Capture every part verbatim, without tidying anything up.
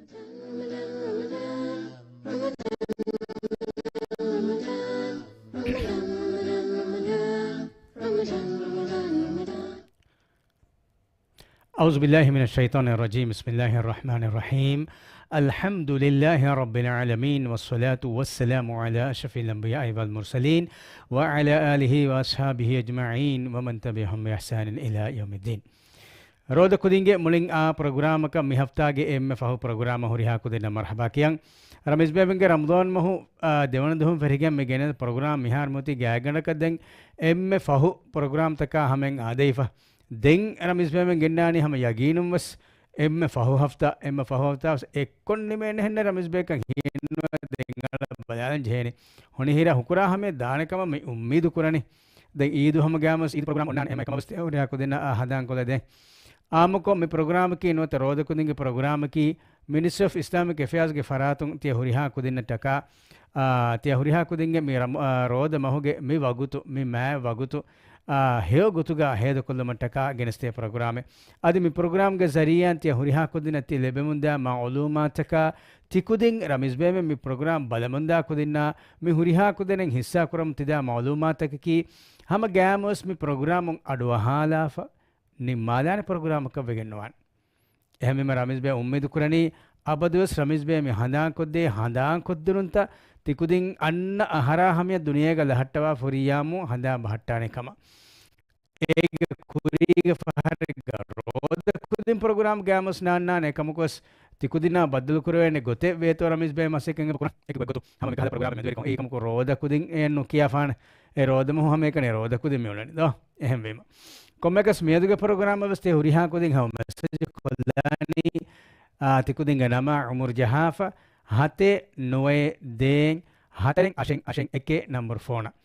أعوذ بالله من الشيطان الرجيم. بسم الله الرحمن الرحيم. الحمد لله رب العالمين، والصلاة والسلام على أشرف الأنبياء والمرسلين، وعلى آله وأصحابه أجمعين، ومن تبعهم بإحسان إلى يوم الدين. ރޯދަ ކުދިންގެ މުޅިން އާ ޕްރޮގްރާމަކަށް މި ހަފްތާގެ އެންމެ ފަހު ޕްރޮގްރާމަށް ހުރިހާ ކުދިންނަށް މަރްޙަބާ ކިޔަން. ރަމީޒް ބޭބެންގެ ރަމަޟާން މަހު، އާ، ދެވަނަ ދުވަހުން ފެށިގެން މި ގެނެސް ޕްރޮގްރާމް މިހާރު މިއޮތީ ގާތްގަނޑަކަށް ދެން އެންމެ ފަހު ޕްރޮގްރާމްތަކާ ހަމައިން އާދެވިފަ. ދެން ރަމީޒް ބޭބެން ގެންނާނީ ހަމަ ޔަގީނުން ވެސް އެންމެ ފަހު ހަފްތާ، އެންމެ ފަހު ހަފްތާ ވެސް އެއްކޮށް ނިމޭނެހެންނެއް ރަމީޒް ބޭކަށް ހީނުވާ ދެން އަޅަ ބަލާލަން ޖެހޭނީ. ހޮނިހިރާ ހުކުރާ ހަމަޔަށް ދާނެ ކަމަށް މި އުއްމީދު ކުރަނީ. ދެން އީދު ހަމަ ގާމަސް އީދު ޕްރޮގްރާމް އޮންނާނެ އެމަ އެކަމަސް ތެ ހުރިހާ ކުދިންނަށް އާ ހަނދާން ކޮށްލަދޭ. އާއްމުކޮށް މި ޕްރޮގްރާމަކީ ނުވަތަ ރޯދަ ކުދިންގެ ޕްރޮގްރާމަކީ މިނިސްޓްރީ އޮފް އިސްލާމިކް އެފެއާޒްގެ ފަރާތުން ތިޔަ ހުރިހާ ކުދިންނަށްޓަކާ، އާ، ތިޔަ ހުރިހާ ކުދިންގެ މި ރަމަ-، އާ، ރޯދަ މަހުގެ މި ވަގުތު، މި މާތް ވަގުތު، އާ، ހެޔޮ ގޮތުގަ ހޭދަކޮށްލުމަށްޓަކާ ގެނެސްދޭ ޕްރޮގްރާމެއް. އަދި މި ޕްރޮގްރާމްގެ ޒަރީއާއިން ތިޔަ ހުރިހާ ކުދިންނަށް ތި ލިބެމުންދާ މައުލޫމާތަކާ ތިކުދިން ރަމީޒް ބޭބެ މި ޕްރޮގްރާމް ބަލަމުންދާ ކުދިންނާ މި ހުރިހާ ކުދިންނަށް ހިއްސާ ކުރަމުން ތިދާ މައުލޫމާތަކަކީ ހަމަ ގާމަސް މި ޕްރޮގްރާމުން އަޑުއަހާލާފަ ނިންމާލާނެ ޕްރޮގްރާމަކަށް ވެގެންނުވާނެ. އެހެންވީމަ ރަމީޒް ބޭ އުއްމީދު ކުރަނީ އަބަދުވެސް ރަމީޒް ބޭ މި ހަނދާންކޮށްދޭ ހަނދާންކޮށްދިނުންތައް ތިކުދިން އަންނަ އަހަރާ ހަމަޔަށް ދުނިޔޭގަ ލަހައްޓަވާ ފުރިއްޔާމު ހަނދާން ބަހައްޓާނެ ކަމަށް. އޭގެ ކުރީގެ ފަހަރެއްގަ ރޯދަ ކުދިން ޕްރޮގްރާމް ގާމަސް ނާންނާނެ އެކަމަކުވެސް ތިކުދިންނާ ބައްދަލުކުރެވޭނެ ގޮތެއް ވޭތޯ ރަމީޒް ބޭ މަސައްކަތް ކުރާ އެކު ގޮތު ހަމަ މިކަހަލަ ޕްރޮގްރާމެއް މެދުވެރިކޮށް އެކަމަކު ރޯދަ ކުދިން އެއް ނުކިޔާފާނެ. އެ ރޯދަ މަހު ހަމައެކަނި ރޯދަ ކުދިން މިއުޅެނީ ދޯ. އެހެންވީމަ ކޮންމެއަކަސް މިއަދުގެ ޕްރޮގްރާމަށް ވެސް ތި ހުރިހާ ކުދިން ހަމަ މެސެޖް ކޮށްލާނީ، އާ، ތިކުދިންގެ ނަމާ އުމުރު ޖަހާފަ ހަތެއް ނުވައެއް ދޭއް ހަތަރެއް އަށެއް އަށެއް އެކެއް ނަންބަރު ފޯނަށް.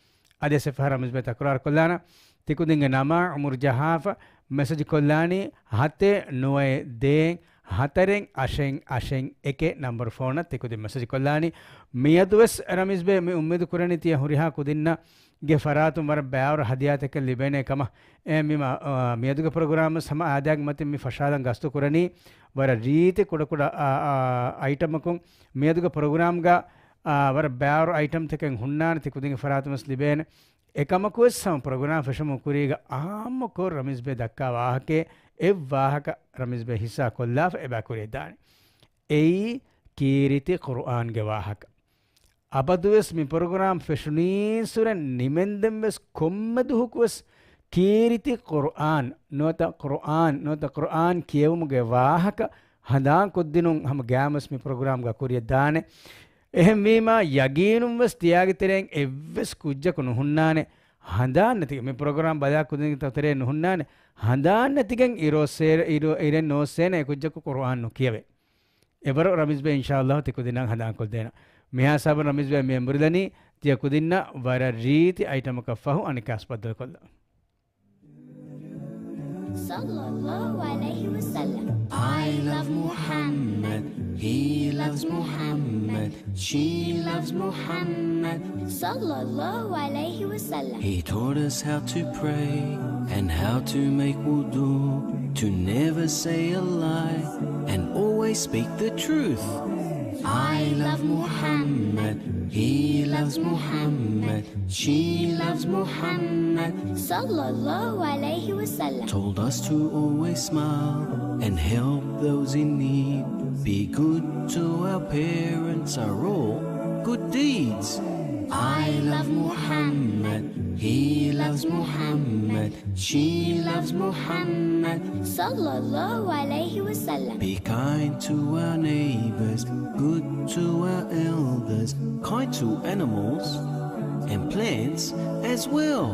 އަދި އެއް ފަހަރަށް ރަމީޒް ބޭ ތަކުރާރު ކޮށްލާނަ. ތިކުދިންގެ ނަމާ އުމުރު ޖަހާފަ މެސެޖް ކޮށްލާނީ ހަތެއް ނުވައެއް ދޭއް ހަތަރެއް އަށެއް އަށެއް އެކެއް ނަންބަރު ފޯނަށް ތިކުދިން މެސެޖް ކޮށްލާނީ. މިއަދުވެސް ރަމީޒް ބޭ މި އުއްމީދު ކުރަނީ ތިޔަ ހުރިހާ ކުދިންނަށް ގެ ފަރާތުން ވަރަށް ބައިވަރު ހަދިޔާތަކެއް ލިބޭނެ ކަމަށް. އެ މި މަ-، އާ، މިއަދުގެ ޕްރޮގްރާމް ވެސް ހަމަ އާދައިގެ މަތިން މި ފަށާލަން ގަސްތު ކުރަނީ ވަރަށް ރީތި ކުޑަކުޑަ، އާ، އާ، އައިޓަމަކުން. މިއަދުގެ ޕްރޮގްރާމްގަ، އާ، ވަރަށް ބައިވަރު އައިޓަމްތަކެއް ހުންނާނެ ތި ކުދިންގެ ފަރާތުން ވެސް ލިބޭނެ. އެކަމަކުވެސް ހަމަ ޕްރޮގްރާމް ފެށުމުގެ ކުރީގަ އާއްމުކޮށް ރަމީޒް ބޭ ދައްކާ ވާހަކައެއް އެއް ވާހަކަ ރަމީޒް ބޭ ހިއްސާ ކޮށްލާފަ އެބަ ކުރިއަށް ދާނެ. އެއީ ކީރިތި ޤުރުއާންގެ ވާހަކަ. އަބަދުވެސް މި ޕްރޮގްރާމް ފެށުނީންސުރެ ނިމެންދެން ވެސް ކޮންމެ ދުހަކުވެސް ކީރިތި ޤުރުއާން ނުވަތަ ޤުރުއާން ނުވަތަ ޤުރުއާން ކިޔެވުމުގެ ވާހަކަ ހަނދާންކޮށްދިނުން ހަމަ ގާމަސް މި ޕްރޮގްރާމްގަ ކުރިއަށް ދާނެ. އެހެންވީމާ، ޔަގީނުން ވެސް ތިޔާގެ ތެރެއިން އެއްވެސް ކުއްޖަކު ނުހުންނާނެ ހަނދާން ނެތި، މި ޕްރޮގްރާމް ބަލާ ކުދިންގެ ތެރޭ ނުހުންނާނެ ހަނދާން ނެތިގެން އިރުއޮއްސޭ-، އިރު-، އިރެއް ނުއޮއްސޭނެ އެ ކުއްޖަކު ޤުރުއާން ނުކިޔަވޭ. އެވަރު ރަމީޒް ބޭ އިންޝާﷲ ތި ކުދިންނަށް ހަނދާންކޮށްދޭނަ. މިހާ ހިސާބުން ރަމީޒް ބޭ މި އެނބުރިލަނީ ތިޔަ ކުދިންނަށް ވަރަށް ރީތި އައިޓަމަކަށް ފަހު އަނެއްކާސް ބައްދަލުކޮށްލަން. صلى الله عليه وسلم. I love Muhammad. He loves Muhammad. She loves Muhammad. صلى الله عليه وسلم. He taught us how to pray and how to make wudu, to never say a lie and always speak the truth. I love Muhammad. He loves Muhammad. She loves Muhammad. صلى الله عليه وسلم. Told us to always smile and help those in need. Be good to our parents are all good deeds. I love Muhammad. He loves Muhammad. She loves Muhammad. صلى الله عليه وسلم. Be kind to our neighbors, good to our elders, kind to animals and plants as well.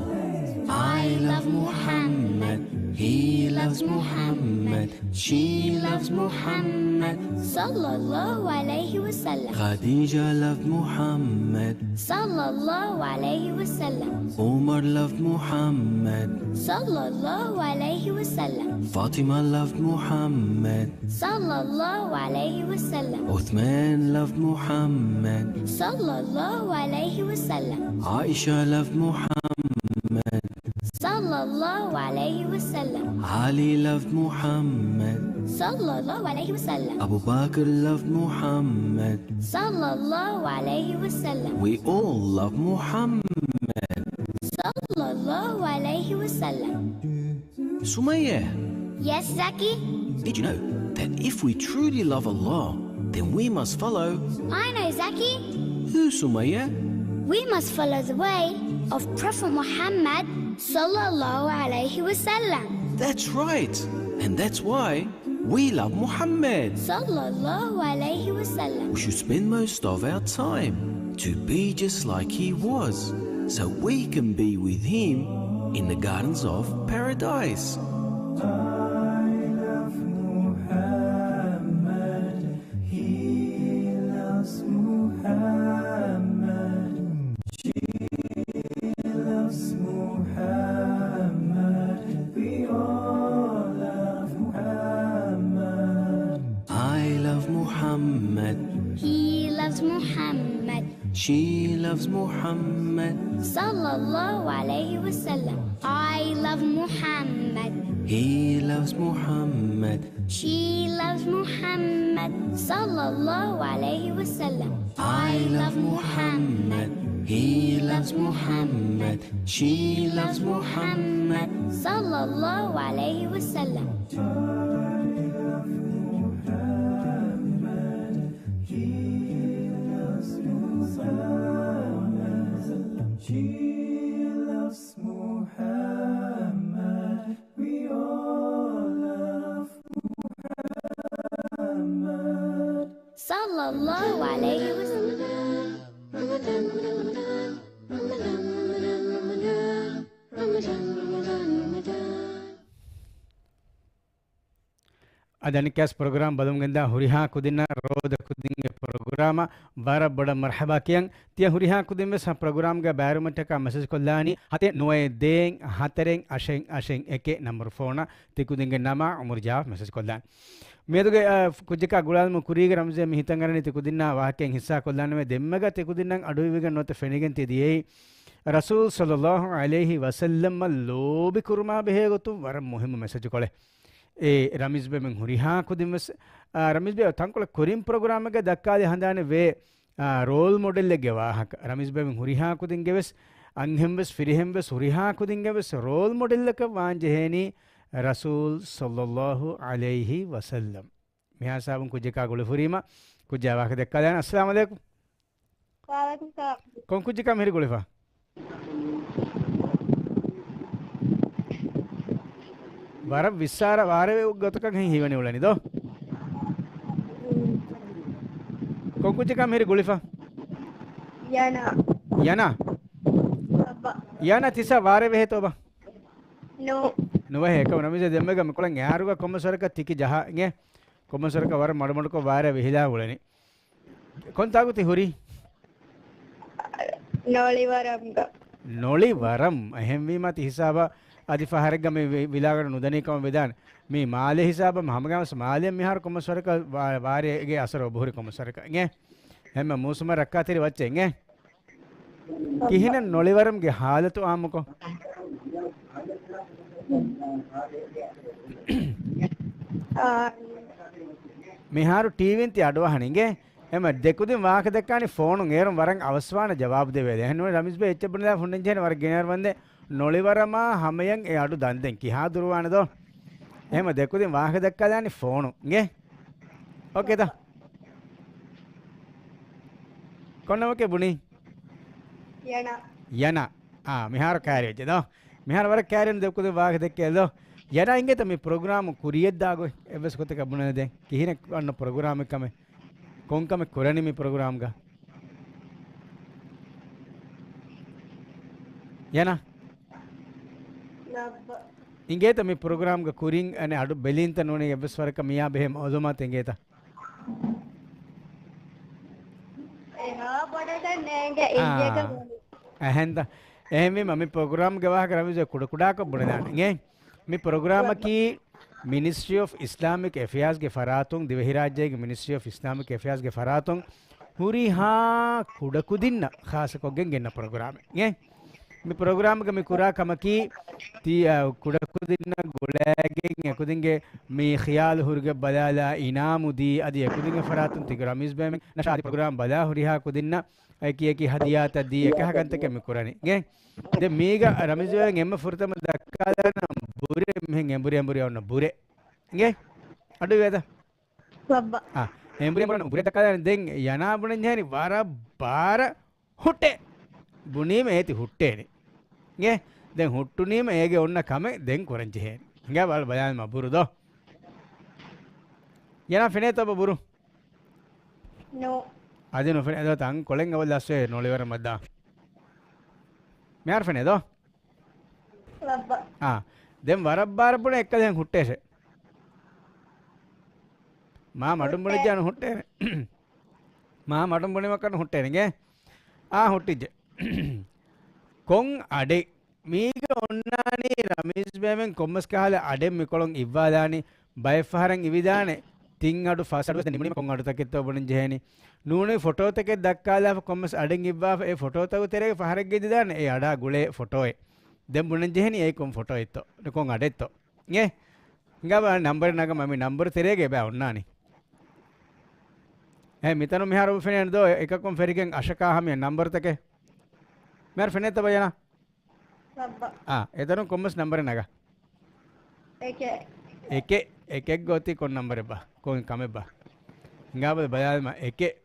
I love Muhammad. He loves Muhammad. She loves Muhammad. صلى الله عليه وسلم. Khadija loved Muhammad. صلى الله عليه وسلم. Umar loved Muhammad. صلى الله عليه وسلم. Fatima loved Muhammad. صلى الله عليه وسلم. Uthman loved Muhammad. صلى الله عليه وسلم. Aisha loved Muhammad. صلى الله عليه وسلم. Ali loved Muhammad. صلى الله عليه وسلم. Abu Bakr loved Muhammad. صلى الله عليه وسلم. We all love Muhammad. صلى الله عليه وسلم. Sumaya. Yes, Zaki? Did you know that if we truly love Allah, then we must follow? I know, Zaki. Who, Sumaya? We must follow the way of Prophet Muhammad صلى الله عليه وسلم. That's right. And that's why we love Muhammad. صلى الله عليه وسلم. We should spend most of our time to be just like he was, so we can be with him in the gardens of paradise. I love Muhammad. He loves Muhammad. She loves Muhammad. We all love Muhammad. I love Muhammad. He loves Muhammad. She loves Muhammad. صلى الله عليه وسلم. I love Muhammad. He loves Muhammad. She loves Muhammad صلى الله عليه وسلم. I love Muhammad. He loves Muhammad. She loves Muhammad صلى الله عليه وسلم. I love Muhammad. He loves Muhammad. She loves Muhammad. We all love Muhammad. صلى الله عليه وسلم. އަދި އަނެއްކާވެސް ޕްރޮގްރާމް ބަލަމުން ގެންދާ ހުރިހާ ކުދިންނަށް ރޯދަ ކުދިންގެ ޕްރޮގްރާމަށް ވަރަށް ބޮޑަށް މަރްޙަބާ ކިޔަން. ތިޔަ ހުރިހާ ކުދިން ވެސް ޕްރޮގްރާމްގަ ބައިވެރިވުމަށްޓަކާ މެސެޖް ކޮށްލާނީ ހަތެއް ނުވައެއް ދޭއް ހަތަރެއް އަށެއް އަށެއް އެކެއް ނަންބަރު ފޯނަށް ތި ކުދިންގެ ނަމާ އުމުރު ޖަވާބު މެސެޖް ކޮށްލާން. މިއަދުގެ، އަ، ކުއްޖަކާ ގުޅާލުމުގެ ކުރީގަ ރަމްޒީ މި ހިތަށް އަރަނީ ތި ކުދިންނާ ވާހަކައެއް ހިއްސާ ކޮށްލާނަމޭ. ދެންމެގަ ތި ކުދިންނަށް އަޑުއިވިގެން ނުވަތަ ފެނިގެން ތި ދިޔައީ ރަސޫލް ޞައްލައްލާހު ޢަލައިހި ވަސައްލަމަށް ލޯބި ކުރުމާ ބެހޭ ގޮތުން ވަރަށް މުހިއްމު މެސެޖުކޮޅެއް. އެ ރަމީޒްބެ މި ހުރިހާ ކުދިން ވެސް، އާ، ރަމީޒްބެ ތަންކޮޅެއް ކުރިން ޕްރޮގްރާމެއްގަ ދައްކާލި ހަނދާނެ ވޭ، އާ، ރޯލް މޮޑެލްއެއްގެ ވާހަކަ. ރަމީޒްބެ މި ހުރިހާ ކުދިންގެ ވެސް، އަންހެން ވެސް، ފިރިހެން ވެސް، ހުރިހާ ކުދިންގެ ވެސް ރޯލް މޮޑެލްއަކަށް ވާން ޖެހޭނީ ރަސޫލް ޞައްލައްލާހު ޢަލައިހި ވަސައްލަމް. މިހާ ހިސާބުން ކުއްޖަކާ ގުޅިފަ ހުރީމަ، ކުއްޖާ ވާހަކަ ދައްކާލާނަން. އައްސަލާމު ޢަލައިކުމް. ވަޢަލައިކުމް ސަލާމް. ކޮން ކުއްޖަކާ މިހިރީ ގުޅިފަ؟ ވަރަށް ވިއްސާރަ ވާރޭ ގޮތަކަށް ހިތް ހީވަނީ އުޅެނީ ދޯ؟ ކޮން ކުއްޖަކާ މިހިރީ ގުޅިފަ؟ ޔަނާ. ޔަނާ؟ އައްބަ. ޔަނާ ތި ހިސާބަށް ވާރޭ ވެހޭތޯ ބާ؟ ނޫ. ނުވެހޭ. އެކަމަ ރަމީޒް ދެންމެގަ މިކޮޅަށް އެއާރުގަ ކޮންމެސް ވަރަކަށް ތިކި ޖަހާ އިނގޭ. ކޮންމެސް ވަރަކަށް ވަރަށް މަޑުމަޑުކޮށް ވާރޭ ވެހިލާ އުޅެނީ. ކޮންތާކު ތި ހުރީ؟ ނޮޅިވަރަމްގަ. ނޮޅިވަރަމް. އެހެންވީމާ ތި ހިސާބަށް އަދި ފަހަރެއްގަ މި ވި-، ވިލާގަނޑު ނުދަނީ ކަމަށް ވެދާނެ. މީ މާލޭ ހިސާބަށް ހަމަގައިމުވެސް މާލެއަށް މިހާރު ކޮންމެސް ވަރަކަށް ވާ-، ވާރޭގެ އަސަރު އޮބުހުރި ކޮންމެސް ވަރަކަށް އިނގޭ. އެހެންމެ މޫސުމަށް ރައްކާތެރި ވައްޗެއް އިނގޭ. ކިހިނެއް ނޮޅިވަރަމްގެ ހާލަތު އާއްމުކޮށް؟ އާ. މިހާރު ޓީވީން ތި އަޑުއަހަނީ އިނގޭ. އެމަ ދެކުދިން ވާހަކަ ދައްކާނީ ފޯނުން އޭރުން ވަރަށް އަވަސްވާނެ ޖަވާބު ދެވޭ. އެހެންނޫން ރަމީޒް ބޭ އެއްޗެއް ބުނެލާ ހުންނަން ޖެހޭނެ ވަރަށް ގިނަ ވަރު ވަންދެން ނޮޅިވަރަމާ ހަމަޔަށް އެ އަޑު ދަންދެން ކިހާ ދުރުވާނެ ދޯ؟ އެހެމަ ދެކުދިން ވާހަކަ ދައްކާލާނީ ފޯނުން އިނގޭ. އޯކޭ ދޯ. ކޮން ނަމަކޭ ބުނީ؟ ޔަނާ. ޔަނާ. އާ، މިހާރު ކައިރިވެއްޖެ ދޯ. މިހާރު ވަރަށް ކައިރިވެން ދެކުދިން ވާހަކަ ދެއްކޭ ދޯ. ޔަނާ އިނގޭތަ މި ޕްރޮގްރާމު ކުރިޔަށްދާ ގޮތް އެއްވެސް ގޮތަކަށް ބުނެލަދޭ. ކިހިނެއް އަންނަ ޕްރޮގްރާމެއް ކަމެއް. ކޮންކަމެއް ކުރަނީ މި ޕްރޮގްރާމްގަ؟ ޔަނާ. އިނގޭތަ މި ޕްރޮގްރާމްގަ ކުރިން އަނެއް އަޑު ބެލީންތަ ނޫނީ އެއްވެސް ވަރަކަށް މިޔާ ބެހޭ މައުލޫމާތު އިނގޭތަ؟ އެހާ ބޮޑަކަށް ނޭނގެ އާ. އިނގޭކަށް ވަނީ. އެހެންތަ؟ އެހެންވީމަ މި ޕްރޮގްރާމްގެ ވާހަކަ ރަމީޒް ކުޑަކުޑަކޮށް ބުނެލާނެ އިނގޭ. މި ޕްރޮގްރާމަކީ މިނިސްޓްރީ އޮފް އިސްލާމިކް އެފެއާޒްގެ ފަރާތުން، ދިވެހިރާއްޖޭގެ މިނިސްޓްރީ އޮފް އިސްލާމިކް އެފެއާޒްގެ ފަރާތުން ހުރިހާ ކުޑަކުދިންނަށް ޚާއްޞަކޮށްގެން ގެންނަ ޕްރޮގްރާމެއް އިނގޭ. މި ޕްރޮގްރާމްގަ މި ކުރާ ކަމަކީ، ތީ، އަ، ކުޑަކުދިންނަށް ގުޅައިގެން އެކުދިންގެ މި ޚިޔާލު ހުރިގޮތް ބަލާލާ އިނާމު ދީ، އަދި އެކުދިންގެ ފަރާތުން ތި ރަމީޒް ބޭމެން ނަޝާދި ޕްރޮގްރާމް ބަލާ ހުރިހާ ކުދިންނަށް އެކި އެކި ހަދިޔާތައް ދީ އެކަހަ ކަންތަކެއް މި ކުރަނީ. ގެ؟ ދެ މީގަ ރަމީޒް ބޭމެން އެންމެ ފުރަތަމަ ދައްކާލާނަން ބުރެ މިހެން އެނބުރި އެނބުރި އޮންނަ ބުރެ. ގެ؟ އަޑު ވޭތަ؟ އާ، އެނބުރި އެނބުރި އޮންނަ ބުރެ ދައްކާލާނަން. ދެން ޔަނާ ބުނަން ޖެހެނީ ވަރަށް ބާރަށް ހުއްޓޭ. ބުނީމަ އޭތި ހުއްޓޭނެ. އޭ، ދެން ހުއްޓުނީމަ އޭގެ އޮންނަ ކަމެއް ދެން ކުރަން ޖެހޭނެ. ހިނގާ ބަލަ ބަލާލަމާ ބުރު ދޯ. ޔަނާ ފެނޭތޯ ބުރު؟ ނޯ. އަދި ނުފެނޭ ދޯ ތަން ކޮޅެން އަވަލް އަސްވެ ނޮޅިވަރަ މައްދާ. މިހާރު ފެނޭ ދޯ؟ އާ، ދެން ވަރަށް ބާރަށް ބުނެ އެއްކަލަ ދެން ހުއްޓޭށެ. މާ މަޑުން ބުނެއްޖާނު ހުއްޓޭނެ. މާ މަޑުން ބުނިމަކަން ހުއްޓޭނެގެ. އާ ހުއްޓިއްޖެ. ކޮން އަޑެއް؟ މީގަ އޮންނާނީ ރަމީޒް ބޭމެން ކޮންމެސް ކަހަލަ އަޑެއް މިކޮޅުން އިއްވާލާނީ. ބައެއް ފަހަރަށް އިވިދާނެ. ތިން އަޑު ފަސް އަޑު ވެސް ނިމުނީމަ ކޮން އަޑުތަކެއްތޯ ބުނަން ޖެހޭނީ. ނޫނީ ފޮޓޯތަކެއް ދައްކާލާފަ ކޮންމެސް އަޑެއް އިއްވާފަ އެ ފޮޓޯތަކުގެ ތެރޭގަ ފަހަރެއްގެ ދިދާނެ އެ އަޑާ ގުޅޭ ފޮޓޯއެއް. ދެން ބުނަން ޖެހެނީ އެއީ ކޮން ފޮޓޯއެއްތޯ. ކޮން އަޑެއްތޯ. އޭ؟ ހިނގާބަ ނަންބަރެއް ނަގަމާ މި ނަންބަރު ތެރޭގަ އެބަ އޮންނާނީ. އެ މިތަނުން މިހާރު އޮބަ ފެނޭނެ ދޯ އެކަކުން ފެރިގެން އަށަކާ ހަމަޔަށް ނަންބަރުތަކެއް. މިހާރު ފެނޭތަ ބަޔަނާ؟ އާ، އެތަނުން ކޮންމެސް ނަންބަރެއް ނަގާ. އެކެއް. އެކެއް، އެކެއްގަ އޮތީ ކޮން ނަންބަރެއްބާ؟ ކޮން ކަމެއްބާ؟ ހިނގާބަލަ ބަލާލަމާ އެކެއް.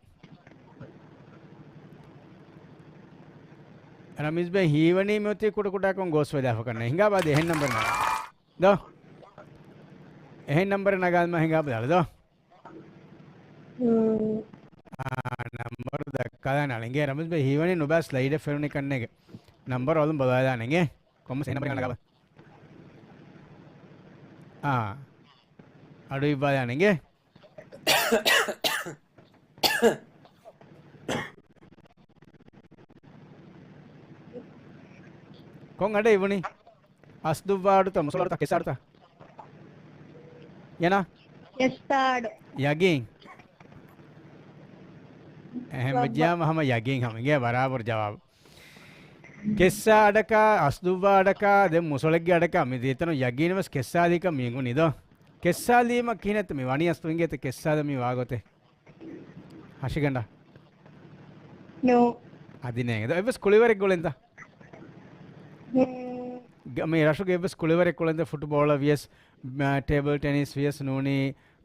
ރަމީޒް ބޭ ހީވަނީ މިއޮތީ ކުޑަކުޑަކޮށް ގޯސްވެލާފަ ކަންނޭ. ހިނގާބާ އަދި އެހެން ނަންބަރެއް ނަގާ. ދޯ. އެހެން ނަންބަރެއް ނަގާލަމާ ހިނގާބަލަ ދޯ. އާ، ނަންބަރު ދައްކާލާނެ އަޅެނގޭ ރަމީޒް ބޭ ހީވަނީ ނުބާސް ސްލައިޑެއް ފެނުނި ކަންނޭގެ. ނަންބަރު އަލުން ބަލާލާނެގެ. ކޮންމެސް އެ ނަންބަރެއް ނަގާބަލަ. އާ. އަޑު އިއްވާލާނެގެ. ކޮން އަޑެއް އިވުނީ؟ އަސްދުއްވާ އަޑުތަ، މުސޮޅަ އަޑުތަ، ކެއްސާ އަޑުތަ؟ ޔަނާ؟ ކެއްސާ އަޑު. ޔަގީން؟ އެހެން ވެއްޖިއްޔާމަ ހަމަ ޔަގީން ހަމަ އިނގޭ ބަރާބަރު ޖަވާބު. ކެއްސާ އަޑަކާ، އަސްދުއްވާ އަޑަކާ، ދެން މުސޮޅެއްގެ އަޑަކާ މި ދެތަނުން ޔަގީނަށް ވެސް ކެއްސާލީކަން މި އެނގުނީ ދޯ. ކެއްސާލީމަ ކިހިނެއްތަ މި ވަނީ އަސްލު އިނގޭތަ ކެއްސާލަން މި ވާގޮތެއް؟ ހަށިގަނޑާ؟ ނޯ. އަދި ނޭނގެ ދޯ. އެއްވެސް ކުޅިވަރެއް ގުޅެންތަ؟ ހުން. ގ-، މި ރަށުގެ އެއްވެސް ކުޅިވަރެއް ކުޅެންތަ؟ ފުޓްބޯޅަ ވިޔަސް، މ-، ޓޭބަލް ޓެނިސް ވިޔަސް ނޫނީ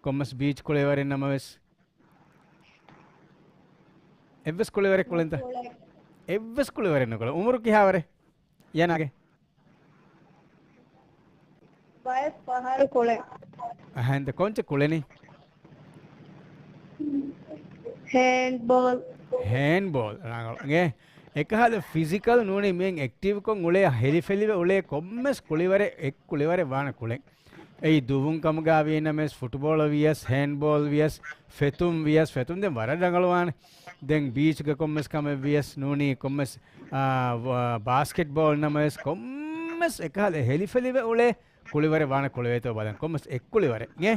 ކޮންމެސް ބީޗް ކުޅިވަރެއް ނަމަވެސް. އެއްވެސް ކުޅިވަރެއް ކުޅެންތަ؟ ކުޅެ. އެއްވެސް ކުޅިވަރެއް ނުކުޅެ. އުމުރު ކިހާވަރެއް؟ ޔަނާގެ. ބައެއް ފަހަރު ކުޅެ. އަހަންތަ ކޮންޗެއް ކުޅެނީ؟ ހޭންޑްބޯލް. ހޭންޑްބޯލް. ރަނގަޅު. އެ އެކަހަލަ ފިޒިކަލް ނޫނީ މިހެން އެކްޓިވްކޮށް އުޅޭ ހެލިފެލިވެ އުޅޭ ކޮންމެސް ކުޅިވަރެއް އެއްކުޅިވަރެއް ވާނެ ކުޅެން. އެއީ ދުވުން ކަމުގަ ވީނަމަވެސް، ފުޓްބޯޅަ ވިޔަސް، ހޭންޑްބޯލް ވިޔަސް، ފެތުން ވިޔަސް، ފެތުން ދެން ވަރަށް ރަނގަޅުވާނެ. ދެން ބީޗްގަ ކޮންމެސް ކަމެއް ވިޔަސް ނޫނީ ކޮންމެސް، އާ، ވ-، ބާސްކެޓްބޯލް ނަމަވެސް، ކޮންމެސް އެކަހަލަ ހެލިފެލިވެ އުޅޭ ކުޅިވަރެއް ވާނެ ކުޅެވޭތޯ ބަލަން. ކޮންމެސް އެއްކުޅިވަރެއް. އެ؟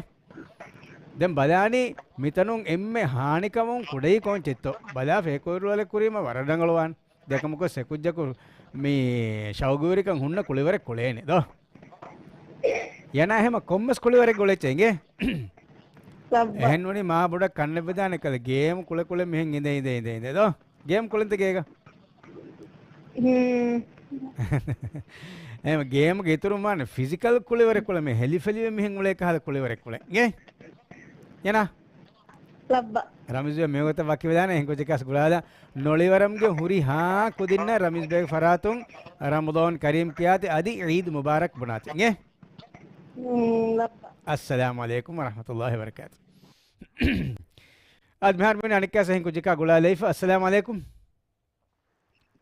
ދެން ބަލާނީ މިތަނުން އެންމެ ހާނިކަމުން ކުޑައީ ކޮންޗެއްތޯ. ބަލާފަ އެ ކުރިއަރުވާލެއް ކުރީމަ ވަރަށް ރަނގަޅުވާނެ. ދެކަމަކު ސެކުއްޖަކު މި ޝައުގުވެރިކަން ހުންނަ ކުޅިވަރެއް ކުޅޭނެ ދޯ. ޔަނާ އެހެމަ ކޮންމެސް ކުޅިވަރެއް ކުޅެއްޗެ އިނގޭ؟ ލައްބަ. އެހެން ނޫނީ މާ ބޮޑަށް ކަންނެއް ވެދާނެ ކަލަ ގޭމް ކުޅެ ކުޅެ މިހެން އިނދެ އިނދެ އިނދެ އިނދެ ދޯ. ގޭމް ކުޅެންތަ ގޭގަ؟ ހުން. އެހެމަ ގޭމްގެ އިތުރުން ވާނެ ފިޒިކަލް ކުޅިވަރެއް ކުޅެ މި ހެލިފެލިވެ މިހެން އުޅޭ ކަހަލަ ކުޅިވަރެއް ކުޅެ. އިނގޭ؟ ޔަނާ؟ ލައްބަ. ރަމީޒް ބޭ މިވަގުތަށް ވަކިވެލާނެ އެހެން ކުއްޖެއް ކާސް ގުޅާލާ. ނޮޅިވަރަމްގެ ހުރިހާ ކުދިންނަށް ރަމީޒް ބޭގެ ފަރާތުން ރަމަޟާން ކަރީމް ކިޔާތި އަދި ޢީދު މުބާރަކް ބުނާތި. އިނގޭ؟ ހުން، ލައްބަ. އައްސަލާމު ޢަލައިކުމް ވަރަޙްމަތުﷲި ވަބަރަކާތު. އަދި މިހާރު މިވަނީ އަނެއްކާސް އެހެން ކުއްޖަކާ ގުޅާލައިފަ. އައްސަލާމު ޢަލައިކުމް.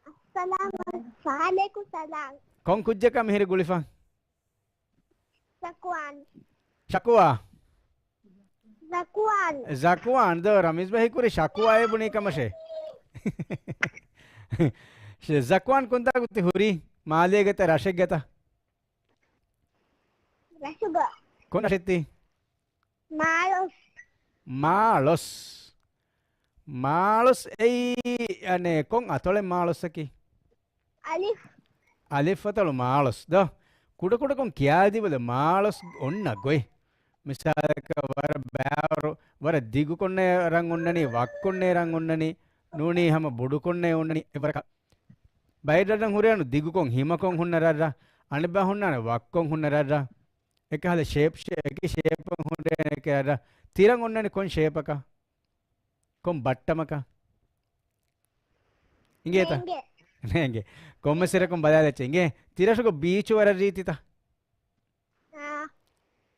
އައްސަލާމު ޢަލައިކުމް. ސަލާމް. ކޮން ކުއްޖަކާ މިހިރި ގުޅިފަ؟ ޒަކުވާން. ޝަކުވާ؟ ޒަކުވާން. ޒަކުވާން ދޯ ރަމީޒް ބަ ހީކުރި ޝަކުވާ އޭ ބުނީ ކަމަށޭ. ޝެ-، ޒަކުވާން ކޮންތާކު ތި ހުރީ؟ މާލޭގަތަ ރަށެއްގަތަ؟ ރަށުގަ. ކޮން ރަށެއްތީ؟ މާޅޮސް. މާޅޮސް. މާޅޮސް އެއީ، އަނެއް، ކޮން އަތޮޅެއް މާޅޮސްއަކީ؟ އަލިފް. އަލިފް އަތޮޅު މާޅޮސް ދޯ. ކުޑަކުޑަކޮށް ކިޔާދީބަލަ މާޅޮސް އޮންނަ ގޮތް. މިސާލަކަށް ވަރަށް ބާވަރު، ވަރަށް ދިގުކޮންނޭ ރަން އޮންނަނީ، ވައްކޮންނޭ ރަން އޮންނަނީ، ނޫނީ ހަމަ ބޮޑުކޮންނޭ އޮންނަނީ އެވަރަކަށް. ބައެއް ރަށްރަށް ހުރޭނު ދިގުކޮން ހިމަކޮން ހުންނަ ރަށްރަށް، އަނެއްބާ ހުންނާނެ ވައްކޮން ހުންނަ ރަށްރަށް. އެކަހަލަ ޝޭޕް، ޝޭ-، އެކި ޝޭޕް ހުންނަ ރަށްރަށް. ތިރަން އޮންނަނީ ކޮން ޝޭޕަކަށް؟ ކޮން ބައްޓަމަކަށް؟ އިނގޭތަ؟ ނޭނގެ. ނޭނގެ. ކޮންމެސް ރަށަކުން ބަލާލައްޗޭ އިނގޭ. ތިރަށުގަ ބީޗު ވަރަށް ރީތިތަ؟ އާ.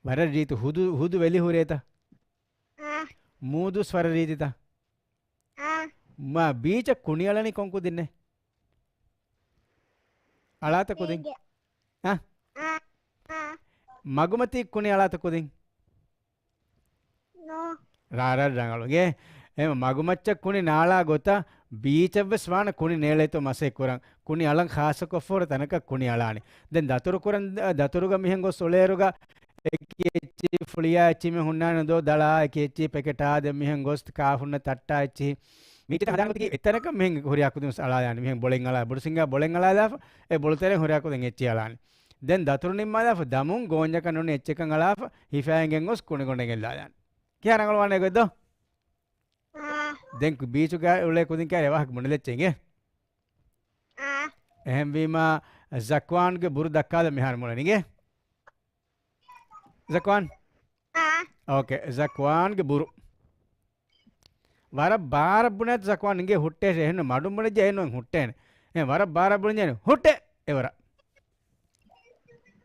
ވަރަށް ރީތި. ހުދު، ހުދު ވެލި ހުރޭތަ؟ އާ. މޫދުސް ވަރަށް ރީތިތަ؟ އާ. މާ ބީޗަށް ކުނި އަޅަނީ ކޮން ކުދިންނޭ؟ އަޅާތަ ކުދިން؟ ނޭނގެ. އާ؟ އާ. އާ. މަގުމަތީ ކުނި އަޅާތަ ކުދިން؟ ނޯ. ރާރަށް ރަނގަޅު އިނގޭ. އެހެން މަގުމައްޗަށް ކުނި ނާޅާ ގޮތަށް ބީޗަށްވެސް ވާނެ ކުނި ނޭޅޭތޯ މަސައްކަތް ކުރަން. ކުނި އަޅަން ޚާއްޞަކޮށްފަހުރު ތަނަކަށް ކުނި އަޅާނެ. ދެން ދަތުރު ކުރަން، ދަތުރުގަ މިހެން ގޮސް އުޅޭއިރުގަ އެކި އެއްޗިހި ފުޅިޔާ އެއްޗިހި މި ހުންނާނެ ދޯ ދަޅާ އެކި އެއްޗިހި ޕެކެޓާ ދެން މިހެން ގޮސް ކާފުންނަ ތައްޓާ އެއްޗިހި. މީޗެތި ހަދާނެ ގޮތަކީ އެތަނަކަށް މިހެން ހުރިހާ ކުދިން އަޅާލާނެ. މިހެން ބޮޅެއް އަޅާ ބޮޑު ސިންގާ ބޮޅެއް އަޅާލާފަ އެ ބޮޅުތެރެއިން ހުރިހާ ކުދިން އެއްޗިހި އަޅާނެ. ދެން ދަތުރު ނިންމާލާފަ ދަމުން ގޯންޏަކަށް ނޫނީ އެއްޗެއްކަން އަޅާފަ ހިފާއިން ގެންގޮސް ކުނިގޮނޑެއް އެއްލާލާނެ. ކިހާ ރަނގަޅުވާނެ ގޮތް ދޯ؟ އާ. ދެން ބީޗުގަ އުޅޭ ކުދިން ކާރި ވާހަކަ ބުނެލައްޗޭ އިނގޭ. އާ. އެހެންވީމާ ޒަކްވާންގެ ބުރު ދައްކާލަ މިހާރު މޮޅަށް އިނގޭ. ޒަކްވާން؟ އާ. އޯކޭ، ޒަކްވާންގެ ބުރު. ވަރަށް ބާރަށް ބުނޭތަ ޒަކްވާން އިނގޭ ހުއްޓޭށޭ. އެހެން މަޑުން ބުނެއްޖެ އެހެން ހުއްޓޭނެ. އެ ވަރަށް ބާރަށް ބުނެއްޖެ ހުއްޓޭ އެވަރަށް.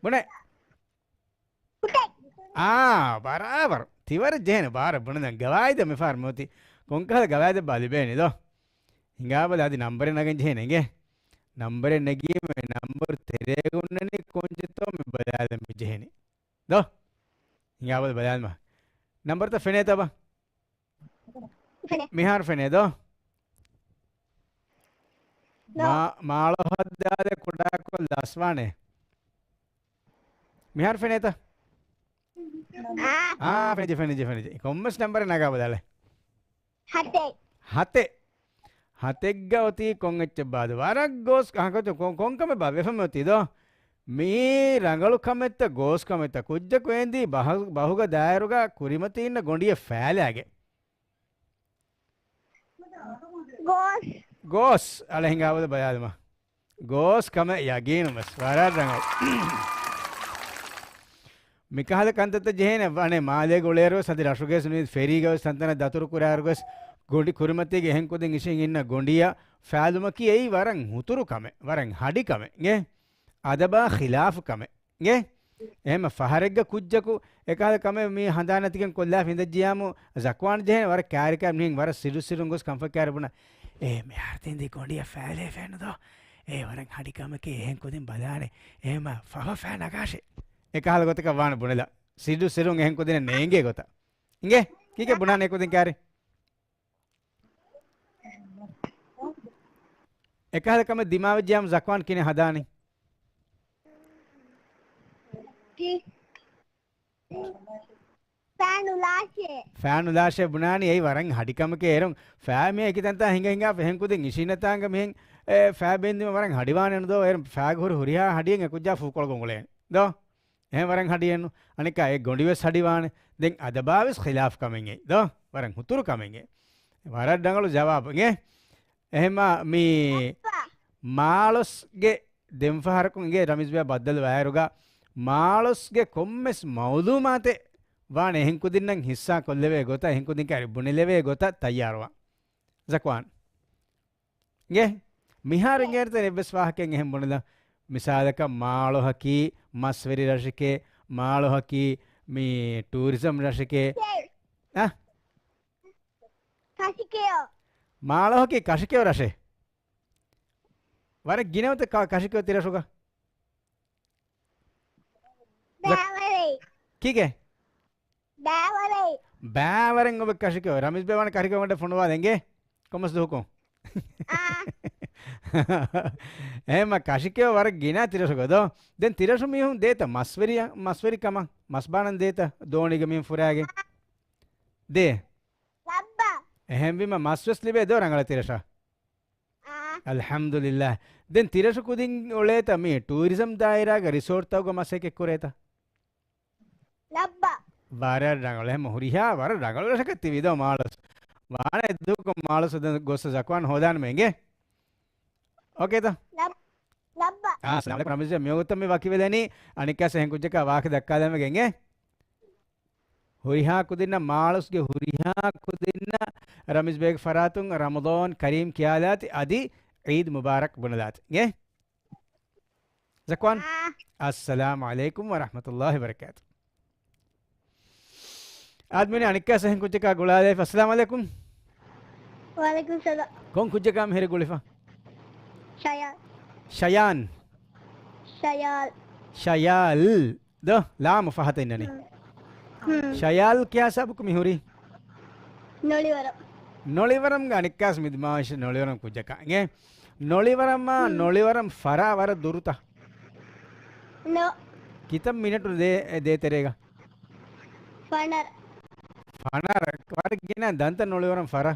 ބުނޭ. ހުއްޓޭ. އާ، ބަރާބަރު. ތިވަރަށް ޖެހޭނެ ބާރަށް ބުނެދަން. ގަވާއިދަށް މިފަހަރު މިއޮތީ. ކޮންކަހަލަ ގަވާއިދެއްބާ ލިބޭނީ ދޯ؟ ހިނގާބަލަ އަދި ނަންބަރެއް ނަގަން ޖެހޭނެ އިނގޭ. ނަންބަރެއް ނެގީމަ ނަންބަރު ތެރޭގަ އޮންނަނީ ކޮންޖެތޯ މި ބަލާލަން މި ޖެހެނީ. ދޯ؟ ހިނގާބަލަ ބަލާލަމާ. ނަންބަރުތައް ފެނޭތަ ބާ؟ ފެނޭ. މިހާރު ފެނޭ ދޯ؟ ނޯ. މާ-، މާޅޮހަށް ދާލެ ކުޑަކޮށް ލަސްވާނެ. މިހާރު ފެނޭތަ؟ އާ. އާ، ފެނިޖެ، ފެނިޖެ، ފެނިޖެ. ކޮންމެސް ނަންބަރެއް ނަގާބަލާލެ. ހަތެއް. ހަތެއް. ހަތެއްގަ އޮތީ ކޮން އެއްޗެއް ބާދަ؟ ވަރަށް ގޯސް ކަ-، ކޮ-، ކޮން، ކޮން ކަމެއް ބާ ވެފަ މިއޮތީ ދޯ؟ މިއީ ރަނގަޅު ކަމެއްތަ ގޯސް ކަމެއްތަ؟ ކުއްޖަކު އޭންދީ ބަހަ-، ބަހުގަ ދާއިރުގަ ކުރިމަތީ އިންނަ ގޮނޑިއެއް ފާލާގެ. ގޯސް. ގޯސް. އަޅެ ހިނގާބަލަ ބަލާލަމާ. ގޯސް ކަމެއް ޔަގީނުން ވެސް. ވަރަށް ރަނގަޅު. މިކަހަލަ ކަންތައްތައް ޖެހޭނެ ވަނެ މާލޭގަ އުޅޭއިރު ވެސް އަދި ރަށުގައި ވެސް ނުވި ފެރީގަ ވެސް ތަންތަނަށް ދަތުރު ކުރާއިރު ވެސް ގޮނޑި ކުރިމަތީގެ އެހެން ކުދިން އިށީން އިންނަ ގޮނޑިއަށް ފާލުމަކީ އެއީ ވަރަށް ހުތުރު ކަމެއް، ވަރަށް ހަޑި ކަމެއް. އަދަބާ ޚިލާފު ކަމެއް. އިނގޭ؟ އެހެންމަ ފަހަރެއްގަ ކުއްޖަކު އެކަހަލަ ކަމެއް މީ ހަނދާން ނެތިކަން ކޮށްލާފަ އިނދައްޖިޔާމު ޒަކްވާން ޖެހޭނެ ވަރަށް ކާރިކާ މިހެން ވަރަށް ސިއްރު ސިއްރުން ގޮސް ކަންފަތް ކާރި ބުނާ. އޭ މިހާރު ތިންދީ ގޮނޑިއަށް ފާލޭ ފެނު ދޯ. އޭ ވަރަށް ހަޑި ކަމެކޭ އެހެން ކުދިން ބަލާނެ. އޭ މަ ފަހަ ފާ ނަގާށޭ. އެކަހަލަ ގޮތަކަށް ވާނެ ބުނެލާ. ސިއްރު ސިއްރުން އެހެން ކުދިންނަށް ނޭނގޭ ގޮތަށް. އިނގޭ؟ ކީކޭ ބުނާނެ ކުދިން ކާރި؟ އެކަހަލަ ކަމެއް ދިމާވެއްޖިޔާމު ޒަކްވާން ކިހިނެއް ހަދާނީ؟ ކި-، ފާނު ލާށޭ. ފާނު ލާށޭ ބުނާނީ އެއީ ވަރަށް ހަޑި ކަމެކޭ އޭރުން ފާ މި އެކި ތަންތާ ހިނގަ ހިނގާ ފެހެން ކުދިން އިށީންނަތާނގަ މިހެން، އެ، ފާ ބޭންދީމަ ވަރަށް ހަޑިވާނެ ނުދޯ؟ އޭރުން ފާގަ ހުރި ހުރިހާ ހަޑިއެއް އެކުއްޖާ ފޫކޮޅަކުން އުޅޭނެ ދޯ؟ އެހެން ވަރަށް ހަޑިއެއްނު. އަނެއްކާ އެ ގޮނޑި ވެސް ހަޑިވާނެ. ދެން އަދަބާ ވެސް ޚިލާފު ކަމެއް އެއީ ދޯ؟ ވަރަށް ހުތުރު ކަމެއް އެއީ. ވަރަށް ރަނގަޅު ޖަވާބެއް އެ. އެހެންމާ މީ މާޅޮސްގެ ދެންފަހަރަކުން އިނގޭ ރަމީޒް ބޭ ބައްދަލުވާއިރުގަ މާޅޮސްގެ ކޮންމެސް މައުލޫމާތެއް ވާނެ އެހެން ކުދިންނަށް ހިއްސާ ކޮށްލެވޭ ގޮތަށް، އެހެން ކުދިން ކާރި ބުނެލެވޭ ގޮތަށް ތައްޔާރުވާ. ޒަކްވާން. އިނގޭ؟ މިހާރު އިނގޭނެތަ އެއްވެސް ވާހަކައެއް އެހެން ބުނެލަ؟ މިސާލަކަށް މާޅޮހަކީ މަސްވެރި ރަށެކޭ، މާޅޮހަކީ މި ޓޫރިޒަމް ރަށެކޭ. އަ؟ ކަށިކެޔޮ. މާޅޮހަކީ ކަށިކެޔޮ ރަށެއް. ވަރަށް ގިނަވަތަ ކަ-، ކަށިކެޔޮ ތިރަށުގަ. ބާވަރެއް. ކީކޭ؟ ބާވަރެއް. ބާވަރެއް އޮބެ ކަށިކެޔޮ. ރަމީޒް ބޭ ވާނެ ކަށިކެޔޮ ގަނޑަށް ފޮނުވާލަ އިނގޭ. ކޮންމެސް ދުވަހަކުން. އާ. އެހެންމަ ކަށިކެޔޮ ވަރަށް ގިނަ ތިރަށުގަ ދޯ. ދެން ތިރަށު މީހުން ދޭތަ މަސްވެރި، މަސްވެރި ކަމަށް، މަސް ބާނަން ދޭތަ ދޯނިގަ މީހުން ފުރާގެން. ދޭ. ލައްބަ. އެހެންވީމަ މަސްވެސް ލިބޭ ދޯ ރަނގަޅަށް ތިރަށަށް. އާ. އަލްޙަމްދުލިއްލާހް. ދެން ތިރަށު ކުދިން އުޅޭތަ މި ޓޫރިޒަމް ދާއިރާގެ ރިސޯޓްތަކުގަ މަސައްކަތް ކުރޭތަ؟ ލައްބަ. ވަރަށް ރަނގަޅު. އެހެން ހުރިހާ ވަރަށް ރަނގަޅު ރަށަކަށް ތި ވީދޯ މާޅޮސް. ވާނެ ދުކު މާޅޮސް ދެން ގޮއްސަ ޒަކުވާން ހޯދާނަމޭ އިނގޭ. އޯކޭތަ؟ ލައް-، ލައްބަ. އާ، އައްސަލާމު ޢަލައިކުމް ރަމީޒް. މިވަގުތު މި ވަކިވެލެނީ އަނެއްކާސް އެހެން ކުއްޖަކާ ވާހަކަ ދައްކާލަމެގެން އިނގޭ. ހުރިހާ ކުދިންނަށް މާޅޮސްގެ ހުރިހާ ކުދިންނަށް ރަމީޒް ބޭގެ ފަރާތުން ރަމަޟާން ކަރީމް ކިޔާލާތި އަދި ޢީދު މުބާރަކް ބުނެލާތި. އިނގޭ؟ ޒަކްވާން. އާ. އައްސަލާމު ޢަލައިކުމް ވަރަޙްމަތުﷲި ވަބަރަކާތު. އާދެ މިއުޅެނީ އަނެއްކާސް އެހެން ކުއްޖަކާ ގުޅާލައިފަ. އައްސަލާމު ޢަލައިކުމް. ވަޢަލައިކުމް ސަލާމް. ކޮން ކުއްޖަކާ މިހިރީ ގުޅިފަ؟ ޝަޔާން. ޝަޔާން؟ ޝަޔާލް. ޝަޔާލް. ދޯ، ލާމު ފަހަތަށް އިންނަނީ. ހުން. ޝަޔާލް ކިޔާ ސަބަބަކު މި ހުރީ؟ ނޮޅިވަރަމް. ނޮޅިވަރަމްގަ އަނެއްކާސް މި ދިމާވެށި ނޮޅިވަރަމް ކުއްޖަކާ. އިނގޭ؟ ނޮޅިވަރަމާ، ހުން. ނޮޅިވަރަމް ފަރާ ވަރަށް ދުރުތަ؟ ނޯ. ކިތައް މިނެޓު ދޭ، ދޭތެރޭގަ؟ ފަނަރަ. ފަނަރަ. ވަރަށް ގިނަ ދަންތަ ނޮޅިވަރަމް ފަރަ.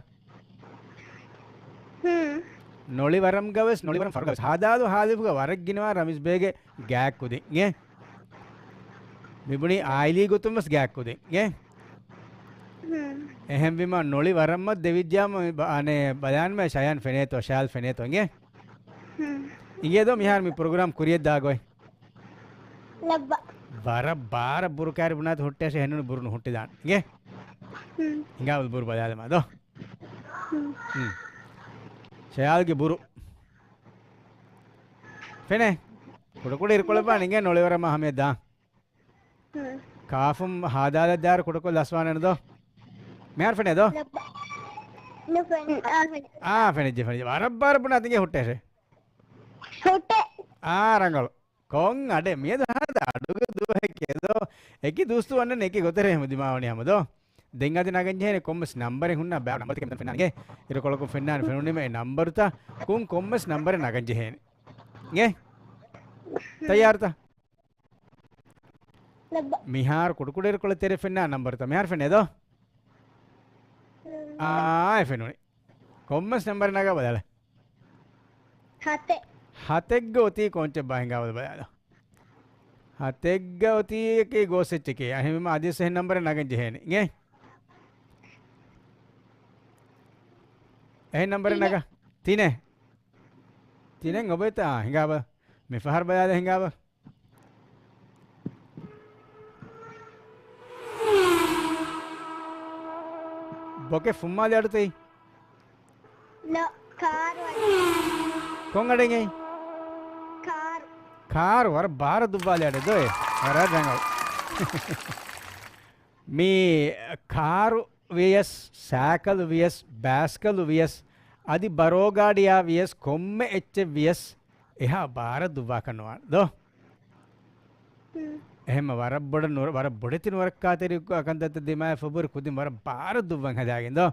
ހުން. ނޮޅިވަރަމްގަވެސް، ނޮޅިވަރަމް ފަރުގަވެސް. ހާދާލު ހާލިފުގަ ވަރަށް ގިނަވާ ރަމީޒް ބޭގެ ގާތް ކުދިން. އިނގޭ؟ މިބުނީ އާއިލީ ގޮތުން ވެސް ގާތް ކުދިން. އިނގޭ؟ ހުން. އެހެންވީމަ ނޮޅިވަރަމް ދެވިއްޖާމަ މި ބަ-، އަނެއް ބަލާންމެ ޝަޔާން ފެނޭތޯ، ޝަޔާލް ފެނޭތޯ. އިނގޭ؟ ހުން. އިނގޭ ދޯ މިހާރު މި ޕްރޮގްރާމް ކުރިޔަށް ދާ ގޮތް. ލައްބަ. ވަރަށް ބާރަށް ބުރު ކާރި ބުނާތި ހުއްޓޭށޭ ހެނުނު ބުރު ނުހުއްޓިދާނެ. އިނގޭ؟ ހުން. ހިނގާބަލަ ބުރު ބަލާލަމާ ދޯ. ހުން. ހުން. ޝަޔާލްގެ ބުރު. ފެނޭ. ކުޑަކުޑަ އިރުކޮޅެއް ވާނެ އިނގޭ ނޮޅިވަރަމާ ހަމަޔަށް ދާން. ހުން. ކާފުން ހާދާލަށް ދާއިރު ކުޑަކޮށް ލަސްވާނެ ދޯ. މިހާރު ފެނޭ ދޯ؟ ލައްބަ. ނުފެނޭ. އާ، ފެނޭ. އާ، ފެނިއްޖެ، ފެނިއްޖެ. ވަރަށް ބާރަށް ބުނާތި އިނގޭ ހުއްޓޭށޭ. ހުއްޓޭ. އާ، ރަނގަޅު. ކޮން އަޑެއް މިއަދު ހާދަ އަޑުގެ ދުވަހެއް އެދޯ. އެކި ދުވަސް ދުވަންނަން އެކި ގޮތެރޭ ހަމަ ދިމާވަނީ ހަމަ ދޯ. ދެން އަދި ނަގަން ޖެހޭނެ ކޮންމެސް ނަންބަރެއް ހުންނަ ބައި ނަންބަރުތަކެއް މިތަން ފެންނާނެ އިނގޭ. އިރުކޮޅަކުން ފެންނާނެ ފެނުނީމަ އެ ނަންބަރުތައް ކުން ކޮންމެސް ނަންބަރެއް ނަގަން ޖެހޭނެ. އިނގޭ؟ ތައްޔާރުތަ؟ ލައްބަ. މިހާރު ކުޑަކުޑަ އިރުކޮޅެއް ތެރެ ފެންނާ ނަންބަރުތައް މިހާރު ފެނޭ ދޯ؟ އާ، އެ ފެނުނީ. ކޮންމެސް ނަންބަރެއް ނަގާ ބަލާލަ. ހަތެއް. ހަތެއްގަ އޮތީ ކޮންޗެއް ބާ ހިނގާ ބަލާލަ. ހަތެއްގަ އޮތީ އެކޭ ގޯސް އެއްޗެކޭ. އެހެންވީމަ އަދިވެސް އެހެން ނަންބަރެއް ނަގަން ޖެހޭނެ. އިނގޭ؟ އެހެން ނަންބަރެއް ތިނެއް. ނަގާ. ތިނެއް. ތިނެއް އޮބޮއްތަ؟ އާ، ހިނގާބަ. މި ފަހަރު ބަލާލަ ހިނގާބަ. ބޮކެ ފުއްމާލި އަޑުތައް. ނޯ، ކާރު އަޑު. ކޮން އަޑެއް އެއީ؟ ކާރު. ކާރު ވަރަށް ބާރަށް ދުއްވާލި އަޑެއް ދޯ އެ. ވަރަށް ރަނގަޅު. މި ކާރު ވިޔަސް، ސައިކަލު ވިޔަސް، ބައިސްކަލު ވިޔަސް، އަދި ބަރޯގާޑިޔާ ވިޔަސް، ކޮންމެ އެއްޗެއް ވިޔަސް، އެހާ ބާރަށް ދުއްވާކަށް ނުވާނެ ދޯ. ހުން. އެހެންމަ ވަރަށް ބޮޑަށް ނު-، ވަރަށް ބޮޑެތި ނުވަރަކާތެރި ކަންތައްތައް ދިމާވެފަ ބުރި ކުދިން ވަރަށް ބާރަށް ދުއްވަން ހަދާގެން ދޯ.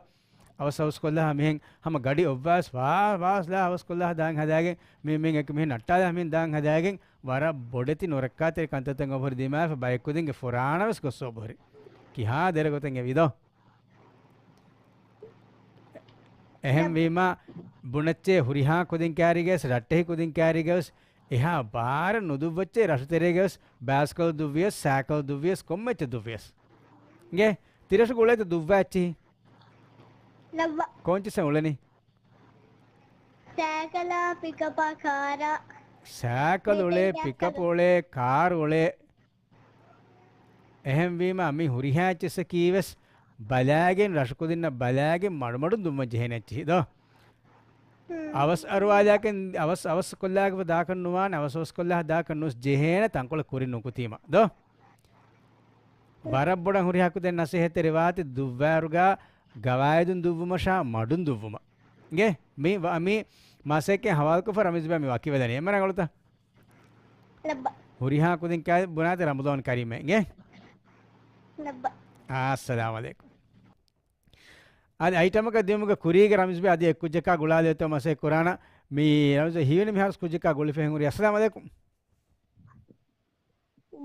އަވަސް އަވަސް ކޮށްލާ މިހެން ހަމަ ގަޑި އޮއްވާސް ވާ-، ވާސް ލާ އަވަސް ކޮށްލާ ދާން ހަދާގެން، މި-، މިހެން އެކު މިހެން ނައްޓާލާ މިހެން ދާން ހަދާގެން، ވަރަށް ބޮޑެތި ނުވަރަކާތެރި ކަންތައްތައް އޮބުރި ދިމާވެފަ ބައެއް ކުދިންގެ ފުރާނަވެސް ގޮއްސަ އޮބުރި. ކިހާ ދެރަ ގޮތެއް އެވީ ދޯ؟ އެހެންވީމަ، ބުނައްޗޭ ހުރިހާ ކުދިން ކާރީގަވެސް، ރައްޓެހި ކުދިން ކާރީގަވެސް، އެހާ ބާރަށް ނުދުއްވައްޗޭ ރަށުތެރޭގަވެސް، ބައިސްކަލް ދުއްވިޔަސް، ސައިކަލް ދުއްވިޔަސް، ކޮންމެ އެއްޗެއް ދުއްވިޔަސް. އިނގޭ، ތިރަށުގަ އުޅޭތަ ދުއްވާ އެއްޗިހި؟ ލައްވަ. ކޮންޗިސް އުޅެނީ؟ ސައިކަލާ، ޕިކަޕާ، ކާރާ. ސައިކަލް އުޅޭ، މި ޕިކަޕް ސައިކަލް. އުޅޭ، ކާރު އުޅޭ. އެހެންވީމަ، މި ހުރިހާ އެއްޗިއްސަކީވެސް ބަލާގެން، ރަށުކުދިންނަށް ބަލާގެން މަޑުމަޑުން ދުއްވަން ޖެހޭނެ އެއްޗިހި ދޯ. ހުން. އަވަސް އަރުވާލާގެން، އަވަސް، އަވަސް ކޮށްލާގެފަ ދާކަށް ނުވާނެ، އަވަސް އަވަސް ކޮށްލާ ދާކަށް ނުވެސް ޖެހޭނެ ތަންކޮޅެއް ކުރިން ނުކުތީމަ ދޯ. ވަރަށް ބޮޑަށް ހުރިހާ ކުދިން ނަސޭހަތްތެރިވާތި ދުއްވާއިރުގަ ގަވާއިދުން ދުއްވުމަށާ މަޑުން ދުއްވުމަށް. އިނގޭ؟ މި ވަ-، މި މަސައްކަތް ހަވާލުކޮށްފަ ރަމީޒް ބާ މި ވަކިވެލަނީ. އެންމެ ރަނގަޅުތަ؟ ލައްބަ. ހުރިހާ ކުދިން ކާ-، ބުނާތި ރަމަޟާން ކަރީމޭ. އިނގޭ؟ ލައްބަ. އާ، އައްސަލާމު ޢަލައިކުމް. އަދި އައިޓަމަކަށް ދިއުމުގެ ކުރީގެ ރަމީޒް ބާ އަދި އެއްކުއްޖަކާ ގުޅާލޭތޯ މަސައްކަތް ކުރާނަ. މި ރަމީޒް ބާ ހީވެނި މިހާރު ކުއްޖަކާ ގުޅިފަ ހުރި. އައްސަލާމު ޢަލައިކުމް.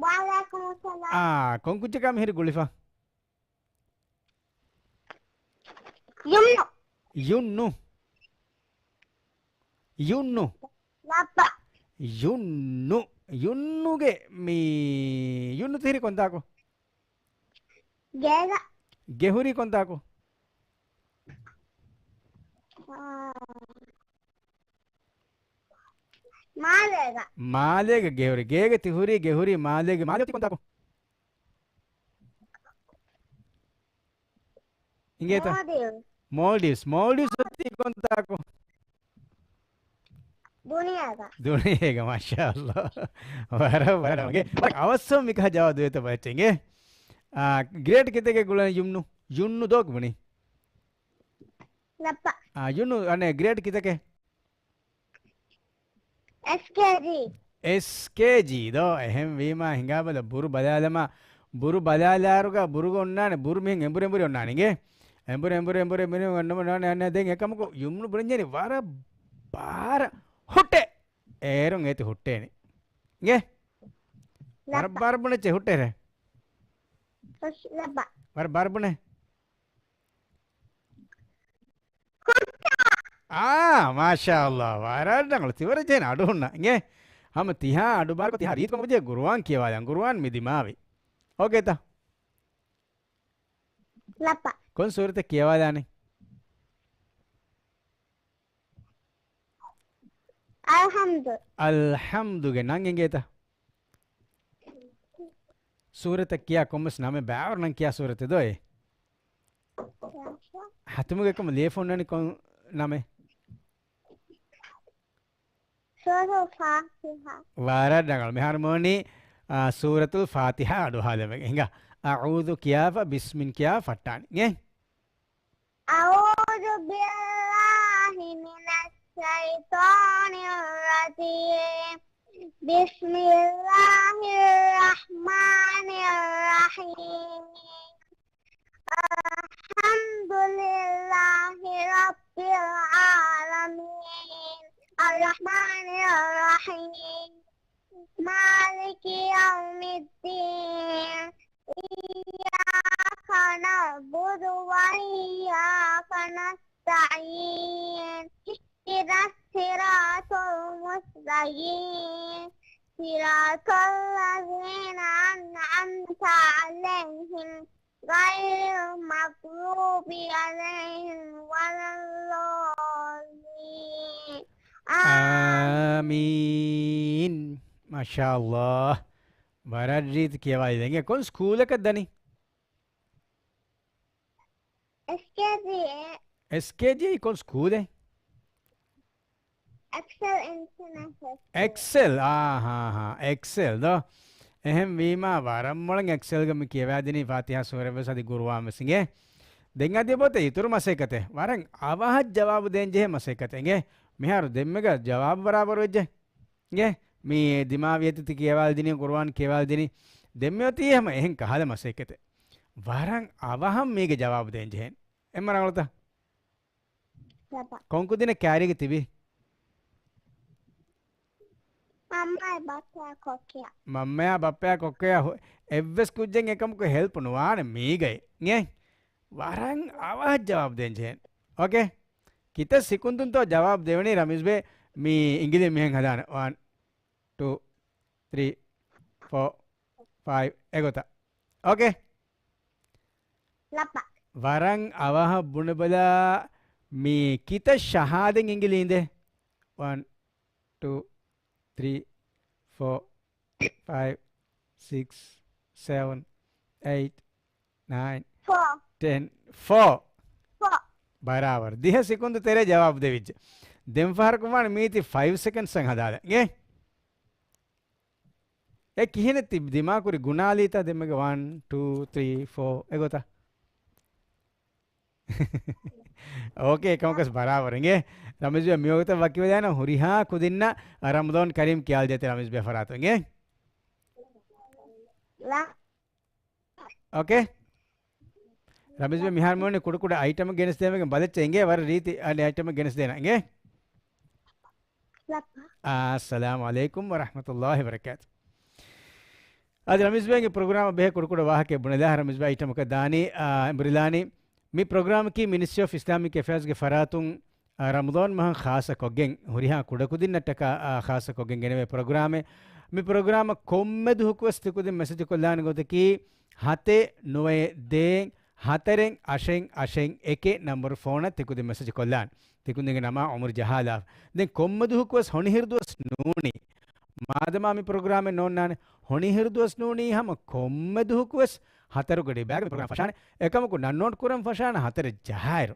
ވަޢަލައިކުމުއްސަލާމް. އާ، ކޮން ކުއްޖަކާ މިހިރީ ގުޅިފަ؟ ޔުމްނު. ޔުންނު. ޔުންނު. ލައްޕަ. ޔުންނު. ޔުންނުގެ މި، ޔުންނު ތިހިރީ ކޮންތާކު؟ ގޭގަ. ގެ ހުރީ ކޮންތާކު؟ އާ. މާލޭގަ. މާލޭގަ ގެ ހުރީ. ގޭގަ ތި ހުރީ، ގެ ހުރީ މާލޭގަ. މާލޭ އޮތީ ކޮންތާކު؟ އިނގޭތަ؟ މޯލްޑިވްސް. މޯލްޑިވްސް. މޯލްޑިވްސް އޮތީ ކޮންތާކު؟ ދުނިޔޭގަ. ދުނިޔޭގަ، މާޝާﷲ. ވަރަށް، ވަރަށް ގެ. ވަރަށް އަވަސްވަން މިކަހަލަ ޖަވާބު ދެވޭތޯ ބައްޗެއް އިނގޭ. އާ، ގްރޭޑް ކިތަކެއް ގުޅޭ ޔުމްނު؟ ޔުމްނު ދޯ ބުނީ؟ ލައްޕަ. އާ، ޔުމްނު އަނެއް ގްރޭޑް ކިތަކެއް؟ އެސްކޭޖީ. އެސްކޭޖީ ދޯ؟ އެހެން ވީމާ ހިނގާބަލަ، ބުރު ބަލާލަމާ، ބުރު ބަލާލާއިރުގަ ބުރުގަ އޮންނާނެ، ބުރު މިހެން އެނބުރި އެނބުރި އޮންނާނެ އިނގޭ. އެނބުރި އެނބުރި އެނބުރި މިނި އޮންނަމު ނާނެ އަންނަ ދެން އެކަމަކު ޔުމްނު ބުނަންޏެނި ވަރަށް ބާރަށް ހުއްޓޭ. އޭރުން އޭތި ހުއްޓޭނެ. އިނގޭ؟ ވަރަށް ލައްޕަ. ބާރަށް ބުނެއްޗޭ ހުއްޓޭރޭ. ހުސް ލައްޕަ. ވަރަށް ބާރަށް ބުނޭ. އާ، މާޝާﷲ. ވަރަށް ރަނގަޅު. ތިވަރަށް ޖެހޭނެ އަޑު ހުންނަ. އިނގޭ؟ ހަމަ ތިހާ އަޑު ބާރުކޮށް ތިހާ ރީތިކޮށް ގުރުއާން ކިޔަވާލަން. ގުރުއާން މި ދިމާވި. އޯކޭތަ؟ ލައްޕަ. ކޮން ސޫރަތެއް ކިޔަވާލާނެ؟ އަލްޙަމްދު. އަލްޙަމްދުގެ ނަން އެނގޭތަ؟ ސޫރަތަށް ކިޔާ ކޮންމެސް ނަމެއް ބާވަރު ނަން ކިޔާ ސޫރަތެއް ދޯ އޭ؟ ހަތުމުގެ ކޮމަށް ލިޔެފަ އޮންނަނީ ކޮން ނަމެއް؟ ސޫރަތުލް ފާތިޙާ. ވަރަށް ރަނގަޅު. މިހާރު މި އޮންނަނީ، އާ، ސޫރަތުލް ފާތިޙާ އަޑުއަހާލަމެގެ ހިނގާ. އަޢޫޛު ކިޔާފަ ބިސްމިން ކިޔާ ފައްޓާނީ. އިނގޭ؟ أعوذ بالله من الشيطان الرجيم. بسم الله الرحمن الرحيم. الحمد لله رب العالمين. الرحمن الرحيم. مالك يوم الدين. إياك نعبد وإياك نستعين. اهدنا الصراط المستقيم. صراط الذين أنعمت عليهم غير المغضوب عليهم ولا الضالين. އާމީން. މާޝާﷲ. ވަރަށް ރީތި ކިޔަވާލި. ދެން ކޮން ސްކޫލަކަށް ދަނީ؟ އެސްކޭޖީ. އެސްކޭޖީ ކޮން ސްކޫލެއް؟ އެކްސެލް އިންޓަރނޭޝަނަލް ސްކޫލް. އެކްސެލް، އާ، ހާ، ހާ، އެކްސެލް ދޯ. އެހެން ވީމާ، ވަރަށް މޮޅަށް އެކްސެލްގަ މި ކިޔަވާދިނީ ފާތިޙާ ސޫރަތް ވެސް އަދި ގުރުއާން ވެސް އިނގޭ. ދެން އަދި އެބައޮތޭ އިތުރު މަސައްކަތެއް. ވަރަށް އަވަހަށް ޖަވާބު ދޭން ޖެހޭ މަސައްކަތެއް އިނގޭ. މިހާރު ދެންމެގަ ޖަވާބު ބަރާބަރު ވެއްޖެ. އިނގޭ. މި ދިމާވި އެތި ތި ކިޔަވާލިދިނީ، ގުރުއާން ކިޔަވާލިދިނީ. ދެންމެ އޮތީ ހަމަ އެހެން ކަހަލަ މަސައްކަތެއް. ވަރަށް އަވަހަށް މީގެ ޖަވާބު ދޭން ޖެހޭނެ. އެންމެ ރަނގަޅުތަ؟ ކޮން ކުދިންނަށް ކައިރީގަ ތިބީ؟ މަންމައާ ބައްޕައާ ކޮއްކޮއާ. މަންމަޔާ ބައްޕަޔާ ކޮއްކޮޔާ ހު-، އެއްވެސް ކުއްޖެއް އެކަމަކު ހެލްޕް ނުވާނެ މީގައި. އިނގޭ؟ ވަރަށް އަވަހަށް ޖަވާބު ދޭން ޖެހޭނެ. އޯކޭ؟ ކިތައް ސިކުންދުންތޯ ޖަވާބު ދެވެނީ ރަމީޒް ބޭ މި އިނގިލި މިހެން ހަދާނެ. ވަން، ޓޫ، ތްރީ، ފޯ، ފައިވް، އެގޮތަށް. އޯކޭ. ލައްޕަ. ވަރަށް އަވަހަށް ބުނެބަލާ، މި ކިތައް ޝަހާދަތް އިނގިލީނދެ؟ ވަން، ޓޫ، ތްރީ، ފޯ، ފައިވް، ސިކްސް، ސެވަން، އެއިޓް، ނައިން، ފޯ. ޓެން، ފޯ. ފޯ. ބަރާބަރު. ދިހަ ސިކުންދު ތެރޭ ޖަވާބު ދެވިއްޖެ. ދެން ފަހަރަކު ވާނެ މީތި ފައިވް ސެކަންޑްސް އަށް ހަދާލަ. އިނގޭ؟ އެ ކިހިނެއް ތި ދިމާކުރި ގުނާލީތަ؟ ދެންމެގެ ވަން، ޓޫ، ތްރީ، ފޯ އެގޮތަށް. އޯކޭ، އެކަމަކަސް ބަރާބަރު އިނގޭ. ރަމީޒް ބޭ މިވަގުތަށް ވަކިވެލާނަ ހުރިހާ ކުދިންނަށް ރަމަޟާން ކަރީމް ކިޔާލަދޭތެ ރަމީޒް ބޭ ފަރާތުން އިނގޭ. އޯކޭ. ރަމީޒް ބޭ މިހާރު މިވަނީ ކުޑަކުޑަ އައިޓަމެއް ގެނެސްދޭމެގެން ބަލައްޗޭ އިނގޭ ވަރަށް ރީތި އަނެއް އައިޓަމެއް ގެނެސްދޭނަ އިނގޭ. އައްސަލާމު ޢަލައިކުމް ވަރަޙްމަތުﷲ ވަބަރަކާތު. އަދި ރަމީޒް ބޭގެ ޕްރޮގްރާމަށް ބެހޭ ކުޑަކުޑަ ވާހަކައެއް ބުނެލާ ރަމީޒް ބޭ އައިޓަމަކަށް ދާނީ، އާ، އެނބުރިލާނީ. މި ޕްރޮގްރާމަކީ މިނިސްޓްރީ އޮފް އިސްލާމިކް އެފެއާޒްގެ ފަރާތުން، އާ، ރަމަޟާން މަހަށް ޚާއްޞަކޮށްގެން، ހުރިހާ ކުޑަކުދިންނަށްޓަކާ، އާ، ޚާއްޞަކޮށްގެން ގެނެވޭ ޕްރޮގްރާމެއް. މި ޕްރޮގްރާމަށް ކޮންމެ ދުވަހަކުވެސް ތިކުދިން މެސެޖް ކޮށްލާނެ ގޮތަކީ، ހަތެއް ނުވައެއް ދޭއް ހަތަރެއް އަށެއް އަށެއް އެކެއް ނަންބަރު ފޯނަށް ތިކުދިން މެސެޖް ކޮށްލާނެ. ތިކުދިންގެ ނަމާ އުމުރު ޖަހާލާފަ. ދެން ކޮންމެ ދުވަހަކުވެސް ހޮނިހިރު ދުވަސް ނޫނީ. މާދަމާ މި ޕްރޮގްރާމެއް ނޯންނާނެ، ހޮނިހިރު ދުވަސް ނޫނީ ހަމަ ކޮންމެ ދުވަހަކުވެސް ހަތަރު ގަޑި ބައިގަ މި ޕްރޮގްރާމް ފަށާނެ. އެކަމަކު ނަން ނޯޓް ކުރަން ފަށާނެ ހަތަރެއް ޖަހާއިރު.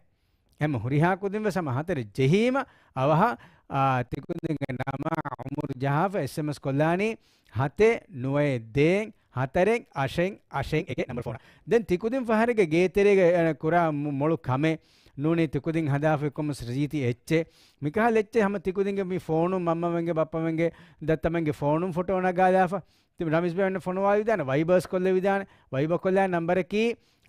އެހެން ހުރިހާ ކުދިންވެސް ހަމަ ހަތަރެއް ޖެހީމަ އަވަހަށް، އާ، ތިކުދިންގެ ނަމާ އުމުރު ޖަހާފަ އެސްއެމްއެސް ކޮށްލާނީ ހަތެއް ނުވައެއް ދޭއް ހަތަރެއް އަށެއް އަށެއް އެކެއް ނަންބަރު ފޯނަށް. ދެން ތިކުދިން ފަހަރެއްގެ ގޭތެރޭގަ، އެ، ކުރާ މު-، މޮޅު ކަމެއް ނޫނީ ތިކުދިން ހަދާފައި ކޮންމެސް ރީތި އެއްޗެއް. މިކަހަލަ އެއްޗެއް ހަމަ ތިކުދިންގެ މި ފޯނުން މަންމަމެންގެ ބައްޕަމެންގެ ދައްތަމެންގެ ފޯނުން ފޮޓޯ ނަގާލާފަ. ތި ރަމީޒް ބޭ އެންނަ ފޮނުވާލިދާނެ، ވައިބަރސް ކޮށްލެވިދާނެ. ވައިބަ ކޮށްލާ ނަންބަރަކީ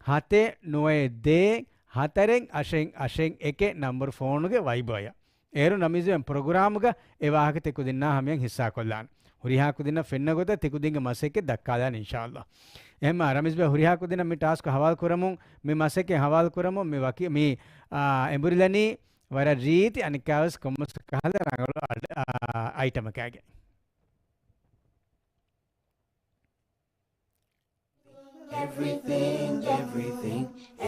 ހަތެއް ނުވައެއް ދޭއް ހަތަރެއް އަށެއް އަށެއް އެކެއް ނަންބަރު ފޯނުގެ ވައިބަޔަށް. އޭރު ރަމީޒް ބޭ ޕްރޮގްރާމުގަ އެ ވާހަކަ ތިކުދިންނާ ހަމަޔަށް ހިއްސާ ކޮށްލާނެ. ހުރިހާ ކުދިންނަށް ފެންނަ ގޮތަށް ތިކުދިންގެ މަސައްކަތް ދައްކާލާނެ އިންޝާﷲ. އެހެންމާ ރަމީޒް ބޭ ހުރިހާ ކުދިންނަށް މި ޓާސްކް ހަވާލު ކުރަމުން، މި މަސައްކަތް ހަވާލު ކުރަމުން މި ވަކި، މި، އާ، އެނބުރިލަނީ ވަރަށް ރީތި އަނެއްކާވެސް ކޮންމެސް ކަހަލަ ރަނގަޅު އަޑ-، އާ، އައިޓަމަކާގެ. Everything, everything,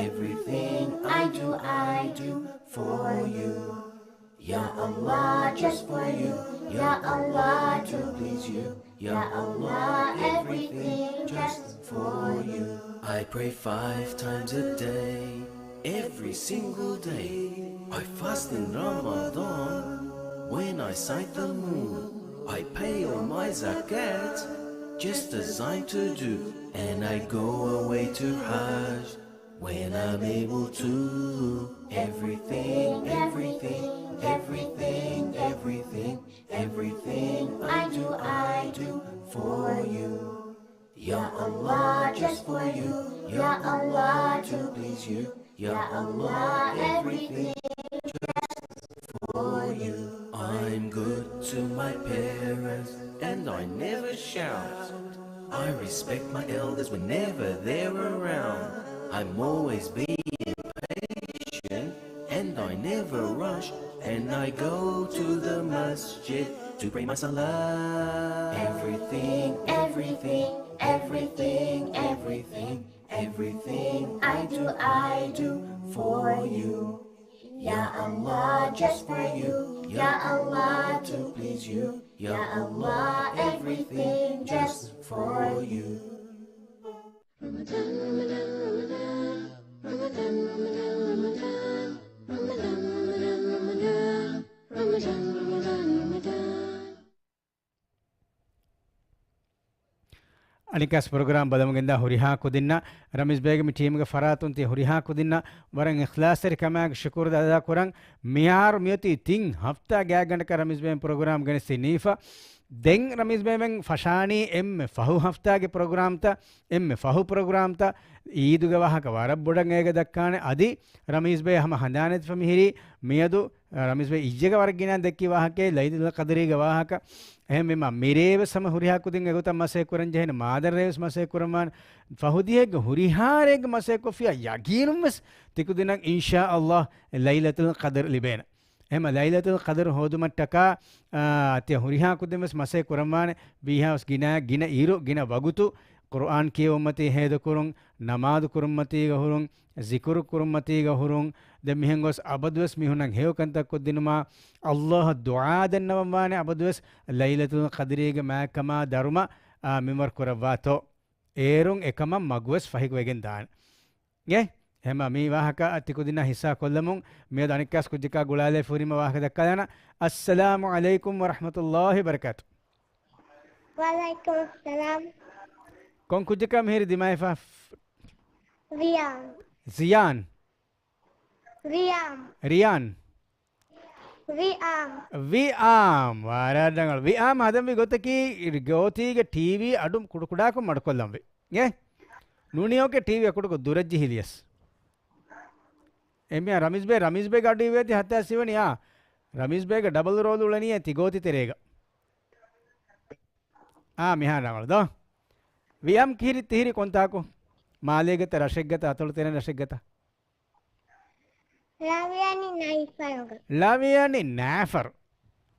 everything I do, I do for you. Ya Allah, just for you. Ya Allah, to please you. Ya Allah, everything just for you. I pray five times a day, every single day. I fast in Ramadan when I sight the moon. I pay all my zakat, just as I'm to do, and I go away to Hajj when I'm able to. Everything, everything, everything, everything, everything I do, I do for you. Ya Allah, just for you. Ya Allah, to please you. Ya Allah, everything just for you. I'm good to my parents, and I never shout. I respect my elders whenever they're around. I'm always being patient, and I never rush, and I go to the masjid to pray my salah. Everything, everything, everything, everything, everything I do, I do for you. Ya Allah, just for you. Ya Allah, to please you. Ya Allah, everything just for you. އަނެއްކާސް ޕްރޮގްރާމް ބަލަމުގެންދާ ހުރިހާ ކުދިންނަށް، ރަމީޒް ބޭގެ މި ޓީމުގެ ފަރާތުން ތި ހުރިހާ ކުދިންނަށް ވަރަށް އިޚްލާޞްތެރި ކަމާގެ ޝުކުރު އަދާ ކުރަން. މިހާރު މިއޮތީ ތިން ހަފްތާ ގާތްގަނޑަކަށް ރަމީޒް ބޭގެ ޕްރޮގްރާމް ގެނެސްދިނީފަ. ދެން ރަމީޒް ބޭގެ ފަށާނީ އެންމެ ފަހު ހަފްތާގެ ޕްރޮގްރާމްތައް، އެންމެ ފަހު ޕްރޮގްރާމްތައް. އީދުގެ ވާހަކަ ވަރަށް ބޮޑަށް އޭގަ ދައްކާނެ. އަދި ރަމީޒް ބޭ ހަމަ ހަނދާނެތިފަ މިހިރީ މިއަދު ރަމީޒް ބޭ އިއްޔެގަ ވަރަށް ގިނަ ދެއްކި ވާހަކައެއް ލައިލަތުލް ޤަދްރީގެ ވާހަކަ. އެހެންވީމަ މިރޭވެސް ހަމަ ހުރިހާ ކުދިން އެގޮތަށް މަސައްކަތް ކުރަން ޖެހޭނެ. މާދަން ރޭވެސް މަސައްކަތް ކުރަންވާނެ. ފަހު ދިހައިގެ ހުރިހާ ރެއެއްގެ މަސައްކަތް ކޮށްފިއްޔާ ޔަގީނުންވެސް ތިކުދިންނަށް އިންޝާ ﷲ ލައިލަތުލް ޤަދްރު ލިބޭނެ. އެހެންމަ ލައިލަތުލް ޤަދްރު ހޯދުމަށްޓަކާ، އާ، ތިޔަ ހުރިހާ ކުދިންވެސް މަސައްކަތް ކުރަންވާނެ. ވީހާވެސް ގިނަ، ގިނަ އިރު، ގިނަ ވަގުތު ޤުރުއާން ކިޔެވުމަތީ ހޭދަކުރުން، ނަމާދު ކުރުމަތީގަ ހުރުން، ޒިކުރު ކުރުމަތީގަ ހުރުން، ދެން މިހެން ގޮސް އަބަދުވެސް މީހުންނަށް ހެޔޮ ކަންތައް ކޮށްދިނުމާ، ﷲ އަށް ދުޢާ ދަންނަވަންވާނެ އަބަދުވެސް ލައިލަތުލް ޤަދްރީގެ މާތްކަމާ ދަރުމަ، އާ، މިންވަރު ކުރައްވާތޯ. އޭރުން އެކަމަށް މަގުވެސް ފަހި ވެގެން ދާނެ. އެ، އެހެންމަ މި ވާހަކަ ތިކުދިންނާ ހިއްސާ ކޮށްލަމުން މިއަދު އަނެއްކާސް ކުއްޖަކާ ގުޅާލައިފި ހުރީމަ ވާހަކަ ދައްކާލާނަ. އައްސަލާމު ޢަލައިކުމް ވަރަޙްމަތުﷲ ވަބަރަކާތު. ވަޢަލައިކުމުއްސަލާމް. ކޮން ކުއްޖަކާ މިހިރީ ދިމާވެފަ؟ ރިޔާން. ޒިޔާން. ރިޔާން. ރިޔާން. ވިއާމް. ވިއާމް. ވަރަށް ރަނގަޅު. ވިއާމް ހަދަންވީ ގޮތަކީ ގޯތީގެ ޓީވީ އަޑު ކުޑަކުޑާކޮށް މަޑުކޮށްލަންވީ. އޭ؟ ނޫނީ އޯކޭ ޓީވީ އަކުޑަކު ދުރަށް ޖެހިލިޔަސް. އެމިއާ ރަމީޒް ބޭ، ރަމީޒް ބޭގެ އަޑު އިވޭތި ހަތާސް އިވެނި އާ. ރަމީޒް ބޭގެ ޑަބަލް ރޯލް އުޅެނީ ތި ގޯތި ތެރޭގަ. އާ، މިހާ ރަނގަޅު ދޯ. ވިއާމް ކިހިރި ތިހިރި ކޮންތާކު؟ މާލޭގަތަ ރަށެއްގަތަ އަތޮޅު ތެރެ ރަށެއްގަތަ؟ ޅަވިޔަނި ނައިފަރުގަ. ޅަވިޔަނި ނައިފަރު.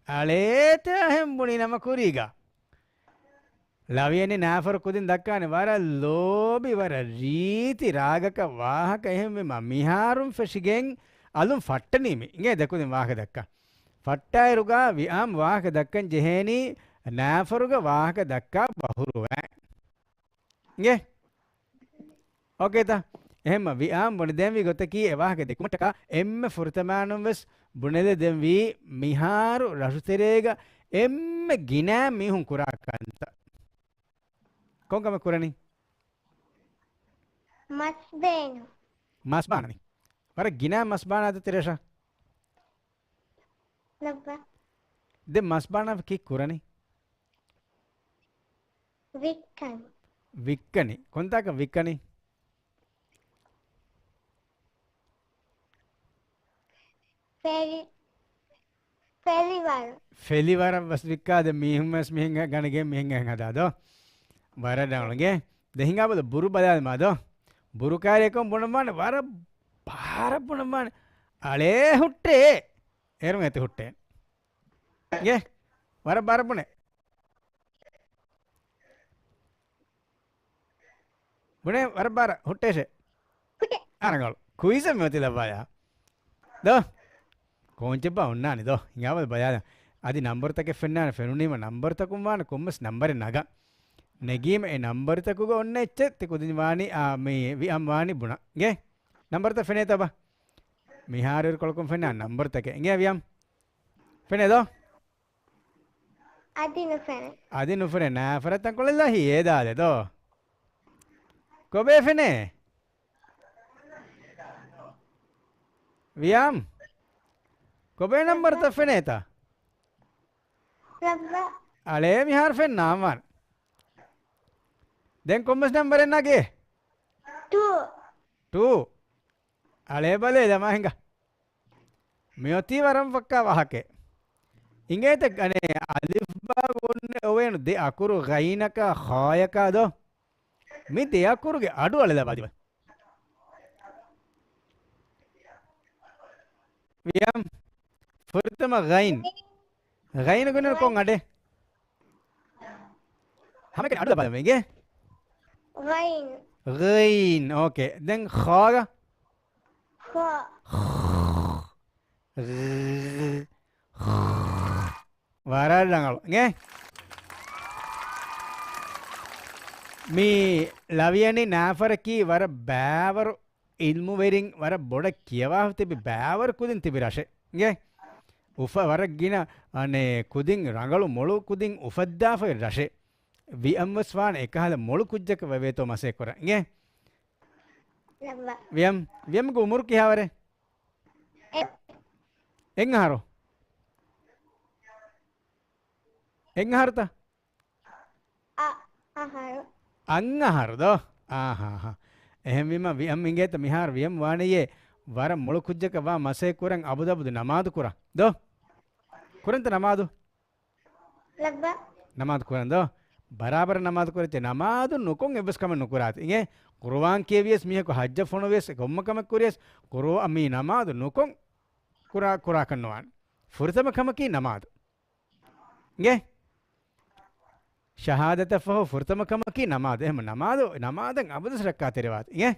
އަޅޭތަ އެހެން ބުނި ނަމަ ކުރީގަ. ޅަވިޔަނި ނައިފަރު ކުދިން ދައްކާނެ ވަރަށް ލޯބި، ވަރަށް ރީތި ރާގަކަށް ވާހަކަ. އެހެންވީމަ މިހާރުން ފެށިގެން އަލުން ފައްޓަނީ މި. އިނގޭ ދެކުދިން ވާހަކަ ދައްކާ. ފައްޓާއިރުގަ ވިއާމް ވާހަކަ ދައްކަން ޖެހޭނީ ނައިފަރުގަ ވާހަކަ ދައްކާ ބަހުރުވައި. އިނގޭ؟ އޯކޭތަ؟ އެހެންމަ ވިއާމް ބުނެދޭންވީ ގޮތަކީ އެ ވާހަކަ ދެކުމަށްޓަކާ އެންމެ ފުރަތަމައިނުން ވެސް ބުނެލެދެންވީ މިހާރު ރަށުތެރޭގަ އެންމެ ގިނަ މީހުން ކުރާ ކަންތައް. ކޮން ކަމެއް ކުރަނީ؟ މަސް ބޭނުން. މަސް ބާނަނީ. ވަރަށް ގިނަ މަސް ބާނާތަ ތިރޭޝާ؟ ލައްބަ. ދެން މަސް ބާނާފަ ކީއް ކުރަނީ؟ ވިއްކަނީ. ވިއްކަނީ. ކޮންތާކަށް ވިއްކަނީ؟ ފެލި-، ފެލިވަރަށް. ފެލިވަރަށް ވެސް ވިއްކާ. ދެން މީހުން ވެސް މިހެން ގަނެގެން މިހެން ހަދާ ދޯ. ވަރަށް ރަނގަޅު. އިނގޭ؟ ދެން ހިނގާބަލަ ބުރު ބަލާލަމާ ދޯ. ބުރު ކާރިއަކުން ބުނަންވާނެ ވަރަށް ބާރަށް ބުނަންވާނެ. އަޅޭ ހުއްޓޭ. އޭރުން އެތި ހުއްޓޭ. އިނގޭ؟ ވަރަށް ބާރަށް ބުނޭ. ބުނޭ ވަރަށް ބާރަށް ހުއްޓޭށޭ. ހުއްޓޭ. އާ ރަނގަޅު. ކުއިޒެއް މިއޮތީ ލައްވާޔާ. ދޯ. ކޯންޗެއްބާ އޮންނާނެ ދޯ. ހިނގާބަލަ ބަލާލަން. އަދި ނަންބަރުތަކެއް ފެންނާނެ. ފެނުނީމަ ނަންބަރުތަކުން ވާނެ ކޮންމެސް ނަންބަރެއް ނަގަން. ނެގީމަ އެ ނަންބަރުތަކުގަ އޮންނަ އެއްޗެއް ތި ކުދިން ވާނީ، އާ، މި ވިއަމް ވާނީ ބުނަން. އިނގޭ؟ ނަންބަރުތައް ފެނޭތަ ބާ؟ މިހާރު އިރުކޮޅަކުން ފެންނާ ނަންބަރުތަކެއް. އިނގޭ ވިއަމް؟ ފެނޭ ދޯ؟ އަދި ނުފެނޭ. އަދި ނުފެނޭ. ނާފަރަތަން ކޮޅެއްލާ ހިޔޭ ދާލެ ދޯ. ކޮބޭ ފެނޭ؟ ވިޔާމް. ކޮބޭ ނަންބަރުތައް ފެނޭތަ؟ ރައްބަ. އަޅޭ މިހާރު ފެންނާން ވާން. ދެން ކޮންމެސް ނަންބަރެއް ނަގޭ؟ ޓޫ. ޓޫ. އަޅޭ ބަލޭ ދަމާ ހިނގާ. މިއޮތީ ވަރަށް ފައްކާ ވާހަކައެއް. އިނގޭތަ ގަނޭ އަލިފްބާ ގޮންނެ އޮވޭނު ދެ އަކުރު ޣައިނަކާ ޚާޔަކާ ދޯ؟ މި ދެ އަކުރުގެ އަޑު އަޅެލަބާ ދިވެ. ވިޔަމް. ފުރަތަމަ ޣައިން. ޣައިނު ގޮންނެ ކޮން އަޑެއް؟ ހަމައެކަނި އަޑު ލަބާލަމޭގެ. ޣައިން. ޣައިން. އޯކޭ. ދެން ޚާގަ؟ ޚާ. ވަރަށް ރަނގަޅު. އިނގޭ؟ މި ޅަވިޔަނި ނާފަރަކީ ވަރަށް ބާވަރު އިލްމުވެރިން، ވަރަށް ބޮޑަށް ކިޔަވާފަ ތިބި ބާވަރު ކުދިން ތިބި ރަށެއް. އިނގޭ؟ އުފަ-، ވަރަށް ގިނަ، އަނެއް، ކުދިން ރަނގަޅު މޮޅު ކުދިން އުފައްދާފައި ރަށެއް. ވިއަމް ވެސް ވާނެ އެކަހަލަ މޮޅު ކުއްޖަކަށް ވެވޭތޯ މަސޭ ކުރަން. އިނގޭ؟ ވިޔަމް، ވިޔަމްގެ އުމުރު ކިހާވަރެއް؟ އެ-، އެއް އަހަރު. އެއް އަހަރުތަ؟ އަ-، އަހަރު. އަށް އަހަރު ދޯ؟ އާހާހާ. އެހެންވީމަ ވިޔަމް އިނގޭތަ މިހާރު ވިޔަމް ވާނެޔޭ ވަރަށް މޮޅު ކުއްޖަކަށް ވާ މަސޭ ކުރަން އަބުދު އަބުދު ނަމާދު ކުރަން ދޯ؟ ކުރަންތަ ނަމާދު؟ ލައްބަ. ނަމާދު ކުރަން ދޯ؟ ބަރާބަރަށް ނަމާދު ކުރެއްޗެ ނަމާދު ނުކޮން އެއްވެސް ކަމެއް ނުކުރާތި. އިނގޭ؟ ޤުރުއާން ކިޔެވިޔަސް މީހަކު ޙައްޖަށް ފޮނުވިޔަސް ކޮންމެ ކަމެއް ކުރިޔަސް ޤުރުއާ-، މީ ނަމާދު ނުކޮން ކުރާ-، ކުރާކަށް ނުވާނެ. ފުރަތަމަ ކަމަކީ ނަމާދު. އިނގޭ؟ ޝަހާދަތަށް ފަހު ފުރަތަމަ ކަމަކީ ނަމާދު. އެހެން ނަމާދު، ނަމާދަށް އަބަދުސް ރައްކާތެރިވާތި. އިނގޭ؟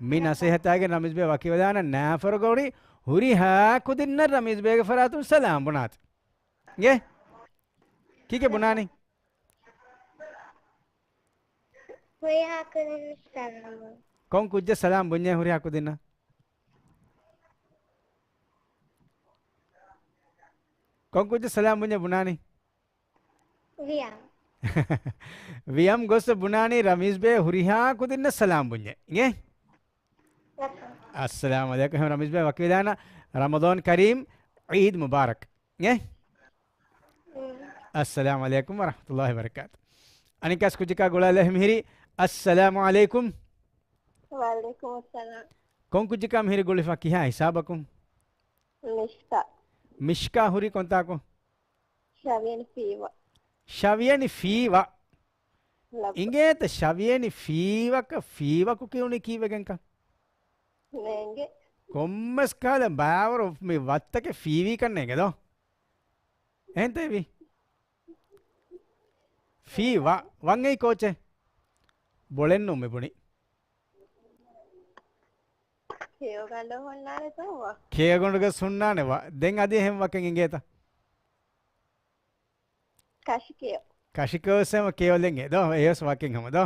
މި ނަސޭހަތާގެ ރަމީޒް ބޭ ވަކިވެލާނަ ނާފަރުގަ ހުރި ހުރިހާ ކުދިންނަށް ރަމީޒް ބޭގެ ފަރާތުން ސަލާމް ބުނާތި. އިނގޭ؟ ކީކޭ ބުނާނީ؟ ހުރިހާ ކުދިންނަށް ސަލާމް. ކޮން ކުއްޖެއް ސަލާމް ބުންޏޭ ހުރިހާ ކުދިންނަށް؟ ކޮން ކުއްޖެއް ސަލާމް ބުންޏޭ ބުނާނީ؟ ވިޔަމް. ވިޔަމް ގޮސް ބުނާނީ ރަމީޒް ބޭ ހުރިހާ ކުދިންނަށް ސަލާމް ބުންޏޭ. އިނގޭ؟ އައްސަލާމު ޢަލައިކުމް. އެހެން ރަމީޒް ބޭ ވަކިވެލާނަ ރަމަޟާން ކަރީމް، ޢީދު މުބާރަކް. އިނގޭ؟ އައްސަލާމު ޢަލައިކުމް ވަރަޙްމަތުﷲި ވަބަރަކާތު. އަނެއްކާސް ކުއްޖަކާ ގުޅާލަ ހިމިހިރި، އައްސަލާމު ޢަލައިކުމް. ވަޢަލައިކުމުއްސަލާމް. ކޮން ކުއްޖަކާ މިހިރި ގުޅިފަ ކިހާ ހިސާބަކުން؟ މިޝްކާ. މިޝްކާ ހުރީ ކޮންތާކު؟ ޝަވިޔަނި ފީވަ. ޝަވިޔަނި ފީވަ. ލައްބަ. އިނގޭތަ ޝަވިޔަނި ފީވަކަށް ފީވަކު ކިޔުނީ ކީއްވެގެންކަން؟ ނޭނގެ. ކޮންމެސް ކާލަ ބާވަރު މި ވައްތަކެއް ފީވީ ކަންނޭނގެ ދޯ؟ އެހެންތަ އެވީ؟ ފީ ވަ، ވަން އެއީ ކޯޗެއް؟ ބޮޅެއްނު މި ބުނި. ކެޔޮގަނޑު ހުންނާނެ ތައްވަ. ކެޔޮގަނޑުގަސް ހުންނާނެ ވަ. ދެން އަދި އެހެން ވަކެއް އިނގޭތަ؟ ކަށިކެޔޮ. ކަށިކެޔޮސް ހަމަ ކެޔޮލެން އެ ދޯ، އެޔޮސް ވަކެއް ހަމަ ދޯ.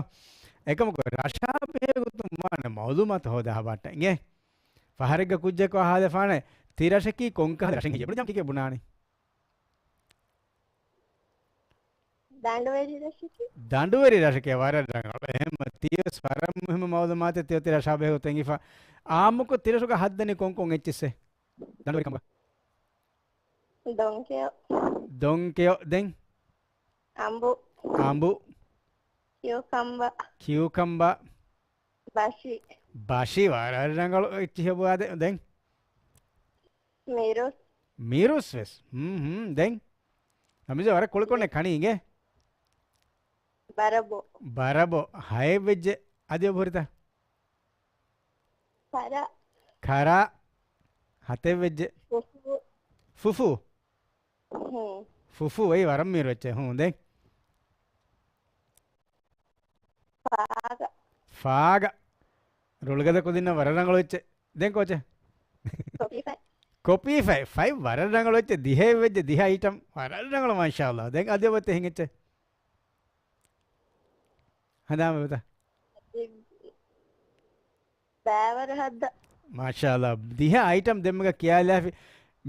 އެކަމަކު ރަށާ ބެހޭ ގޮތުން ވާނެ މައުލޫމާތު ހޯދާ ހަބާޓަ އިނގޭ. ފަހަރެއްގަ ކުއްޖަކު އަހާލެފާނެ، ތި ރަށަކީ ކޮންކަހަލަ ރަށެއް ހެއްޔޭ ބުނާނީ؟ ދަނޑުވެރި ރަށަކީ. ދަނޑުވެރި ރަށެކޭ ވަރަށް ރަނގަޅު. އެހެން ތިޔަސް ވަރަށް މުހިއްމު މައުލޫމާތެއް ތިޔަ ތި ރަށާ ބެހޭ ގޮތުން އެނގިފަ. އާއްމުކޮށް ތި ރަށުގަ ހައްދަނީ ކޮންކޮން އެއްޗިއްސެއް؟ ދަނޑުވެރި ކަމުގަ. ދޮންކެޔޮ. ދޮންކެޔޮ ދެން؟ އަނބު. އަނބު. ކިއުކަމްބަ. ކިއުކަމްބަ. ބަށި. ބަށި ވަރަށް ރަނގަޅު އެއްޗިހި ބުއާދެ ދެން. މިރުސް. މިރުސް ވެސް. ހުން، ހުން، ދެން. ރަމީޒާ ވަރަށް ކުޅިކޮށްނެ ކަނީ އިނގޭ. ބަރަބޮ. ބަރަބޮ. ހައެއް ވެއްޖެ. އަދި އޮބު ހުރިތަ؟ ކަރަ. ކަރަ. ހަތެއް ވެއްޖެ. ފުފު. ފުފު. ހުން. ފުފު އެއީ ވަރަށް މީރު އެއްޗެއް. ހުން، ދެން. ފާގަ. ފާގަ. ރުޅިގަދަ ކުދިންނަށް ވަރަށް ރަނގަޅު އެއްޗެއް. ދެން ކޯޗެއް؟ ކޮޕީފައި. ކޮޕީފައި. ފައި ވަރަށް ރަނގަޅު އެއްޗެއް. ދިހައެއް ވެއްޖެ، ދިހަ އައިޓަމް. ވަރަށް ރަނގަޅު، މާޝާﷲ. ދެން އަދި އޮބައްތަ އެހެން އެއްޗެއް؟ ހަނދާން ވެވަތަ؟ ބައިވަރު ހައްދަ. މާޝާﷲ. ދިހަ އައިޓަމް ދެންމެގަ ކިޔާލާފި.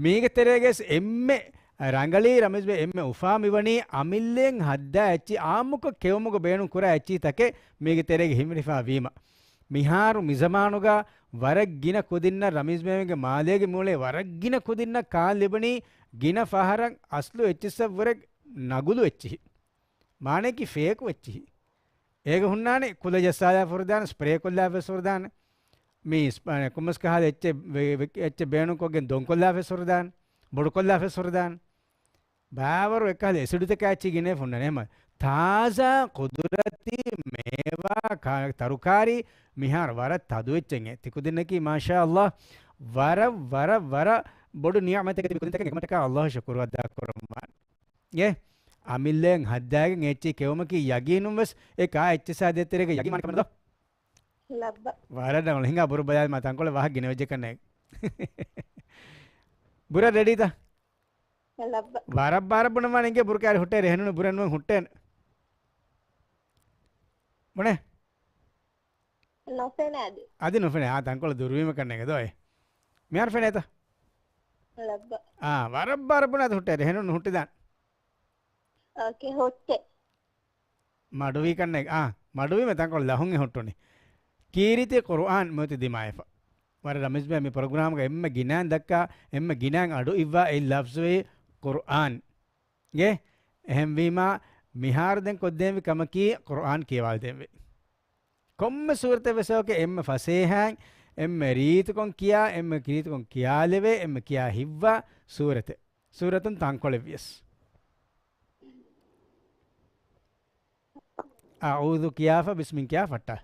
މީގެ ތެރޭގަސް އެންމެ ރަނގަޅީ ރަމީޒްބެ އެންމެ އުފާ މިވަނީ އަމިއްލައިން ހައްދާ އެއްޗި އާއްމުކޮށް ކެއުމުގަ ބޭނުން ކުރާ އެއްޗިތަކެއް މީގެ ތެރޭގަ ހިމެނިފާ ވީމަ. މިހާރު މިޒަމާނުގަ ވަރަށް ގިނަ ކުދިންނަށް ރަމީޒްބެގެ މާލޭގެ މިއުޅޭ ވަރަށް ގިނަ ކުދިންނަށް ކާން ލިބުނީ ގިނަ ފަހަރަށް އަސްލު އެއްޗިއްސަށްވުރެ ނަގުލު އެއްޗިހި. މާނައަކީ ފޭކު އެއްޗިހި. އޭގަ ހުންނާނެ ކުލަ ޖައްސާލާފަ ހުރެދާނެ، ސްޕްރޭ ކޮށްލާފަ ވެސް ހުރެދާނެ. މި ސްޕް-، އަނެ، ކޮންމެސް ކަހަލަ އެއްޗެއް ވެ-، ވެ-، އެއްޗެއް ބޭނުންކޮށްގެން ދޮންކޮށްލާފަ ވެސް ހުރެދާނެ. ބޮޑުކޮށްލާފަ ވެސް ހުރެދާނެ. ބާވަރު އެއްކަހަލަ އެސިޑުތަކާ އެއްޗިހި ގިނައިފަ ހުންނާނެ. އެހެންމަ ތާޒާ ޤުދުރަތީ މޭވާ ކާ-، ތަރުކާރީ މިހާރު ވަރަށް ތަދު އެއްޗެއް އެ. ތި ކުދިންނަކީ މާޝާﷲ ވަރަށް، ވަރަށް، ވަރަށް ބޮޑު ނިޢުމަތެއް ތި ކުދިންތަކަށް އެކަމަށްޓަކާ ﷲ ޝުކުރު އަދާކުރަންވާނެ. އޭ، އަމިއްލައިން ހައްދާގެން އެއްޗެއް ކެއުމަކީ ޔަގީނުން ވެސް އެ ކާ އެއްޗެއް ސާދޭ ތެރޭގަ ޔަގީން މާނަ ކަމެއް ނުދޯ؟ ލައްބަ. ވަރަށް ރަނގަޅު. ހިނގާ ބުރަ ބަލާލި މާ ތަންކޮޅެއް ވާހަކަ ގިނަ ވެއްޖެ ކަންނޭ. ބުރަ ރެޑީތަ؟ ލައްބަ. ވަރަށް ބާރަށް ބުނަމާ ނިނގޭ ބުރަ ކާރި ހުއްޓޭ ރެހެނުނު ބުރެން ނުވެ ހުއްޓޭނެ. ބުނެ؟ ނުފެނޭ އަދި. އަދި ނުފެނޭ. އާ، ތަންކޮޅެއް ދުރުވީމަ ކަންނޭގެ ދޯއޭ. މިހާރު ފެނޭތަ؟ ލައްބަ. އާ، ވަރަށް ބާރަށް ބުނާ އަދި ހުއްޓޭ ރެހެނުނު ހުއްޓިދާނެ. އޯކޭ، ހުއްޓޭ. މަޑުވީ ކަންނޭ، އާ، މަޑުވީމަ ތަންކޮޅު ލަހުން އެ ހުއްޓުނީ. ކީރިތި ޤުރުއާން މިއޮތީ ދިމާވެފަ. ވަރަށް ރަމީޒްބެ މި ޕްރޮގްރާމްގަ އެންމެ ގިނައިން ދައްކާ، އެންމެ ގިނައިން އަޑު އިއްވާ އެއް ލަފްޒުވީ ޤުރުއާން. ގެ؟ އެހެންވީމާ، މިހާރު ދެން ކޮށްދޭންވީ ކަމަކީ ޤުރުއާން ކިޔަވާލަދޭންވީ. ކޮންމެ ސޫރަތެއް ވެސް އޯކޭ، އެންމެ ފަސޭހައިން، އެންމެ ރީތިކޮށް ކިޔާ، އެންމެ ރީތިކޮށް ކިޔާލެވޭ، އެންމެ ކިޔާ ހިއްވާ ސޫރަތެއް. ސޫރަތުން ތަންކޮޅެއް ވިޔަސް. އަޢޫޛު ކިޔާފަ، ބިސްމިން ކިޔާ ފައްޓާ.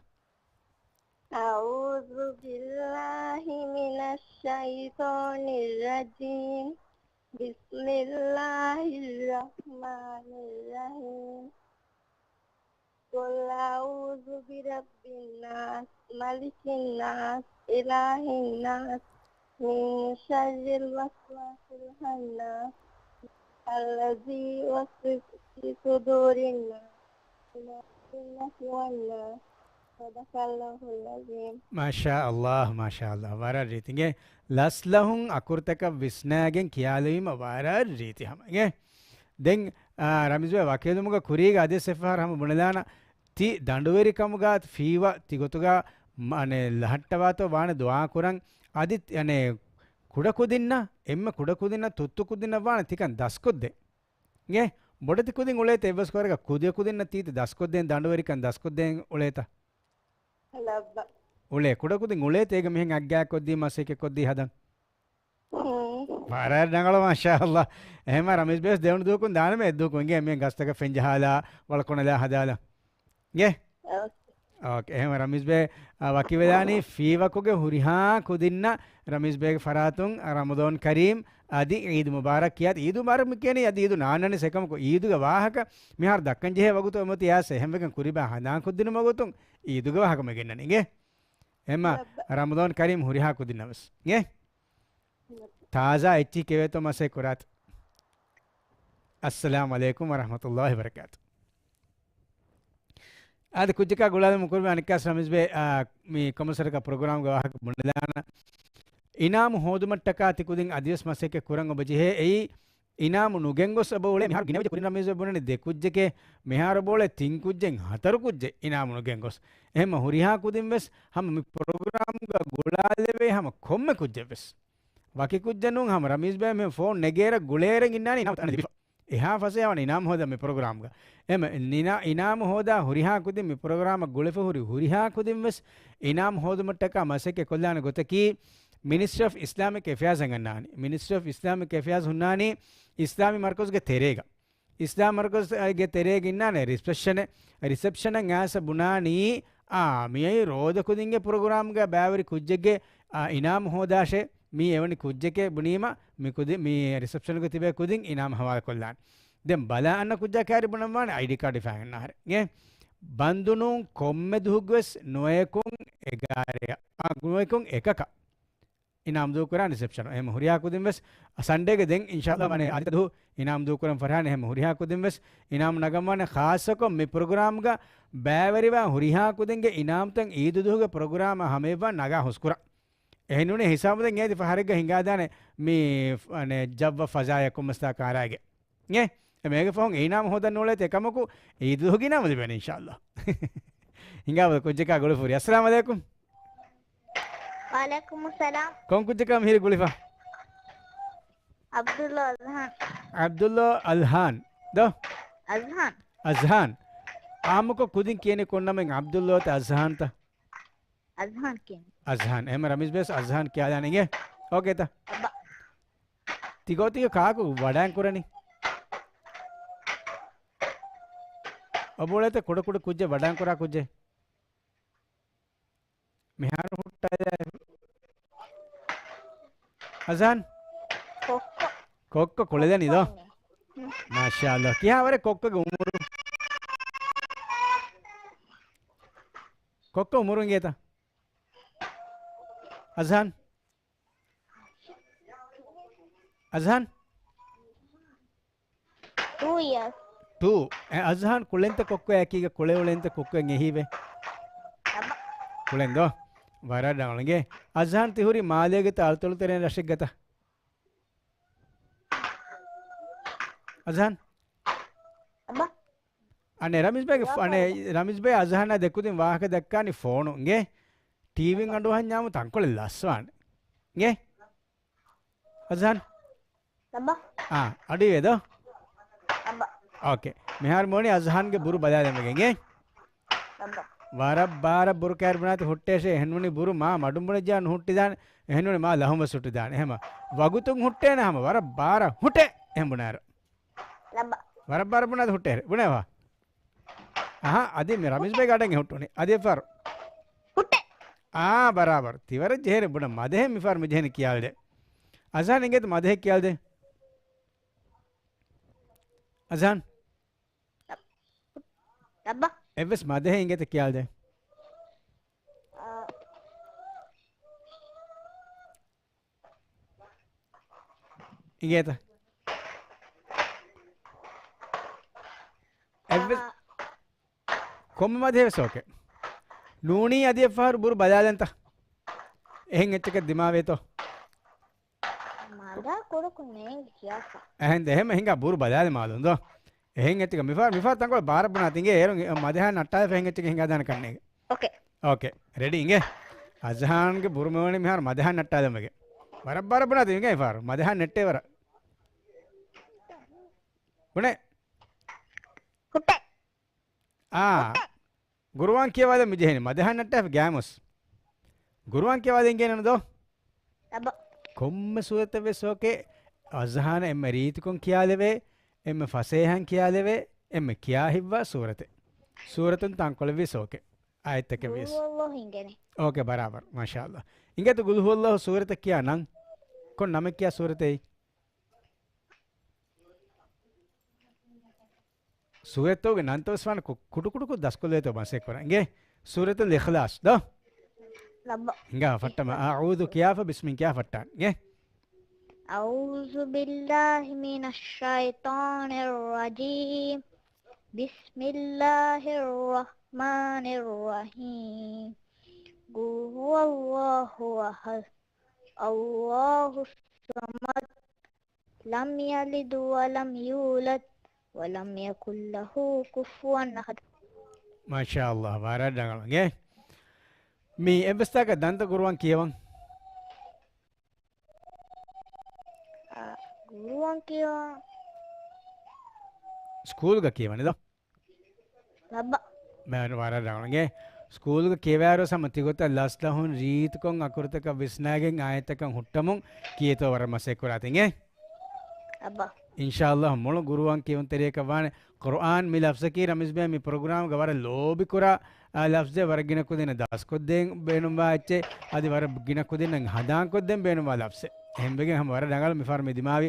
أعوذ بالله من الشيطان الرجيم. بسم الله الرحمن الرحيم. قل أعوذ برب الناس، ملك الناس، إله الناس، من شر الوسواس الخناس، الذي يوسوس في صدور الناس، من الجنة والناس. صدق الله العظيم. މާޝާﷲ، މާޝާﷲ. ވަރަށް ރީތި. އިނގޭ، ލަސްލަހުން އަކުރުތަކަށް ވިސްނާގެން ކިޔާލެވީމަ ވަރަށް ރީތި ހަމަ. އިނގޭ، ދެން، އާ، ރަމީޒްބެ ވަކިވެލުމުގަ ކުރީގަ އަދި ސެފަހަރ ހަމަ ބުނެލާނަ ތި ދަނޑުވެރިކަމުގަ ފީވަ ތި ގޮތުގަ މަ-، އަނެ، ލަހައްޓަވާތޯ ވާނެ ދުޢާ ކުރަން. އަދި، އަނެ، ކުޑަކުދިންނަށް، އެންމެ ކުޑަކުދިންނަށް ތުއްތުކުދިންނަށް ވާނެ ތިކަން ދަސްކޮށްދޭ. އިނގޭ، ބޮޑެތި ކުދިން އުޅޭތަ އެއްވެސް ކޮރަކަށް ކުދި ކުދިންނަށް ތީތި ދަސްކޮށްދޭން ދަނޑުވެރިކަން ދަސްކޮށްދޭން އުޅޭތަ؟ ލައްބަ. އުޅޭ، ކުޑަކުދިން އުޅޭތަ އޭގަ މިހެން އައްގާކޮށްދީ މަސައްކަތްކޮށްދީ ހަދަން؟ ހުން. ވަރަށް ރަނގަޅު، މާޝާﷲ. އެހެންމަ ރަމީޒް ބޭސް ދެވަނު ދޫކުން ދާނަމޭ އެއްދޫކުން އިނގޭ މިހެން ގަސްތަކަށް ފެންޖަހާލާ، ވަޅުކޮނަލާ ހަދާލާ. އިނގޭ؟ އޯކޭ. އޯކޭ، އެހެން ރަމީޒް ބޭ، އާ، ވަކިވެލާނީ ފީވަކުގެ ހުރިހާ ކުދިންނަށް ރަމީޒް ބޭގެ ފަރާތުން، އާ، ރަމަޟާން ކަރީމް އަދި ޢީދު މުބާރަކް ކިޔާ. ޢީދު މުބާރަކް މި ކިޔަނީ އަދި ޢީދު ނާންނަނީ ސެކަމަކު ޢީދުގެ ވާހަކަ މިހާރު ދައްކަން ޖެހޭ ވަގުތު އެމޮތި ޔާސް އެހެންވެގެން ކުރިބާ ހަނދާން ކޮށްދިނުމަގުތުން ޢީދުގެ ވާހަކަ މި ގެންނަނީ އިނގޭ. އެމަ ރަމަޟާން ކަރީމް ހުރިހާ ކުދިންނަށް ވެސް އިނގޭ. ތާޒާ އެއްޗި ކެވޭތޯ މަސޭ ކުރާތި. އައްސަލާމު ޢަލައިކުމް ވަރަޙްމަތުﷲި ވަބަރަކާތު. އާދެ، ކުއްޖަކާ ގުޅާލަމު ކުރުމެ އަނެއްކާސް ރަމީޒް ބޭ، އާ، މި ކޮމަސަރަކަށް ޕްރޮގްރާމްގެ ވާހަކަ ބުނެލާނަ. އިނާމު ހޯދުމަށްޓަކާ ތި ކުދިން އަދިވެސް މަސައްކަތް ކުރަން އޮބަ ޖެހޭ. އެއީ އިނާމު ނުގެންގޮސް އެބަ އުޅޭ. މިހާރު ގިނަ ކުދިން ރަމީޒް ބޭ ބުނަނީ ދެ ކުއްޖެކޭ. މިހާރު އެބަ އުޅޭ ތިން ކުއްޖެއް ހަތަރު ކުއްޖެއް އިނާމު ނުގެންގޮސް. އެހެންމަ ހުރިހާ ކުދިން ވެސް ހަމަ މި ޕްރޮގްރާމްގަ ގުޅާލެވޭ ހަމަ ކޮންމެ ކުއްޖެއް ވެސް. ވަކި ކުއްޖެއް ނޫން ހަމަ ރަމީޒް ބޭ މި ފޯން ނެގޭއިރަށް ގުޅޭއިރެން އިންނާނީ އިނާމު ތަނެއް ލިބިފަ. އެހާ ފަސޭހަވާނެ އިނާމު ހޯދަން މި ޕްރޮގްރާމްގަ. އެމަ، އިނާ-، އިނާމު ހޯދާ ހުރިހާ ކުދިން މި ޕްރޮގްރާމަށް ގުޅިފަ ހުރި ހުރިހާ ކުދިން ވެސް އިނާމު ހޯދުމަށްޓަކާ މަސައްކަތް ކޮށްލާނެ ގޮތަކީ މިނިސްޓްރީ އޮފް އިސްލާމިކް އެފެއާޒް އަންގަންނާނީ. މިނިސްޓްރީ އޮފް އިސްލާމިކް އެފެއާޒް ހުންނާނީ އިސްލާމީ މަރްކަޒުގެ ތެރޭގަ. އިސްލާމް މަރްކަޒުގެ ތެރޭގަ އިންނާނެ ރިސެޕްޝަނެއް. ރިސެޕްޝަނަށް އައިސް ބުނާނީ، އާ، މިއީ ރޯދަ ކުދިންގެ ޕްރޮގްރާމްގަ ބައިވެރި ކުއްޖެއްގެ، އާ، އިނާމު ހޯދާށޭ. މީ އެވަނި ކުއްޖެކޭ ބުނީމަ، މި ކުދި-، މި ރިސެޕްޝަނުގަ ތިބޭ ކުދިން އިނާމު ހަވާލު ކޮށްލާނެ. ދެން ބަލާ އަންނަ ކުއްޖާ ކައިރި ބުނަންވާނެ އައިޑީ ކާޑް ހިފާގަންނާހެރެ. އޭ، ބަންދު ނޫން ކޮންމެ ދުވަހަކުވެސް ނުވަޔަކުން އެގާރަ، އާ، ނުވަޔަކުން އެކަކަށް އިނާމް ދޫކުރާނެ ރިސެޕްޝަނު. އެހެން ހުރިހާ ކުދިން ވެސް ސަންޑޭގެ ދެން އިންޝާﷲ ވަނީ އަދި ދުވަހު އިނާމް ދޫކުރަން ފަރާނެ. އެހެން ހުރިހާ ކުދިން ވެސް އިނާމް ނަގަންވާނެ. ޚާއްޞަކޮށް މި ޕްރޮގްރާމްގަ ބައިވެރިވާ ހުރިހާ ކުދިންގެ އިނާމްތައް އީދު ދުވަހުގެ ޕްރޮގްރާމާ ހަމަޔަށްވާ ނަގާ ހުސްކުރާ. އެހެންނޫނީ ހިސާބު ދެން އޭދި ފަހަރެއްގަ ހިނގާދާނެ މި ފ-، އަނެ، ޖައްވަ ފަޒާޔަ ކޮމަސްތާ ކާރާގެ. އޭ، އެ މޭގެ ފަހުން އެ އިނާމު ހޯދަން ނޫޅޭތި އެކަމަކު އީދު ދުވަހުގެ އިނާމު ލިބޭނެ އިންޝާﷲ. ހިނގާބަލަ ކުއްޖަކާ ގުޅިފަ ހުރި. އައްސަލާމު ޢަލައިކުމް. ވަޢަލައިކުމުއްސަލާމް. ކޮން ކުއްޖަކާ މިހިރީ ގުޅިފަ؟ ޢަބްދުﷲ އަޒްހާން. ޢަބްދުﷲ އަޒްހާން. ދޯ؟ އަޒްހާން. އަޒްހާން. އާއްމުކޮށް ކުދިން ކިޔަނީ ކޮން ނަމެއް؟ ޢަބްދުﷲތަ އަޒްހާންތަ؟ އަޒްހާން ކިޔަނީ. އަޒްހާން. އެހެންމަ ރަމީޒް ބޭސް އަޒްހާން ކިޔާލާނެ އިނގޭ. އޯކޭތަ؟ އަބަ. ތިގޯތީގަ ކާކު ވަޑާން ކުރަނީ؟ އޮބޯޅޭތަ ކުޑަކުޑަ ކުއްޖެއް ވަޑާން ކުރާ ކުއްޖެއް؟ މިހާރު ހުއްޓާލާ. އަޒްހާން؟ ކޮއްކޮ. ކޮއްކޮ ކުޅެލަނީ ދޯ؟ ކޮއްކޮ އިނގޭ. ހުން. މާޝާﷲ. ކިހާވަރެއް ކޮއްކޮގެ އުމުރު؟ ކޮއްކޮ އުމުރު އިނގޭތަ؟ އަޒްހާން؟ އަޒްހާން؟ ޓޫ އިޔާސް. ޓޫ. އެ، އަޒްހާން ކުޅެންތަ ކޮއްކޮއާ އެކީގަ ކުޅެ އުޅެންތަ ކޮއްކޮއިން އެހީވެ؟ އަބަ. ކުޅެން ދޯ؟ ވަރަށް ރަނގަޅު އިނގޭ. އަޒްހާން ތި ހުރީ މާލޭގަތަ އަޅުތަޅުތެރެއިން ރަށެއްގަތަ؟ އަޒްހާން؟ އަބަ. އަނެއް ރަމީޒް ބޭގެ ފ-، އަނެއް ރަމީޒް ބޭ އަޒްހާނާ ދެކުދިން ވާހަކަ ދައްކާނީ ފޯނު އިނގޭ. ޓީވީން އަނޑުއަހަންޏާމު ތަންކޮޅެއް ލަސްވާނެ. އިނގޭ؟ އަޒްހާން؟ އަބަ. އާ، އަޑުއިވޭ ދޯ؟ އަބަ. އޯކޭ. މިހާރު މޯނި އަޒްހާންގެ ބުރު ބަލާލަމެގެން އިނގޭ. އަބަ. ވަރަށް ބާރަށް ބުރު ކައިރި ބުނާތި ހުއްޓޭށޭ. އެހެންވުނީ ބުރު މާ މަޑުން ބުނެއްޖާ ނުހުއްޓިދާނެ. އެހެންވުނީ މާ ލަހުން ވެސް ހުއްޓިދާނެ. އެހެމަ ވަގުތުން ހުއްޓޭނެ ހަމަ ވަރަށް ބާރަށް ހުއްޓޭ. އެހެން ބުނާއިރު. އަބަ. ވަރަށް ބާރަށް ބުނާތި ހުއްޓޭ. ބުނެވާ. އަހާ، އަދި މި ރަމީޒް ބޭގެ އަޑެއް ހުއްޓުނީ. އަދި އެއްފަހަރު. ހުއްޓޭ. އާ، ބަރާބަރު. ތިވަރަށް ޖެހޭނެ ބުނަ މަދެހެން މިފަހަރު މި ޖެހެނީ ކިޔާލްދޭ. އަޒްހާން އިނގޭތަ މަދެހެއް ކިޔާލްދޭ. އަޒްހާން. އަބަ. އެއްވެސް މަދެހެއް އިނގޭތަ ކިޔާލްދޭ. އާ. އިނގޭތަ؟ އެއްވެސް އާ. ކޮންމެ މަދެހެއް ވެސް އޯކޭ. ނޫނީ އަދި އެއްފަހަރު ބުރު ބަލާލަންތަ؟ އެހެން އެއްޗަކަށް ދިމާވޭތޯ؟ މަދާ ކުޑަކު ނޭނގި ކިޔާފަ. އެހެން ދެހެމަ ހިނގާ ބުރު ބަލާލެ މާލުން ދޯ. އެހެން އެއްޗަކަށް މިފަ-، މިފަ ތަންކޮޅެއް ބާރަށް ބުނާ ތިނގޭ އޭރުން މަދެހާ ނައްޓާލެފަ އެހެން އެއްޗަކަށް ހިނގާދާނެ ކަންނޭގެ. އޯކޭ. އޯކޭ. ރެޑީ އިނގޭ. އަޒްހާންގެ ބުރު މިވަނީ މިހާރު މަދެހާ ނައްޓާލަމެގެ. ވަރަށް ބާރަށް ބުނާ ތި ހިނގާ މިފަހަރު. މަދެހާ ނެއްޓޭ ވަރަށް. ބުނޭ. ހުއްޓޭ. އާ. ގުރުއާން ކިޔަވާލަން މި ޖެހެނީ. މަދެހާ ނައްޓާފަ ގާމުސް. ގުރުއާން ކިޔަވާލަން އިނގޭނެ ދޯ؟ އަބަ. ކޮންމެ ސޫރަތެއް ވެސް އޯކޭ. އަޒްހާނަށް އެންމެ ރީތިކޮށް ކިޔާލެވޭ، އެންމެ ފަސޭހައިން ކިޔާލެވޭ، އެންމެ ކިޔާ ހިތްވާ ސޫރަތެއް. ސޫރަތުން ތަންކޮޅެއް ވެސް އޯކޭ. އާޔަތްތަކެއް ވިޔަސް. ގުލް ހުވައްލާހު އިނގޭނެ. އޯކޭ، ބަރާބަރު. މާޝާﷲ. އިނގޭތަ ގުލް ހުވައްލާހު ސޫރަތަށް ކިޔާ ނަން؟ ކޮން ނަމެއް ކިޔާ ސޫރަތެއް؟ ސޫރަތުގެ ނަންތައް ވެސް ވާނެ ކު-، ކުޑުކުޑުކޮށް ދަސްކޮށްލޭތޯ މަސައްކަތް ކުރަން. އިނގޭ؟ ސޫރަތުލް އިޚްލާޞް ދޯ؟ ލައްބަ. ހިނގާ ފައްޓަމަ. އައޫޛު ކިޔާފަ ބިސްމިން ކިޔާ ފައްޓާން. އިނގޭ؟ أعوذ بالله من الشيطان الرجيم. بسم الله الرحمن الرحيم. قل هو الله أحد. الله الصمد. لم يلد ولم يولد. ولم يكن له كفوا أحد. މާޝާﷲ، ވަރަށް ރަނގަޅު. އިނގޭ؟ މި އެއްވެސް ތާކަށް ދަންތައް ގުރުއާން ކިޔަވަން. އާ، ގުރުއާން ކިޔަވާ. ސްކޫލްގަ ކިޔަވަނީ ދޯ؟ ލައްބަ. މޭ ވަރަށް ރަނގަޅު. އިނގޭ؟ ސްކޫލްގަ ކިޔަވާއިރު ހަމަ ތިގޮތަށް ލަސްލަހުން ރީތިކޮށް އަކުރުތަކަށް ވިސްނާގެން އާޔަތްތަކަށް ހުއްޓަމުން ކިޔޭތޯ ވަރަށް މަސައްކަތް ކުރާތި. އިނގޭ؟ އައްބާ. އިންޝާﷲ މޮޅު ގުރުއާން ކިޔުންތެރިޔަކަށް ވާނެ. ޤުރުއާން މި ލަފްޒަކީ ރަމީޒް ބޭ މި ޕްރޮގްރާމްގަ ވަރަށް ލޯބިކުރާ، އާ، ލަފްޒެއް. ވަރަށް ގިނަ ކުދިންނަށް ދަސްކޮށްދޭން ބޭނުންވާ އެއްޗެއް. އަދި ވަރަށް ގިނަ ކުދިންނަށް ހަނދާންކޮށްދޭން ބޭނުންވާ ލަފްޒެއް. އެހެންވެގެން ހަމަ ވަރަށް ރަނގަޅު މިފަހަރު މި ދިމާވި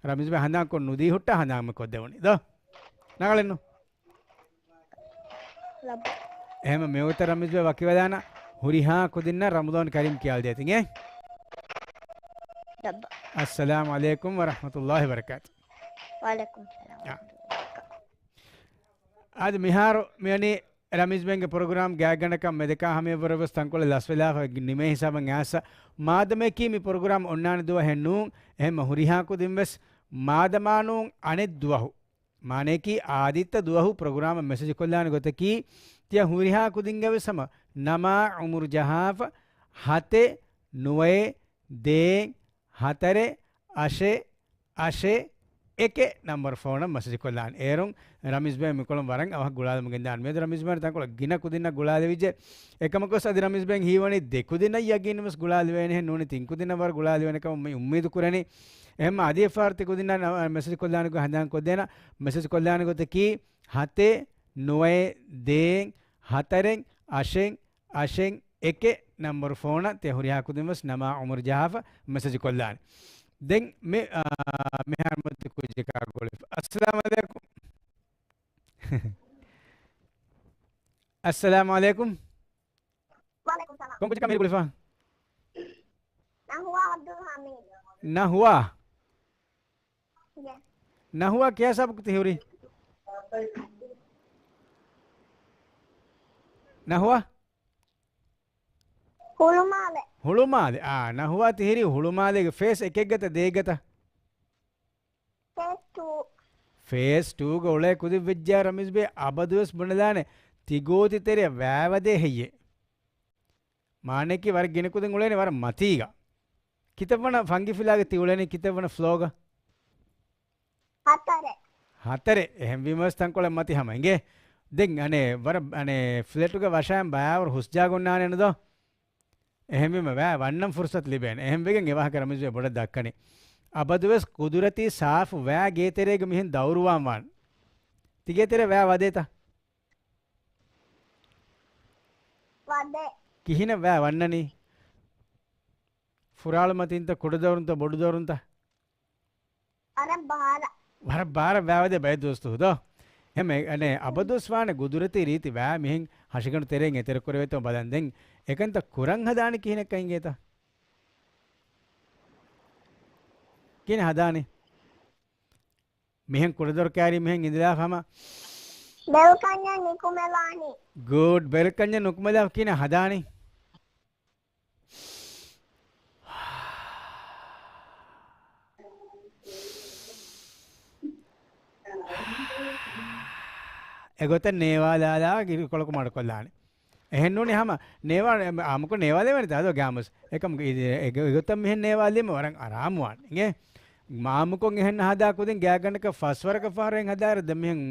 ރަމީޒް ބޭ ހަނދާންކޮށް ނުދީ ހުއްޓާ ހަނދާން މި ކޮށްދެވުނީ ދޯ؟ ރަނގަޅެއްނު؟ ލައްބަ. އެހެން މިވަގުތަށް ރަމީޒް ބޭ ވަކިވެލާނަން. ހުރިހާ ކުދިންނަށް ރަމަޟާން ކަރީމް ކިޔާލަދޭތި. އިނގޭ؟ ލައްބަ. އައްސަލާމު ޢަލައިކުމް ވަރަޙްމަތުﷲ ވަބަރަކާތު. ވަޢަލައިކުމް ސަލާމް އާ. ވަރަޙްމަތުﷲ ވަބަރަކާތު. އާދެ، މިހާރު މިވަނީ ރަމީޒް ބޭގެ ޕްރޮގްރާމް ގާތްގަނޑަކަށް މެދަކާ ހަމަޔަށްވުރެ ވެސް ތަންކޮޅެއް ލަސްވެލާފަ ނިމޭ ހިސާބަށް އައިސް. މާދަމައަކީ މި ޕްރޮގްރާމް އޮންނާނެ ދުވަހެއް ނޫން، އެހެންމަ ހުރިހާ ކުދިން ވެސް މާދަމާ ނޫން އަނެއް ދުވަހު، މާނަޔަކީ އާދިއްތަ ދުވަހު ޕްރޮގްރާމަށް މެސެޖް ކޮށްލާނެ ގޮތަކީ، ތިޔަ ހުރިހާ ކުދިންގެ ވެސް ހަމަ ނަމާ އުމުރު ޖަހާފަ، ހަތެއް ނުވައެއް ދޭއް ހަތަރެއް އަށެއް އަށެއް އެކެއް ނަންބަރު ފޯނަށް މެސެޖް ކޮށްލާނެ. އޭރުން ރަމީޒް ބޭ މިކޮޅުން ވަރަށް އަވަހަށް ގުޅާލަމުން ގެންދާނެ. މިއަދު ރަމީޒް ބޭ ތަންކޮޅެއް ގިނަ ކުދިންނަށް ގުޅާލެވިއްޖެ. އެކަމަކުވެސް އަދި ރަމީޒް ބޭ ހީވަނީ ދެ ކުދިންނަށް ޔަގީންވެސް ގުޅާލެވޭނެހެން ނޫނީ ތިން ކުދިންނަށް ވަރަށް ގުޅާލެވޭނެ ކަމަށް މި އުއްމީދު ކުރަނީ. އެހެންމަ އަދި އެއްފަހަރު ތި ކުދިންނަށް ނަ-، މެސެޖް ކޮށްލާނެ ގޮތް ހަނދާން ކޮށްދޭނަ. މެސެޖް ކޮށްލާނެ ގޮތަކީ ހަތެއް ނުވައެއް ދޭއް ހަތަރެއް އަށެއް އަށެއް އެކެއް ނަންބަރު ފޯނަށް ތިޔަ ހުރިހާ ކުދިން ވެސް ނަމާ އުމުރު ޖަހާފަ މެސެޖް ކޮށްލާނެ. ދެން މި، އާ، މިހާރު މަތި ކުއްޖަކާ ގުޅިފަ. އައްސަލާމު ޢަލައިކުމް. އައްސަލާމު ޢަލައިކުމް. ވަޢަލައިކުމް ސަލާމް. ކޮން ކުއްޖަކާ މިހިރި ގުޅިފަ؟ ނަހުވާ ޢަބްދުލް ޙަމީދު. ނަހުވާ؟ ޔެސް. ނަހުވާ ކިޔާ ހިސާބަކު ތި ހުރީ؟ ނަހުވާ؟ ހުޅުމާލެ. ހުޅުމާލެ. އާ، ނަހުވާ ތި ހުރީ ހުޅުމާލޭގެ ފޭސް އެކެއްގަތަ ދޭއްގަތަ؟ ފޭސް ޓޫ. ފޭސް ޓޫގަ އުޅޭ ކުދިން ވެއްޖާ ރަމީޒް ބޭ އަބަދުވެސް ބުނެލާނެ ތި ގޯތި ތެރެއަށް ވާވަދޭ ހެއްޔޭ؟ މާނައަކީ ވަރަށް ގިނަ ކުދިން އުޅޭނެ ވަރަށް މަތީގަ. ކިތައްވަނަ ފަންގިފިލާގަ ތި އުޅެނީ ކިތައްވަނަ ފްލޯގަ؟ ހަތަރެއް. ހަތަރެއް. އެހެންވީމަވެސް ތަންކޮޅެއް މަތި ހަމަ އިނގޭ. ދެން އަނެއް ވަރަށް އަނެއް ފްލެޓުގެ ވަށާއިން ބަޔާވަރު ހުސްޖާގަ އޮންނާނެ ނުދޯ؟ އެހެންވީމަ ވައި ވަންނަން ފުރުސަތު ލިބޭނެ. އެހެންވެގެން އެވާހަކަ ރަމީޒް ބޭ ބޮޑަށް ދައްކަނީ. އަބަދުވެސް ޤުދުރަތީ ސާފު ވައި ގޭތެރޭގަ މިހެން ދައުރުވާން ވާން. ތި ގޭތެރޭ ވައި ވަދޭތަ؟ ވަދޭ. ކިހިނެއް ވައި ވަންނަނީ؟ ފުރާޅު މަތިންތަ، ކުޑަދޮރުންތަ، ބޮޑުދޮރުންތަ؟ ވަރަށް ބާރަށް. ވަރަށް ބާރަށް ވައި ވަދޭ ބައެއް ދުވަސް ދުވަހު ދޯ؟ އެހެން އަނެއް އަބަދުވެސް ވާނެ ގުދުރަތީ ރީތި ވައި މިހެން ހަށިގަނޑު ތެރެއިން އެތެރެކުރެވޭތޯ ބަލަން. ދެން އެކަންތައް ކުރަން ހަދާނީ ކިހިނެއްކަން އިނގޭތަ؟ ކިހިނެއް ހަދާނީ؟ މިހެން ކުޑަދޮރު ކައިރީ މިހެން އިނދެލާފަ ހަމަ. ބެލްކަންޏަށް ނިކުމެލާނީ. ގުޑް. ބެލްކަންޏަށް ނުކުމެލާފަ ކިހިނެއް ހަދާނީ؟ އެގޮތަށް ނޭވާލާލާ އިރުކޮޅަކު މަޑުކޮށްލާނެ. އެހެން ނޫނީ ހަމަ ނޭވާ-، އާއްމުކޮށް ނޭވާލެވޭނެ ތާދޯ ގާމުސް. އެކަމު އެ-، އެ-، އެގޮތަށް މިހެން ނޭވާލީމަ ވަރަށް އަރާމުވާނެ. އިނގޭ؟ އާއްމުކޮށް އެހެން ހަދާ ކުދިން ގާތްގަނޑަކަށް ފަސްވަރަކަށް ފަހަރު އެހެން ހަދާއިރު ދެން މިހެން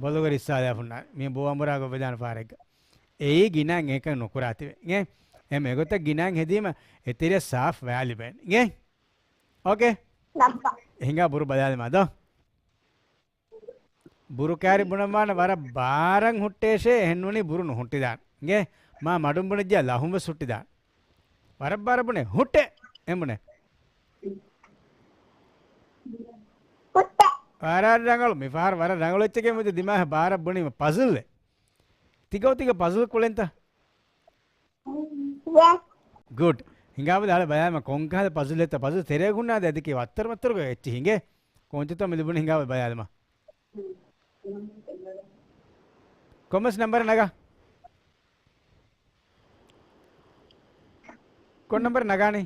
ބޮލުގަ ރިއްސާލާފުންނާނެ. މި ބޯ އަނބުރާ ގޮށް ވެދާނެ ފަހަރެއްގަ. އެއީ ގިނައިން އެކަން ނުކުރާތިބެ. އިނގޭ؟ އެހެން އެގޮތަށް ގިނައިން ހެދީމަ އެތެރެއަށް ސާފް ވައި ލިބޭނެ. އިނގޭ؟ އޯކޭ؟ ލައްބަ. ހިނގާ ބުރު ބަލާލަމާ ދޯ. ބުރު ކާރި ބުނަންވާނެ ވަރަށް ބާރަށް ހުއްޓޭށޭ، އެހެން ނޫނީ ބުރު ނުހުއްޓިދާނެ. އިނގޭ؟ މާ މަޑުން ބުނެއްޖެ ލަހުން ވެސް ހުއްޓިދާނެ. ވަރަށް ބާރަށް ބުނޭ ހުއްޓޭ. އެނބުނޭ. ހުއްޓޭ. ވަރަށް ރަނގަޅު. މި ފަހަރު ވަރަށް ރަނގަޅު އެއްޗެކޭ މި ދިމާހަށް ބާރަށް ބުނީމަ ޕަޒުލްއެއް. ތިގައު ތިގަ ޕަޒުލް ކުޅެންތަ؟ ގުޑް. ހިނގާބަލަ އަޅެ ބަޔާލަމާ ކޮންކަހަލަ ޕަޒުލްއެއްތަ؟ ޕަޒުލް ތެރޭގަ ހުންނާދެ އަދިކީ ވައްތަރު ވައްތަރުގަ އެއްޗިހި ހިނގޭ. ކޯންޗެއްތޯ މި ލިބުނީ ހިނގާބަލަ ބަޔާލަމާ. ކޮންމެސް ނަންބަރެއް ނަގާ. ކޮން ނަންބަރެއް ނަގާނީ؟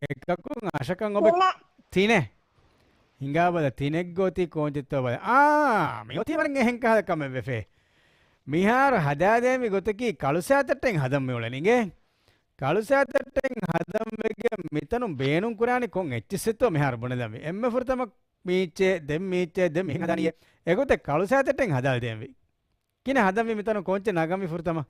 އެކަކުން އަށަކަށް އޮބެ ތިނެއް. ތިނެއް. ހިނގާބަލަ ތިނެއްގަ އޮތީ ކޯންޗެއްތޯ ބަލަ. އާ، މިއޮތީ ވަރަށް އެހެން ކަހަލަ ކަމެއް ވެފޭ. މިހާރު ހަދާދޭންވީ ގޮތަކީ ކަޅު ސާތައްޓެއް ހަދަން މިއުޅެނީ އިނގޭ. ކަޅު ސާތައްޓެއް ހަދަން ވެގެން މިތަނުން ބޭނުން ކުރާނީ ކޮން އެއްޗިއްސެއްތޯ މިހާރު ބުނެލަންވީ. އެންމެ ފުރަތަމަ މީއްޗޭ، ދެން މީއްޗޭ، ދެން މިހެން ހަދާނީއޭ. އެގޮތަށް ކަޅު ސާތައްޓެއް ހަދާލަދޭންވީ. ކިހިނެއް ހަދަންވީ މިތަނުން ކޯންޗެއް ނަގަންވީ ފުރަތަމަ؟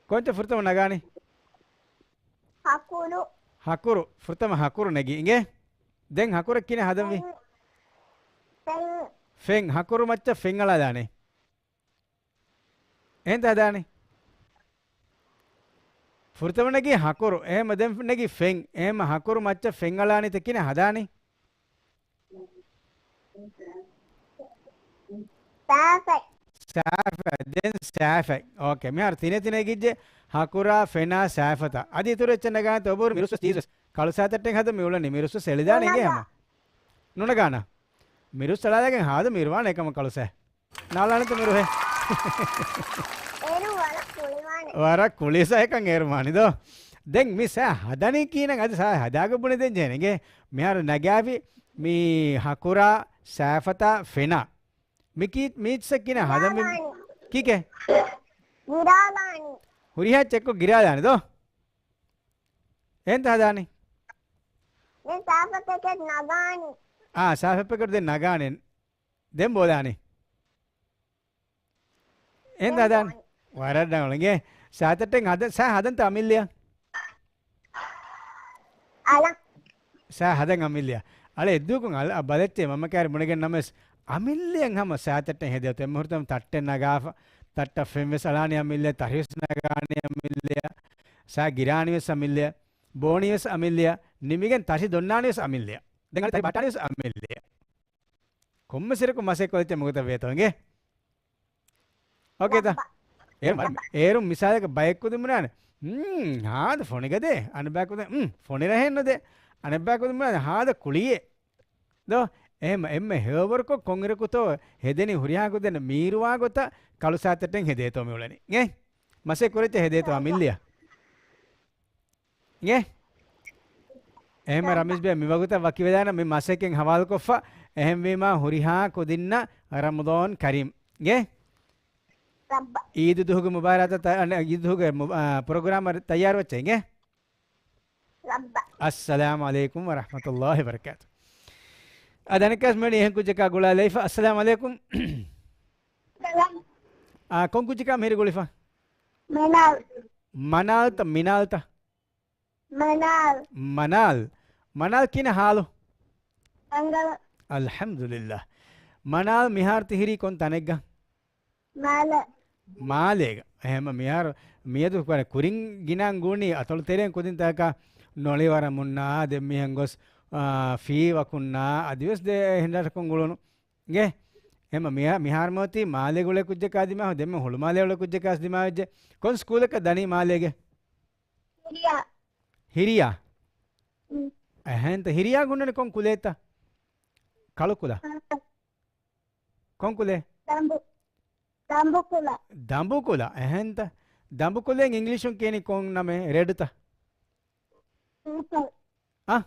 ކޯންޗެއް ފުރަތަމަ ނަގާނީ؟ ހަކުރު. ހަކުރު. ފުރަތަމަ ހަކުރު ނެގީ އިނގޭ. ދެން ހަކުރަށް ކިހިނެއް ހަދަންވީ؟ ފެން. ފެން. ހަކުރު މައްޗަށް ފެން އަޅާލާނީ. އެހެންތަ ހަދާނީ؟ ފުރަތަމަ ނެގީ ހަކުރު. އެހެމަ ދެން ނެގީ ފެން. އެހެމަ ހަކުރު މައްޗަށް ފެން އަޅާނީތަ ކިހިނެއް ހަދާނީ؟ ސާފެއް. ސާފެއް. ދެން ސާފެއް. އޯކޭ. މިހާރު ތިނެއް ތިނެއް ގިއްޖެ ހަކުރާ، ފެނާ، ސާފަތާ. އަދި އިތުރު އެއްޗެއް ނަގާނެތަ އޮބަހުރި މިރުސް ވެސް ތީސް ވެސް. ކަޅު ސާތައްޓެއް ހަދަން މި އުޅެނީ މިރުސް ވެސް އެޅިދާނެ އިނގޭ ނަގާ. ހަމަ. ނުނަގާނަ. މިރުސް އަޅާލަގެން ހާދަ މިރުވާނެ އެކަމަ ކަޅު ސާ. ނާލާނެތަ މިރުހޭ؟ އޭރު ވަރަށް ކުޅިވާނެ. ވަރަށް ކުޅި ސާ އެކަން އޭރު މާނި ދޯ. ދެން މި ސާ ހަދަނީ ކީނަން އަދި ސާ ހަދާގަ ބުނެދޭން ޖެހޭނެ އިނގޭ. މިހާރު ނަގާފި މި ހަކުރާ ސާފަތާ ފެނާ. މި ކީ މީޗްސަ ކިނަ ހަދަން މި ގިރާލާނީ. ކީކޭ؟ ގިރާލާނީ. ހުރިހާ ޗެކްކޮށް ގިރާލާނެ ދޯ؟ އެހެންތަ ހަދާނީ؟ ދެން ސާފަތަކެއް ނަގާނީ. އާ، ސާފަތަކެއް ދެން ނަގާނެ. ދެން ބޯލާނީ. އެހެން ދާދާން. ވަރަށް ރަނގަޅު. އިނގޭ ސާތައްޓެން ހަދަ-، ސާ ހަދަންތަ އަމިއްލަޔަށް؟ އަޅަ. ސާ ހަދަން އަމިއްލަޔަށް. އަޅެ އެއްދުވަކުން އަޅަ ބަލައްޗޭ މަންމަ ކާރި ބުނެގެން ނަމަވެސް އަމިއްލަޔަށް ހަމަ ސާތައްޓެން ހެދޭތޯ. އެންމެ ހުރިތަމަ ތައްޓެއް ނަގާފަ. ތައްޓަށް ފެން ވެސް އަޅާނީ އަމިއްލަޔަށް. ތަށި ވެސް ނަގާނީ އަމިއްލަޔަށް. ސާ ގިރާނީ ވެސް އަމިއްލަޔަށް. ބޯނީ ވެސް އަމިއްލަޔަށް. ނިމިގެން ތަށި ދޮންނާނީ ވެސް އަމިއްލަޔަށް. ދެން އަޅެ ތަށި ބަޓާނީ ވެސް އަމިއްލަޔަށް. ކޮންމެ ސިރަކު މަސެއް ކޮލެއްޗެއް މުގަތަ ވޭތޯ އިނގޭ؟ އޯކޭތަ؟ ރައްބަ. އޭރު މަ-، އޭރު މިސާލަކަށް ބައެއް ކުދިން ބުނާނެ. ހުން، ހާދަ ފޮނިގަދޭ. އަނެއްބައި ކުދިން، ހުން، ފޮނި ރަހެއް ނުދޭ. އަނެއްބައި ކުދިން ބުނާނެ ހާދަ ކުޅިއެއް. ދޯ؟ އެހެމަ އެންމެ ހެޔޮވަރުކޮށް ކޮންއިރަކުތޯ ހެދެނީ ހުރިހާ ކުދިން މީރުވާ ގޮތަށް ކަޅު ސާތައްޓެން ހެދޭތޯ މި އުޅެނީ. އޭ؟ މަސެއް ކުރެއްޗެއް ހެދޭތޯ އަމިއްލަޔަށް. އިނގޭ؟ އެހެމަ ރަމީޒް ބޭ މިވަގުތަށް ވަކިވެލާނަ މި މަސައްކަތް ހަވާލުކޮށްފަ. އެހެންވީމާ ހުރިހާ ކުދިންނަށް ރަމަޟާން ކަރީމް. އިނގޭ؟ ރައްބަ. އީދު ދުހުގެ މުބާރާތަށް ތަ-، އަނެ، އީދު ދުހުގެ މު-، އާ، ޕްރޮގްރާމަށް ތައްޔާރުވެއްޗޭ އިނގޭ؟ ރައްބަ. އައްސަލާމު ޢަލައިކުމް ވަރަޙްމަތުﷲި ވަބަރަކާތު. އަދި އަނެއްކާސް މެނި އެހެން ކުއްޖަކާ ގުޅާލައިފަ. އައްސަލާމު ޢަލައިކުމް. ސަލާމް. އާ، ކޮން ކުއްޖަކާ މިހިރީ ގުޅިފަ؟ މަނާލް. މަނާލްތަ މިނާލްތަ؟ މަނާލް. މަނާލް. މަނާލް ކިހިނެއް ހާލު؟ ރަނގަޅު. އަލްޙަމްދުލިއްލާހް. މަނާލް މިހާރު ތިހިރީ ކޮން ތަނެއްގަ؟ މާލެ. މާލޭގަ. އެހެމަ މިހާރު މިއަދު ކުރިން ގިނައިން ގުޅުނީ އަތޮޅު ތެރެއިން ކުދިން ތަކަކާ ނޮޅިވަރަމުންނާ ދެން މިހެން ގޮސް، އާ، ފީވަކުންނާ އަދިވެސް ދެ ހިނދަށަކުން ގުޅުނު. އިނގޭ؟ އެހެމަ މިހާ-، މިހާރު މިއޮތީ މާލޭގަ އުޅޭ ކުއްޖަކާ ދިމާވެ، ދެންމެ ހުޅުމާލޭ އުޅޭ ކުއްޖަކާސް ދިމާވެއްޖެ. ކޮން ސްކޫލަކަށް ދަނީ މާލޭގެ؟ ހިރިޔާ. ހިރިޔާ؟ އުން. އެހެންތަ ހިރިޔާގަ ހުންނަނީ ކޮން ކުލައެއްތަ؟ ކަޅު ކުލަ. ކޮން ކުލައެއް؟ ދަނބު-، ދަނބުކުލަ. ދަނބުކުލަ. އެހެންތަ؟ ދަނބުކުލައިން އިންގްލީޝުން ކިޔަނީ ކޮން ނަމެއް؟ ރެޑްތަ؟ ޕާޕަލް. އަ؟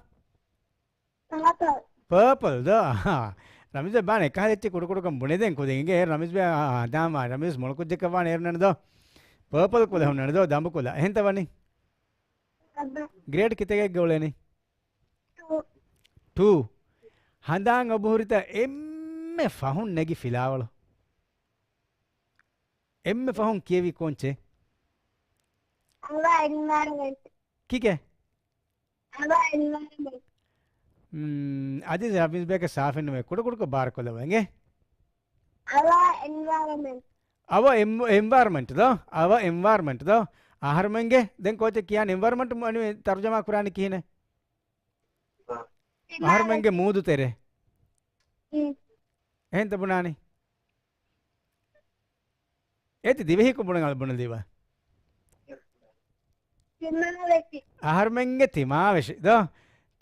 ޕާޕަލް. ޕާޕަލް ދޯ؟ އަހާ. ރަމީޒް ބާން އެކަހަލަ އެއްޗެއް ކުޑަކުޑަކޮށް ބުނެދޭން ކުދިން އިނގޭ. ރަމީޒް ބޭ، އާ، އާ، ދާމާ. ރަމީޒް މޮޅު ކުއްޖަކަށް ވާނެ އޭރު ނަން ދޯ؟ ޕާޕަލް ކުލަ ހުންނަނީ ދޯ؟ ދަނބުކުލަ. އެހެންތަ ވަނީ؟ ގްރޭޑް ކިތަގެއްގަ އުޅެނީ؟ ޓޫ. ޓޫ. ހަނދާން އޮބުހުރިތަ އެންމެ ފަހުން ނެގި ފިލާވަޅު؟ އެންމެ ފަހުން ކިޔެވި ކޯންޗެއް؟ އަވަ އެންވަޔަރަމެންޓް. ކީކޭ؟ އަވަ އެންވަޔަރަމެންޓް. މް، އަދި ރަމީޒް ބޭކަށް ސާފެއްނުމޭ. ކުޑަކުޑަކޮށް ބާރުކޮށްލައްވަ އިނގޭ. އަވަ އެންވަޔަރަމެންޓް. އަވަ އެން-، އެންވަޔަރަމެންޓް ދޯ؟ އަވަ އެންވަޔަރަމެންޓް ދޯ؟ އަހަރުމެންގެ ދެން ކޯޗެއް ކިޔާނެ އެންވަޔަރަމެންޓް ތަރުޖަމާ ކުރާނީ ކިހިނެއް؟ ތިމާވެށި. އަހަރުމެންގެ މޫދު ތެރޭ. މް. އެހެންތަ ބުނާނީ؟ އޭތި ދިވެހިކޮށް ބުނަން އަޅު ބުނެލީބާ. ތިމާވެށި. އަހަރުމެންގެ ތިމާވެށި ދޯ؟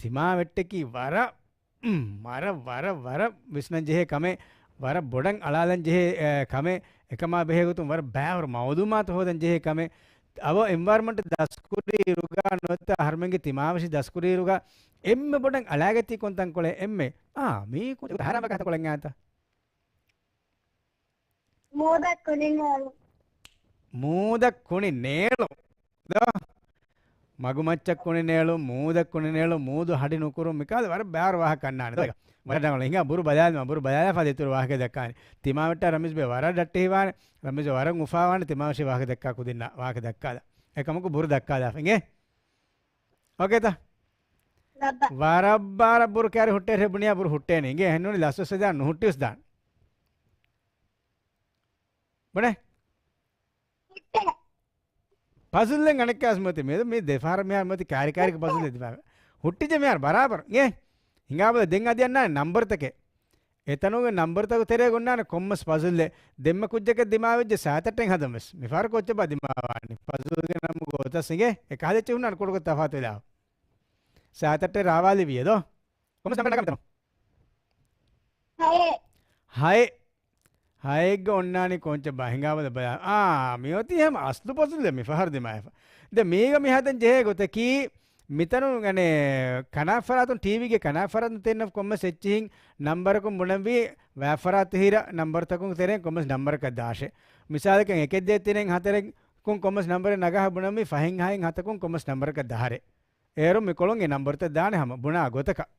ތިމާވެއްޓަކީ ވަރަށް، މް، ވަރަށް، ވަރަށް، ވަރަށް ވިސްނަން ޖެހޭ ކަމެއް، ވަރަށް ބޮޑަށް އަޅާލަން ޖެހޭ، އެ، ކަމެއް، އެކަމާ ބެހޭ ގޮތުން ވަރަށް ބައިވަރު މައުލޫމާތު ހޯދަން ޖެހޭ ކަމެއް. އަވަ އެންވަޔަރަމެންޓް ދަސްކުރި އިރުގަ ނުވަތަ އަހަރުމެންގެ ތިމާވެށި ދަސްކުރި އިރުގަ އެންމެ ބޮޑަށް އަޅާގަތީ ކޮން ތަންކޮޅެއް އެންމެ؟ އާ، މީ ކުދި ހަރާމަކަށް ތަންކޮޅެއް އާތަ؟ މޫދަށް ކުނި ނޭޅު. މޫދަށް ކުނި ނޭޅު. ދޯ؟ މަގުމައްޗަށް ކުނި ނޭޅު، މޫދަށް ކުނި ނޭޅު، މޫދު ހަޑި ނުކުރުން މިކާލަ ވަރަށް ބާރު ވާހަކަ އަންނާނެ. ދޯ؟ ވަރަށް ރަނގަޅު. ހިނގާ ބުރު ބަލާލިމަ، ބުރު ބަލާލާފަ ދޭތުރު ވާހަކަ ދައްކާނެ. ތިމާވެއްޓާ ރަމީޒް ބޭ ވަރަށް ރައްޓެހިވާނެ. ރަމީޒް ވަރަށް އުފާވާނެ. ތިމާވެށި ވާހަކަ ދައްކާ ކުދިންނާ ވާހަކަ ދައްކާލާ. އެކަމަކު ބުރު ދައްކާލާފަ. އިނގޭ؟ އޯކޭތަ؟ ލައްބަ. ވަރަށް ބާރަށް ބުރު ކާރި ހުއްޓޭ ރޭ ބުނިޔާ ބުރު ހުއްޓޭނެ. އިނގޭ އެހެންނޫނީ ލަސްވެސް ދާން ނުހުއްޓިވެސް ދާން. ބުނޭ؟ ހުއްޓޭ. ޕަޒުލްއެއް އަނެއްކާސް މިއޮތީ މި، މި ދެފަހަރަށް މިހާރު މިއޮތީ ކާރި ކާރި ޕަޒުލްއެއް ދިމާވެ. ހުއްޓިއްޖެ މިހާރު ބަރާބަރު. އިނގޭ؟ ހިނގާބަލަ ދެން އަދި އަންނާނެ ނަންބަރުތަކެއް. އެތަނުގެ ނަންބަރުތަކު ތެރޭގަ އޮންނާނެ ކޮންމެސް ޕަޒުލްއެއް. ދެންމެ ކުއްޖަކަށް ދިމާވެއްޖެ ސާތައްޓެއް ހަދަން ވެސް. މިފަހަރު ކޯޗެއްބާ ދިމާވާނީ؟ ޕަޒުލްގެ ނަންބަރު ގޮތަސް އިނގޭ. އެކަހަލަ އެއްޗެއް ހުންނާނެ ކުޑަކޮށް ތަފާތުވެލާ. ސާތައްޓެއް ރާވާލެވިއޭ ދޯ؟ ކޮންމެސް ނަންބަރެއް ނަގާ މިތަނުން. ހައެއް. ހައެއް. ހައެއްގަ އޮންނާނީ ކޯޗެއްބާ؟ ހިނގާބަލަ ބަލާ. އާ، މިއޮތީ ހަމަ އަސްލު ޕަޒުލްއެއް މިފަހަރު ދިމާވެފަ. ދެ މީގަ މި ހަދަން ޖެހޭ ގޮތަކީ، މިތަނުން އަނެއް ކަނާތްފަރާތުން، ޓީވީގެ ކަނާތްފަރާތުން ތެންނަ ކޮންމެސް އެއްޗިހިން ނަންބަރަކުން ބުނަންވީ ވައިފަރާތު ހިރަ ނަންބަރުތަކުން ތެރެއިން ކޮންމެސް ނަންބަރަކަށް ދާށޭ. މިސާލަކަށް އެކެއް ދޭއް ތިނެއް ހަތަރެއް ކުން ކޮންމެސް ނަންބަރެއް ނަގާ ބުނަންވީ ފަހެއް ހައެއް ހަތަކުން ކޮންމެސް ނަންބަރަކަށް ދަހަރެއް. އޭރު މިކޮޅުން އެ ނަންބަރުތައް ދާނެ ހަމަ ބުނާ ގޮތަކަށް.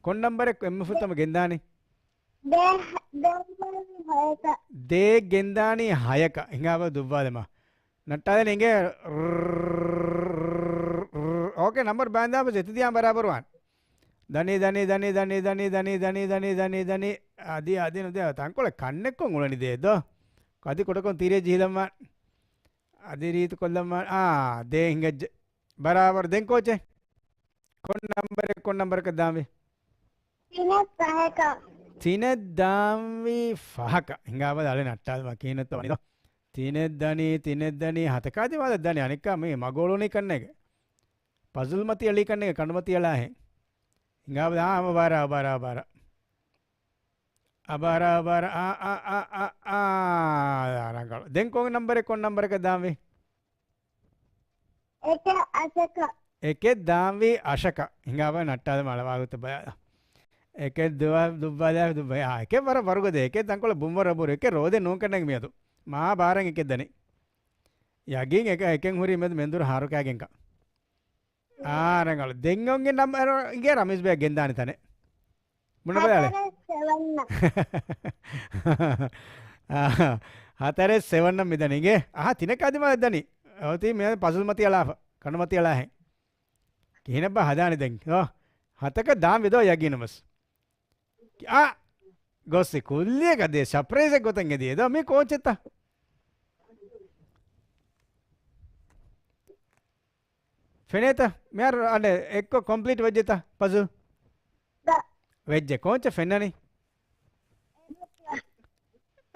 ކޮން ނަންބަރެއް އެންމެ ފުރަތަމަ ގެންދާނީ؟ ދޭ، ދޭ ހަޔަކަށް. ދޭއް ގެންދާނީ ހަޔަކަށް. ހިނގާބަލަ ދުއްވާލަމާ. ނައްޓާލަނީ އިނގޭ. އޯކޭ، ނަންބަރު ބާންދާ ބަސް އެތި ދިޔާ ބަރާބަރު ވާން. ދަނީ، ދަނީ، ދަނީ. އަދި، އަދި ނުދޭ ތަންކޮޅެއް ކަންނެއްކޮށް އުޅެނީ ދޭއް ދޯ. އަދި ކުޑަކޮށް ތިރޭ ޖިހިލަންވާން. އަދި ރީތި ކޮށްލަންވާން. އާ، ދޭ ހިނގައްޖެ. ބަރާބަރު. ދެން ކޯޗެއް؟ ކޮން ނަންބަރެއް، ކޮން ނަންބަރަކަށް ދާންވީ؟ ތިނެއް ފަހަކަށް. ތިނެއް ދާންވީ ފަހަކަށް. ހިނގާބަލަ އަޅެ ނައްޓާލުމަށް ކިހިނެއްތޯ ވަނީ ދޯ. ތިނެއް ދަނީ، ތިނެއް ދަނީ، ހަތަކާ ދިމާލަށް ދަނީ. އަނެއްކާ މީ މަގޯޅުނީ ކަންނޭގެ. ޕަޒުލް މަތި އެޅީ ކަންނޭގެ، ކަނޑުމަތި އެޅާހެން. ހިނގާބަލަ އާ، އަބާރާ، އަބާރާ، އަބާރާ. އަބާރާ، އަބާރާ، އާ، އާ، އާ، އާ، އާ، ރަނގަޅު. ދެން ކޮން ނަންބަރެއް، ކޮން ނަންބަރަކަށް ދާންވީ؟ އެކެއް އަށަކަށް. އެކެއް ދާންވީ އަށަކަށް. ހިނގާބަލަ ނައްޓާލަމާ އަޅަވާގޮތަށް ބަލާލަ. އެކެއް ދުވާ، ދުއްވާލާ، ދުއްވާ، އާ، އެކެއް ވަރަށް ވަރުގަދަ، އެކެއް ތަންކޮޅެއް ބުންވަރަށް ބުރު، އެކެއް ރޯދެއް ނޫން ކަންނޭނގެ މިއަދު. މާ ބާރަށް އެކެއް ދަނީ. ޔަގީން އެކަ، އެކެއް ހުރީ މެދު މެންދުރު ހާރުކާގެންކަން. އާ، ރަނގަޅު. ދެން އޮންގެ ނަމް-، އަރަ، އިނގޭ ރަމީޒް ބޭ ގެންދާނެ ތަނެއް. ބުނެބަލަ އަޅެ. ހަތަރެއް ސެވަން. އާ، ހަތަރެއް ސެވަން ނަން މިދަނީ އިނގޭ. އަހާ، ތިނެއް ކާ ދިމާލަށް ދަނީ. އޮތީ މި ޕަޒުލް މަތި އަޅާފަ. ކަނޑުމަތި އަޅާހެން. ކިހިނެއްބާ ހަދާނެ ދެން؟ އޯ، ހަތަކަށް ދާން ވިދޯ ޔަގީނު ވެސް. އާ، ގޮއްސި ކުއްލިއަކަށް ދޭ ސަޕްރައިޒެއް ގޮތަށް އެދިޔޭ ދޯ މި ކޯޗެއްތަ؟ ފެނޭތަ؟ މިހާރު އަނެއް އެއްކޮށް ކޮމްޕްލީޓް ވެއްޖެތަ ޕަޒުލް؟ ވެއްޖެ. ކޯޗެއް ފެންނަނީ؟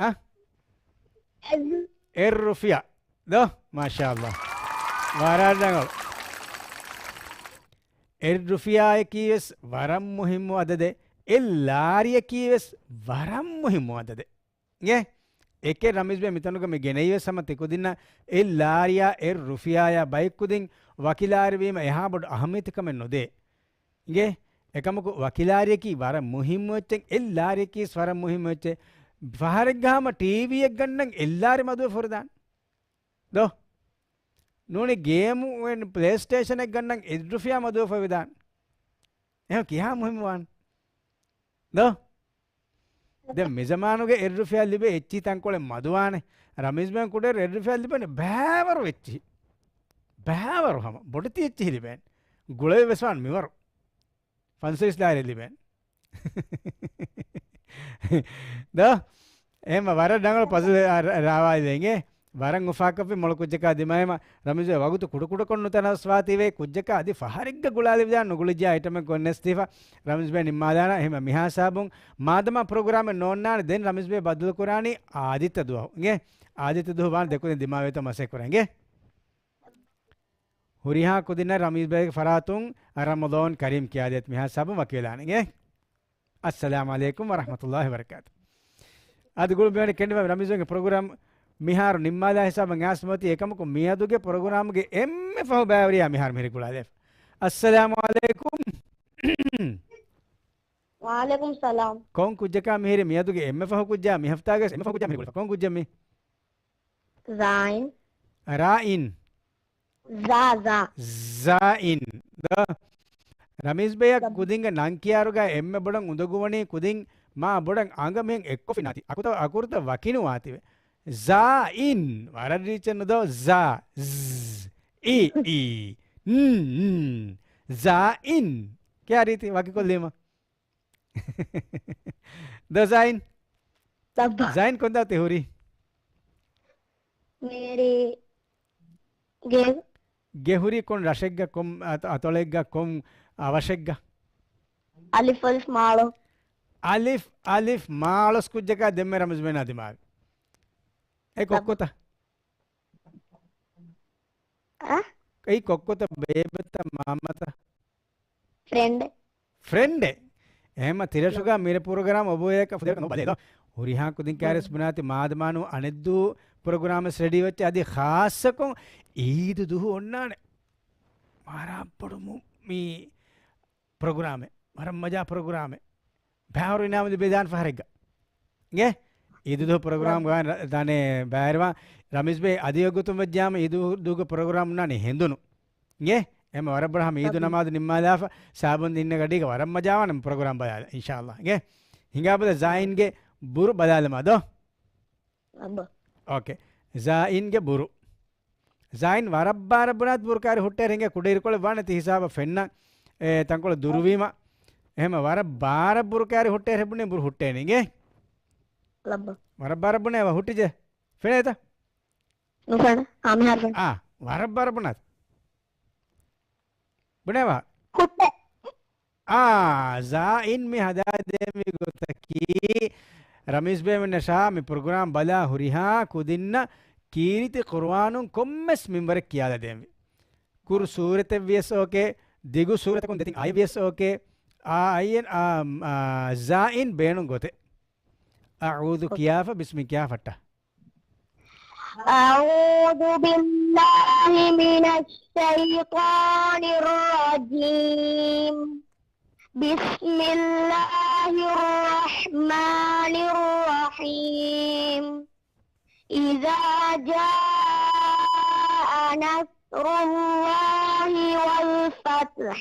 އަ؟ އެއް ރުފިޔާ. ދޯ؟ މާޝާﷲ. ވަރަށް ރަނގަޅު. އެއް ރުފިޔާއަކީ ވެސް ވަރަށް މުހިއްމު އަދަދެއް. އެއް ލާރިއަކީ ވެސް ވަރަށް މުހިއްމު އަދަދެއް. އިނގޭ؟ އެކެއް ރަމީޒް ބޭ މިތަނުގަ މި ގެނައީ ވެސް ހަމަ ތިކުދިންނަށް އެއް ލާރިޔާ އެއް ރުފިޔާޔާ ބައެއްކުދިން ވަކި ލާރި ވީމަ އެހާ ބޮޑު އަހައްމިއްޔަތުކަމެއް ނުދޭ. އިނގޭ؟ އެކަމަކު ވަކި ލާރިއަކީ ވަރަށް މުހިއްމު އެއްޗެއް، އެއް ލާރިއަކީ ވަރަށް މުހިއްމު އެއްޗެއް. ފަހަރެއްގަ ހަމަ ޓީވީއެއް ގަންނަން އެއް ލާރި މަދުވެފަ ހުރެދާނެ. ދޯ؟ ނޫނީ ގޭމު ޕްލޭސްޓޭޝަނެއް ގަންނަން އެއް ރުފިޔާ މަދުވެފަ ވެދާނެ. އެހެން ކިހާ މުހިއްމުވާން؟ ދޯ؟ ދެން މިޒަމާނުގެ އެއް ރުފިޔާ ލިބޭ އެއްޗިހި ތަންކޮޅެއް މަދުވާނެ. ރަމީޒް ބޭން ކުޑައިރު އެއް ރުފިޔާ ލިބެނީ ބައިވަރު އެއްޗިހި. ބައިވަރު ހަމަ ބޮޑެތި އެއްޗިހި ލިބޭނެ. ގުޅަވެވެސް ވާން މިވަރު. ފަންސަވީސް ލާރި ލިބޭނެ. ދޯ؟ އެހެންމަ ވަރަށް ރަނގަޅު ޕަޒުލެއް ރާވާލި ދެން އެ. ވަރަށް އުފާކޮށްފި މޮޅު ކުއްޖަކާ ދިމާވީމަ، ރަމީޒް ވަގުތު ކުޑަކުޑަކޮށް ނުތަނަވަސްވާތީވެ، ކުއްޖަކާ އަދި ފަހަރެއްގަ ގުޅާލެވިދާން ނުގުޅިއްޖާ އައިޓަމެއް ގޮތް ނެސްދީފަ. ރަމީޒް ބޭ ނިންމާލާނަ. އެހެންމަ މިހާ ހިސާބުން މާދަމާ ޕްރޮގްރާމެއް ނޯންނާނެ، ދެން ރަމީޒް ބޭ ބަދަލު ކުރާނީ އާދިއްތަ ދުވަހު. އިނގޭ؟ އާދިއްތަ ދުވަހު ވާން ދެކުދިން ދިމާވޭތޯ މަސައްކަތް ކުރަން. އިނގޭ؟ ހުރިހާ ކުދިންނަށް ރަމީޒް ބޭގެ ފަރާތުން ރަމަޟާން ކަރީމް ކިޔާދޭތި މިހާ ހިސާބުން ވަކިވެލާނެ. އިނގޭ؟ އައްސަލާމު ޢަލައިކުމް ވަރަޙްމަތުﷲި ވަބަރަކާތު. އަދި ގުޅު މިވަނީ ކެނޑިވަ ރަމީޒް ބޭގެ ޕްރޮގްރާމް މިހާރު ނިންމާލާ ހިސާބަށް އައިސްމަތީ އެކަމަކު މިއަދުގެ ޕްރޮގްރާމްގެ އެންމެ ފަހު ބައިވެރިޔާ މިހާރު މިހިރި ގުޅާލެވި. އައްސަލާމު ޢަލައިކުމް. ވަޢަލައިކުމް ސަލާމް. ކޮން ކުއްޖަކާ މިހިރި މިއަދުގެ އެންމެ ފަހު ކުއްޖާ މި ހަފްތާގެ އެންމެ ފަހު ކުއްޖާ މިހިރި ގުޅިފަ؟ ކޮން ކުއްޖެއް މީ؟ ޒާއިން. ރާއިން. ޒާ، ޒާ. ޒާއިން. ދޯ؟ ރަމީޒް ބޭއަށް ކުދިންގެ ނަން ކިޔާރުގަ އެންމެ ބޮޑަށް އުނދަގޫވަނީ ކުދިން މާ ބޮޑަށް އަނގަ މިހެން އެއްކޮށްފިނާތި. އަކުތަ، އަކުރުތައް ވަކިނުވާތިވެ. ޒާއިން. ވަރަށް ރީއްޗެއް ނުދޯ؟ ޒާ، ޒް، އި، އީ، ން، ން. ޒާއިން. ކިޔާ ރީތި ވަކިކޮށްލީމަ. ދޯ ޒާއިން؟ ލައްބަ. ޒާއިން ކޮންތާ ތި ހުރީ؟ މޭރީ ގެ. ގެ ހުރީ ކޮން ރަށެއްގަ، ކޮން އަތޮ-، އަތޮޅެއްގަ، ކޮން އަވަށެއްގަ؟ އަލިފް އަލިފް މާޅޮ. އަލިފް އަލިފް މާޅޮސް ކުއްޖަކާ ދެންމެ ރަމީޒް ބޭނާ ދިމާވި. އެ ކޮއްކޮތަ؟ އަ؟ އެއީ ކޮއްކޮތަ ބޭބެތަ މާމަތަ؟ ފްރެންޑެއް. ފްރެންޑެއް. އެހެންމަ ތިރަށުގަ މިރެ ޕްރޮގްރާމް އޮބޯއެކަ ފުދޭކަ ނޯ ބަލޭ ދޯ. ހުރިހާ ކުދިން ކާރިސް ބުނާތި މާދަމާނު އަނެއްދޫ ޕްރޮގްރާމް ރެޑީ ވެއްޗެ އަދި ޚާއްޞަކޮށް އީދު ދުހު އޮންނާނެ. ވަރަށް ބޮޑު މު-، މީ ޕްރޮގްރާމެއް. ވަރަށް މަޖާ ޕްރޮގްރާމެއް. ބައިވަރު އިނާމު ލިބޭދާނެ ފަހަރެއްގަ. އިނގޭ؟ އީދު ދުހު ޕްރޮގްރާމް ގާ ދާނެ ބައިވެރިވާ ރަމީޒް ބޭ އަދި ވަގުތުން ވެއްޖާމަ އީދު ދު-، ދުގަ ޕްރޮގްރާމް ނާނީ ހެނދުނު. އިނގޭ؟ އެމަ ވަރަށް ބޮޑަށް ހަމަ އީދު ނަމާދު ނިންމާލާފަ ސާބުން ދިންނަ ގަޑީގަ ވަރަށް މަޖާވާނެ ޕްރޮގްރާމް ބަލާލަ. އިންޝާﷲ. އިނގޭ؟ ހިނގާބަލަ ޒާއިންގެ ބުރު ބަލާލަމާ ދޯ. އައްބަ. އޯކޭ. ޒާއިންގެ ބުރު. ޒާއިން ވަރަށް ބާރަށް ބުނާތި ބުރު ކާރި ހުއްޓޭރި އިނގޭ ކުޑައިރުކޮޅެއް ވާނެތި ހިސާބަށް ފެންނަ، އެ، ތަންކޮޅެއް ދުރުވީމަ. އެހެމަ ވަރަށް ބާރަށް ބުރު ކާރި ހުއްޓޭރި ބުނީ ބުރު ހުއްޓޭނެ އިނގޭ. ލައްބަ. ވަރަށް ބާރަށް ބުނޭ ވަ ހުއްޓިޖެ. ފެނޭތަ؟ ނުފެނޭ. އާ، މިހާރު ފެނޭ. އާ، ވަރަށް ބާރަށް ބުނާތި. ބުނޭވާ؟ ހުއްޓޭ. އާ، ޒާއިން މި ހަދާދޭންވީ ގޮތަކީ، ރަމީޒް ބޭމެންނަށާ މި ޕްރޮގްރާމް ބަލާ ހުރިހާ ކުދިންނަށް ކީރިތި ޤުރުއާނުން ކޮންމެސް މިންވަރެއް ކިޔާލަދޭންވީ. ކުރު ސޫރަތެއް ވިޔަސް އޯކޭ، ދިގު ސޫރަތަކުން ދެތިން އާޔަތް ވިޔަސް އޯކޭ، އާ އައިއެން، އާ، އާ، ޒާއިން ބޭނުން ގޮތެއް. އައޫޛު ކިޔާފަ، ބިސްމި ކިޔާފަ ޓަ. أعوذ بالله من الشيطان الرجيم. بسم الله الرحمن الرحيم. إذا جاء نصر الله والفتح.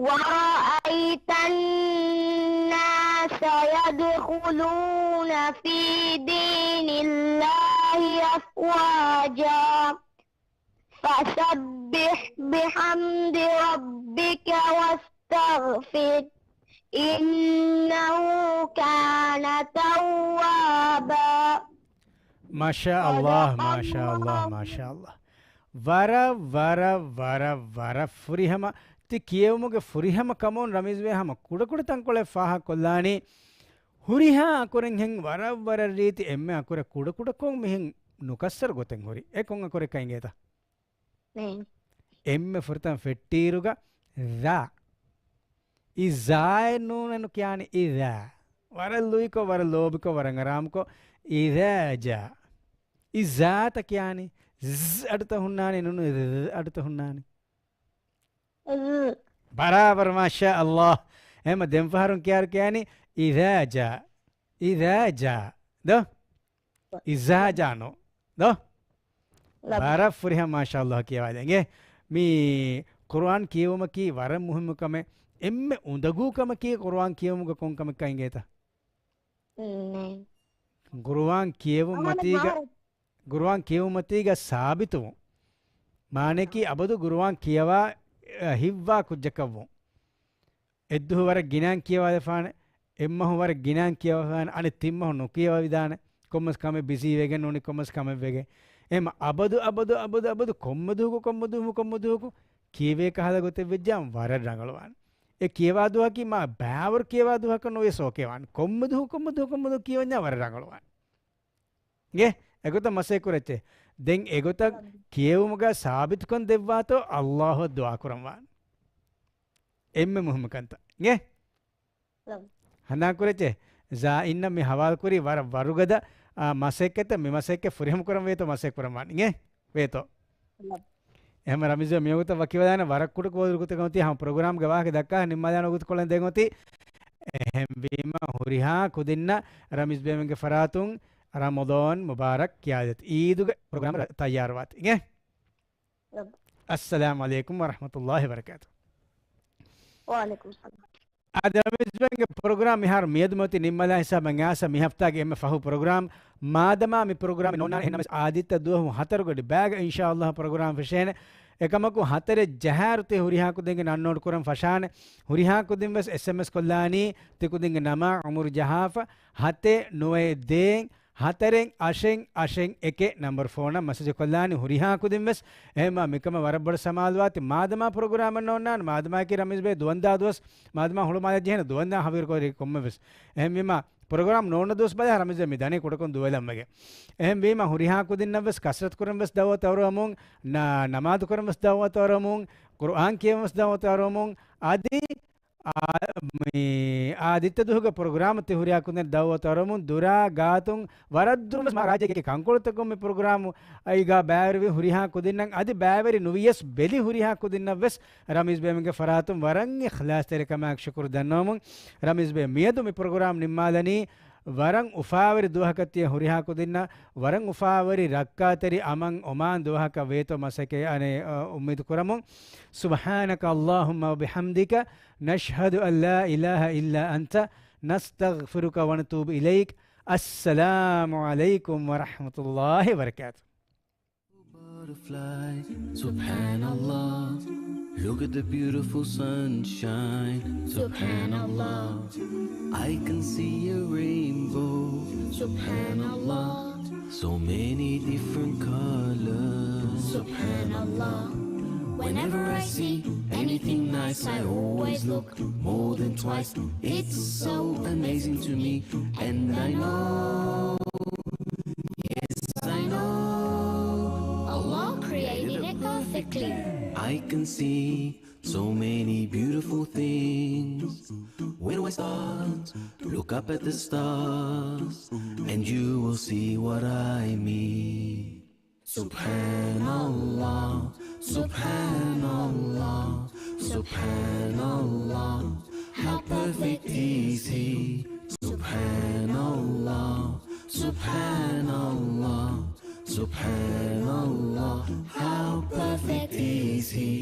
ورأيت الناس يدخلون في دين الله أفواجا. فسبح بحمد ربك واستغفره إنه كان توابا. މާޝާﷲ، މާޝާﷲ، މާޝާﷲ. ވަރަށް، ވަރަށް، ވަރަށް، ވަރަށް ފުރިހަމަ. ތި ކިޔެވުމުގެ ފުރިހަމަ ކަމުން ރަމީޒް ބޭ ހަމަ ކުޑަކުޑަ ތަންކޮޅެއް ފާހަގަކޮށްލާނީ. ހުރިހާ އަކުރެއްހެން ވަރަށް، ވަރަށް ރީތި އެންމެ އަކުރެއް ކުޑަކުޑަކޮށް މިހެން ނުކައްސަރު ގޮތެއް ހުރި. އެ ކޮން އަކުރެއްކަ އިނގޭތަ؟ ނޭ. އެންމެ ފުރަތަމަ ފެއްޓިއިރުގަ ރާ. އިޒާއެއް ނޫނެއް ނުކިޔާނެ އިޒާ. ވަރަށް ލުއިކޮށް، ވަރަށް ލޯބިކޮށް، ވަރަށް އަރާމުކޮށް އިޒާ ޖާ. އިޒާތަ ކިޔާނީ ޒް އަޑުތަ ހުންނާނީ ނުނު ޒް އަޑުތަ ހުންނާނީ. ޒް. ބަރާބަރު މާޝާ ﷲ. އެހެމަ ދެން ފަހަރުން ކިޔާރު ކިޔާނީ އިޒާ ޖާ. އިޒާ ޖާ. ދޯ؟ އިޒާ ޖާ ނޯ. ދޯ؟ ލަބު. ވަރަށް ފުރިހަމަ މާޝާ ﷲ ކިޔަވާދޭނގެ. މި ޤުރުއާން ކިޔެވުމަކީ ވަރަށް މުހިއްމު ކަމެއް. އެންމެ އުނދަގޫ ކަމަކީ ޤުރުއާން ކިޔެވުމުގަ ކޮން ކަމެއްކަ އިނގޭތަ؟ ނޭ. ޤުރުއާން ކިޔެވުމަތީގަ، ޤުރުއާން ކިޔެވުމަތީގަ ސާބިތުވުން. މާނައަކީ އަބަދު ގުރުއާން ކިޔަވާ، އަ، ހިއްވާ ކުއްޖަކަށްވުން. އެއްދުހު ވަރަށް ގިނައިން ކިޔަވާދެފާނެ، އެއްމަހު ވަރަށް ގިނައިން ކިޔަވާފާނެ، އަނެއް ތިންމަހު ނުކިޔަވައިދާނެ، ކޮންމެސް ކަމެއް ބިޒީ ވެގެން ނޫނީ، ކޮންމެސް ކަމެއް ވެގެން. އެހެން އަބަދު، އަބަދު، އަބަދު، އަބަދު ކޮންމެ ދުވަހަކު، ކޮންމެ ދުވަހަކު، ކޮންމެ ދުވަހަކު ކިޔެވޭ ކަހަލަ ގޮތެއް ވެއްޖާ ވަރަށް ރަނގަޅުވާނެ. އެ ކިޔަވާ ދުވަހަކީ މާ ބައިވަރު ކިޔަވާ ދުވަހަކަށް ނުވެސް އޯކޭވާނެ. ކޮންމެ ދުވަހަކު، ކޮންމެ ދުވަހަކު، ކޮންމެ ދުވަހަކު ކިޔަވަންޏާ ވަރަށް ރަނގަޅުވާނެ. އިނގޭ؟ އެގޮތަށް މަސައްކަތް ކުރައްޗޭ. ދެން އެގޮތަށް ކިޔެވުމުގަ ސާބިތުކަން ދެއްވާތޯ އައްލާހުއަށް ދުޢާ ކުރަން ވާނެ. އެންމެ މުހިއްމު ކަންތައް. އިނގޭ؟ ހަނދާން ކުރެއްޗޭ، ޒާއިންނަށް މި ހަވާލުކުރީ ވަރަށް ވަރުގަދަ، އާ، މަސައްކަތެއް. މި މަސައްކަތް ފުރިހަމަ ކުރަން ވޭތޯ މަސައްކަތް ކުރަން ވާން. އިނގޭ؟ ވޭތޯ. އެހެން ރަމީޒް ބޭ މިވަގުތަށް ވަކިވެލާނެ ވަރަށް ކުޑަ ކޯދުރު ގޮތަކަށް އޮތީ ހަމަ ޕްރޮގްރާމްގެ ވާހަކަ ދައްކާ ނިންމާލާނެ ވަގުތުކޮޅެއް ދެން އޮތީ. އެހެންވީމަ ހުރިހާ ކުދިންނަށް ރަމީޒް ބޭމެންގެ ފަރާތުން ރަމަޟާން މުބާރަކް ކިޔާދޭތި. އީދުގެ ޕްރޮގްރާމް ތައްޔާރުވާތި. އިނގޭ؟ އައްސަލާމު ޢަލައިކުމް ވަރަޙްމަތުﷲި ވަބަރަކާތު. ވަޢަލައިކުމް ސަލާމް. އަދި ރަމީޒް ބޭގެ ޕްރޮގްރާމް މިހާރު މިއަދު މަތި ނިންމަލާ ހިސާބަށް އާސަ މި ހަފްތާގެ އެންމެ ފަހު ޕްރޮގްރާމް. މާދަމާ މި ޕްރޮގްރާމް ނޯންނާނެ އެހެންނަމަސް އާދިއްތަ ދުވަހު ހަތަރު ގަޑި ބައިގަ އިންޝާﷲ ޕްރޮގްރާމް ފެށޭނެ. އެކަމަކު ހަތަރެއް ޖަހާއިރު ތި ހުރިހާ ކުދިންގެ ނަން ނޯޓް ކުރަން ފަށާނެ. ހުރިހާ ކުދިން ވެސް އެސްއެމްއެސް ކޮށްލާނީ ތި ކުދިންގެ ނަމާ އުމުރު ޖަހާފަ ހަތެއް ނުވައެއް ދޭއް ހަތަރެއް އަށެއް އަށެއް އެކެއް ނަމްބަރު ފޯނަށް މެސެޖް ކޮށްލާނީ ހުރިހާ ކުދިން ވެސް. އެހެންމާ މިކަމަށް ވަރަށް ބޮޑަށް ސަމާލުވާތި. މާދަމާ ޕްރޮގްރާމެއް ނޯންނާނެ، މާދަމާއަކީ ރަމީޒް ބޭ ދުވަންދާ ދުވަސް، މާދަމާ ހުޅުމާލެ ޖެހޭނެ ދުވަންދާ ހަވީރު ކޮރި ކޮންމެ ވެސް. އެހެންވީމާ ޕްރޮގްރާމް ނޯންނަ ދުވަސް ބަލާ ރަމީޒް ބޭ މި ދަނީ ކުޑަކޮށް ދުވެލަން ވެގެން. އެހެންވީމާ ހުރިހާ ކުދިންނަށް ވެސް ކަސްރަތު ކުރަން ވެސް ދައުވަތު އަރުވަމުން، ނަ-، ނަމާދު ކުރަން ވެސް ދައުވަތު އަރުވަމުން، ޤުރުއާން ކިޔަން ވެސް ދައުވަތު އަރުވަމުން، އަދި އާ، މި އާދިއްތަ ދުވަހުގެ ޕްރޮގްރާމް ތި ހުރިހާ ކުދިން ދައުވަތު އަރުވަމުން ދުރާ ގާތުން ވަރަށް ދުރުން ވެސް މާ ރާއްޖޭގެ ކަންކޮޅުތަކުން މި ޕްރޮގްރާމް އައިގާ ބައިވެރިވި ހުރިހާ ކުދިންނަށް އަދި ބައިވެރި ނުވިޔަސް ބެލި ހުރިހާ ކުދިންނަށް ވެސް ރަމީޒް ބޭމެންގެ ފަރާތުން ވަރަށް އިޚްލާޞްތެރިކަމާއެކު ޝުކުރު ދަންނަވަމުން. ރަމީޒް ބޭ މިއަދު މި ޕްރޮގްރާމް ނިންމާލަނީ ވަރަށް އުފާވެރި ދުވަހަކަށް ތިޔަ ހުރިހާ ކުދިންނަށް ވަރަށް އުފާވެރި ރައްކާތެރި އަމަން އޮމާން ދުވަހަކަށް ވޭތޯ މަސައްކަތް އަނެއް، އަ، އުއްމީދު ކުރަމުން. سبحانك اللهم وبحمدك، نشهد أن لا إله إلا أنت، نستغفرك ونتوب إليك. السلام عليكم ورحمة الله وبركاته. Butterfly, Subhanallah. Look at the beautiful sunshine, Subhanallah. I can see a rainbow, Subhanallah. So many different colors, Subhanallah. Whenever I see anything nice, I always look more than twice. It's so amazing to me, and I know, yes, I know, Allah created it perfectly. I can see so many beautiful things. Where do I start? Look up at the stars, and you will see what I mean. Subhanallah, Subhanallah, Subhanallah, how perfect is He. Subhanallah, Subhanallah, Subhanallah, how perfect is He.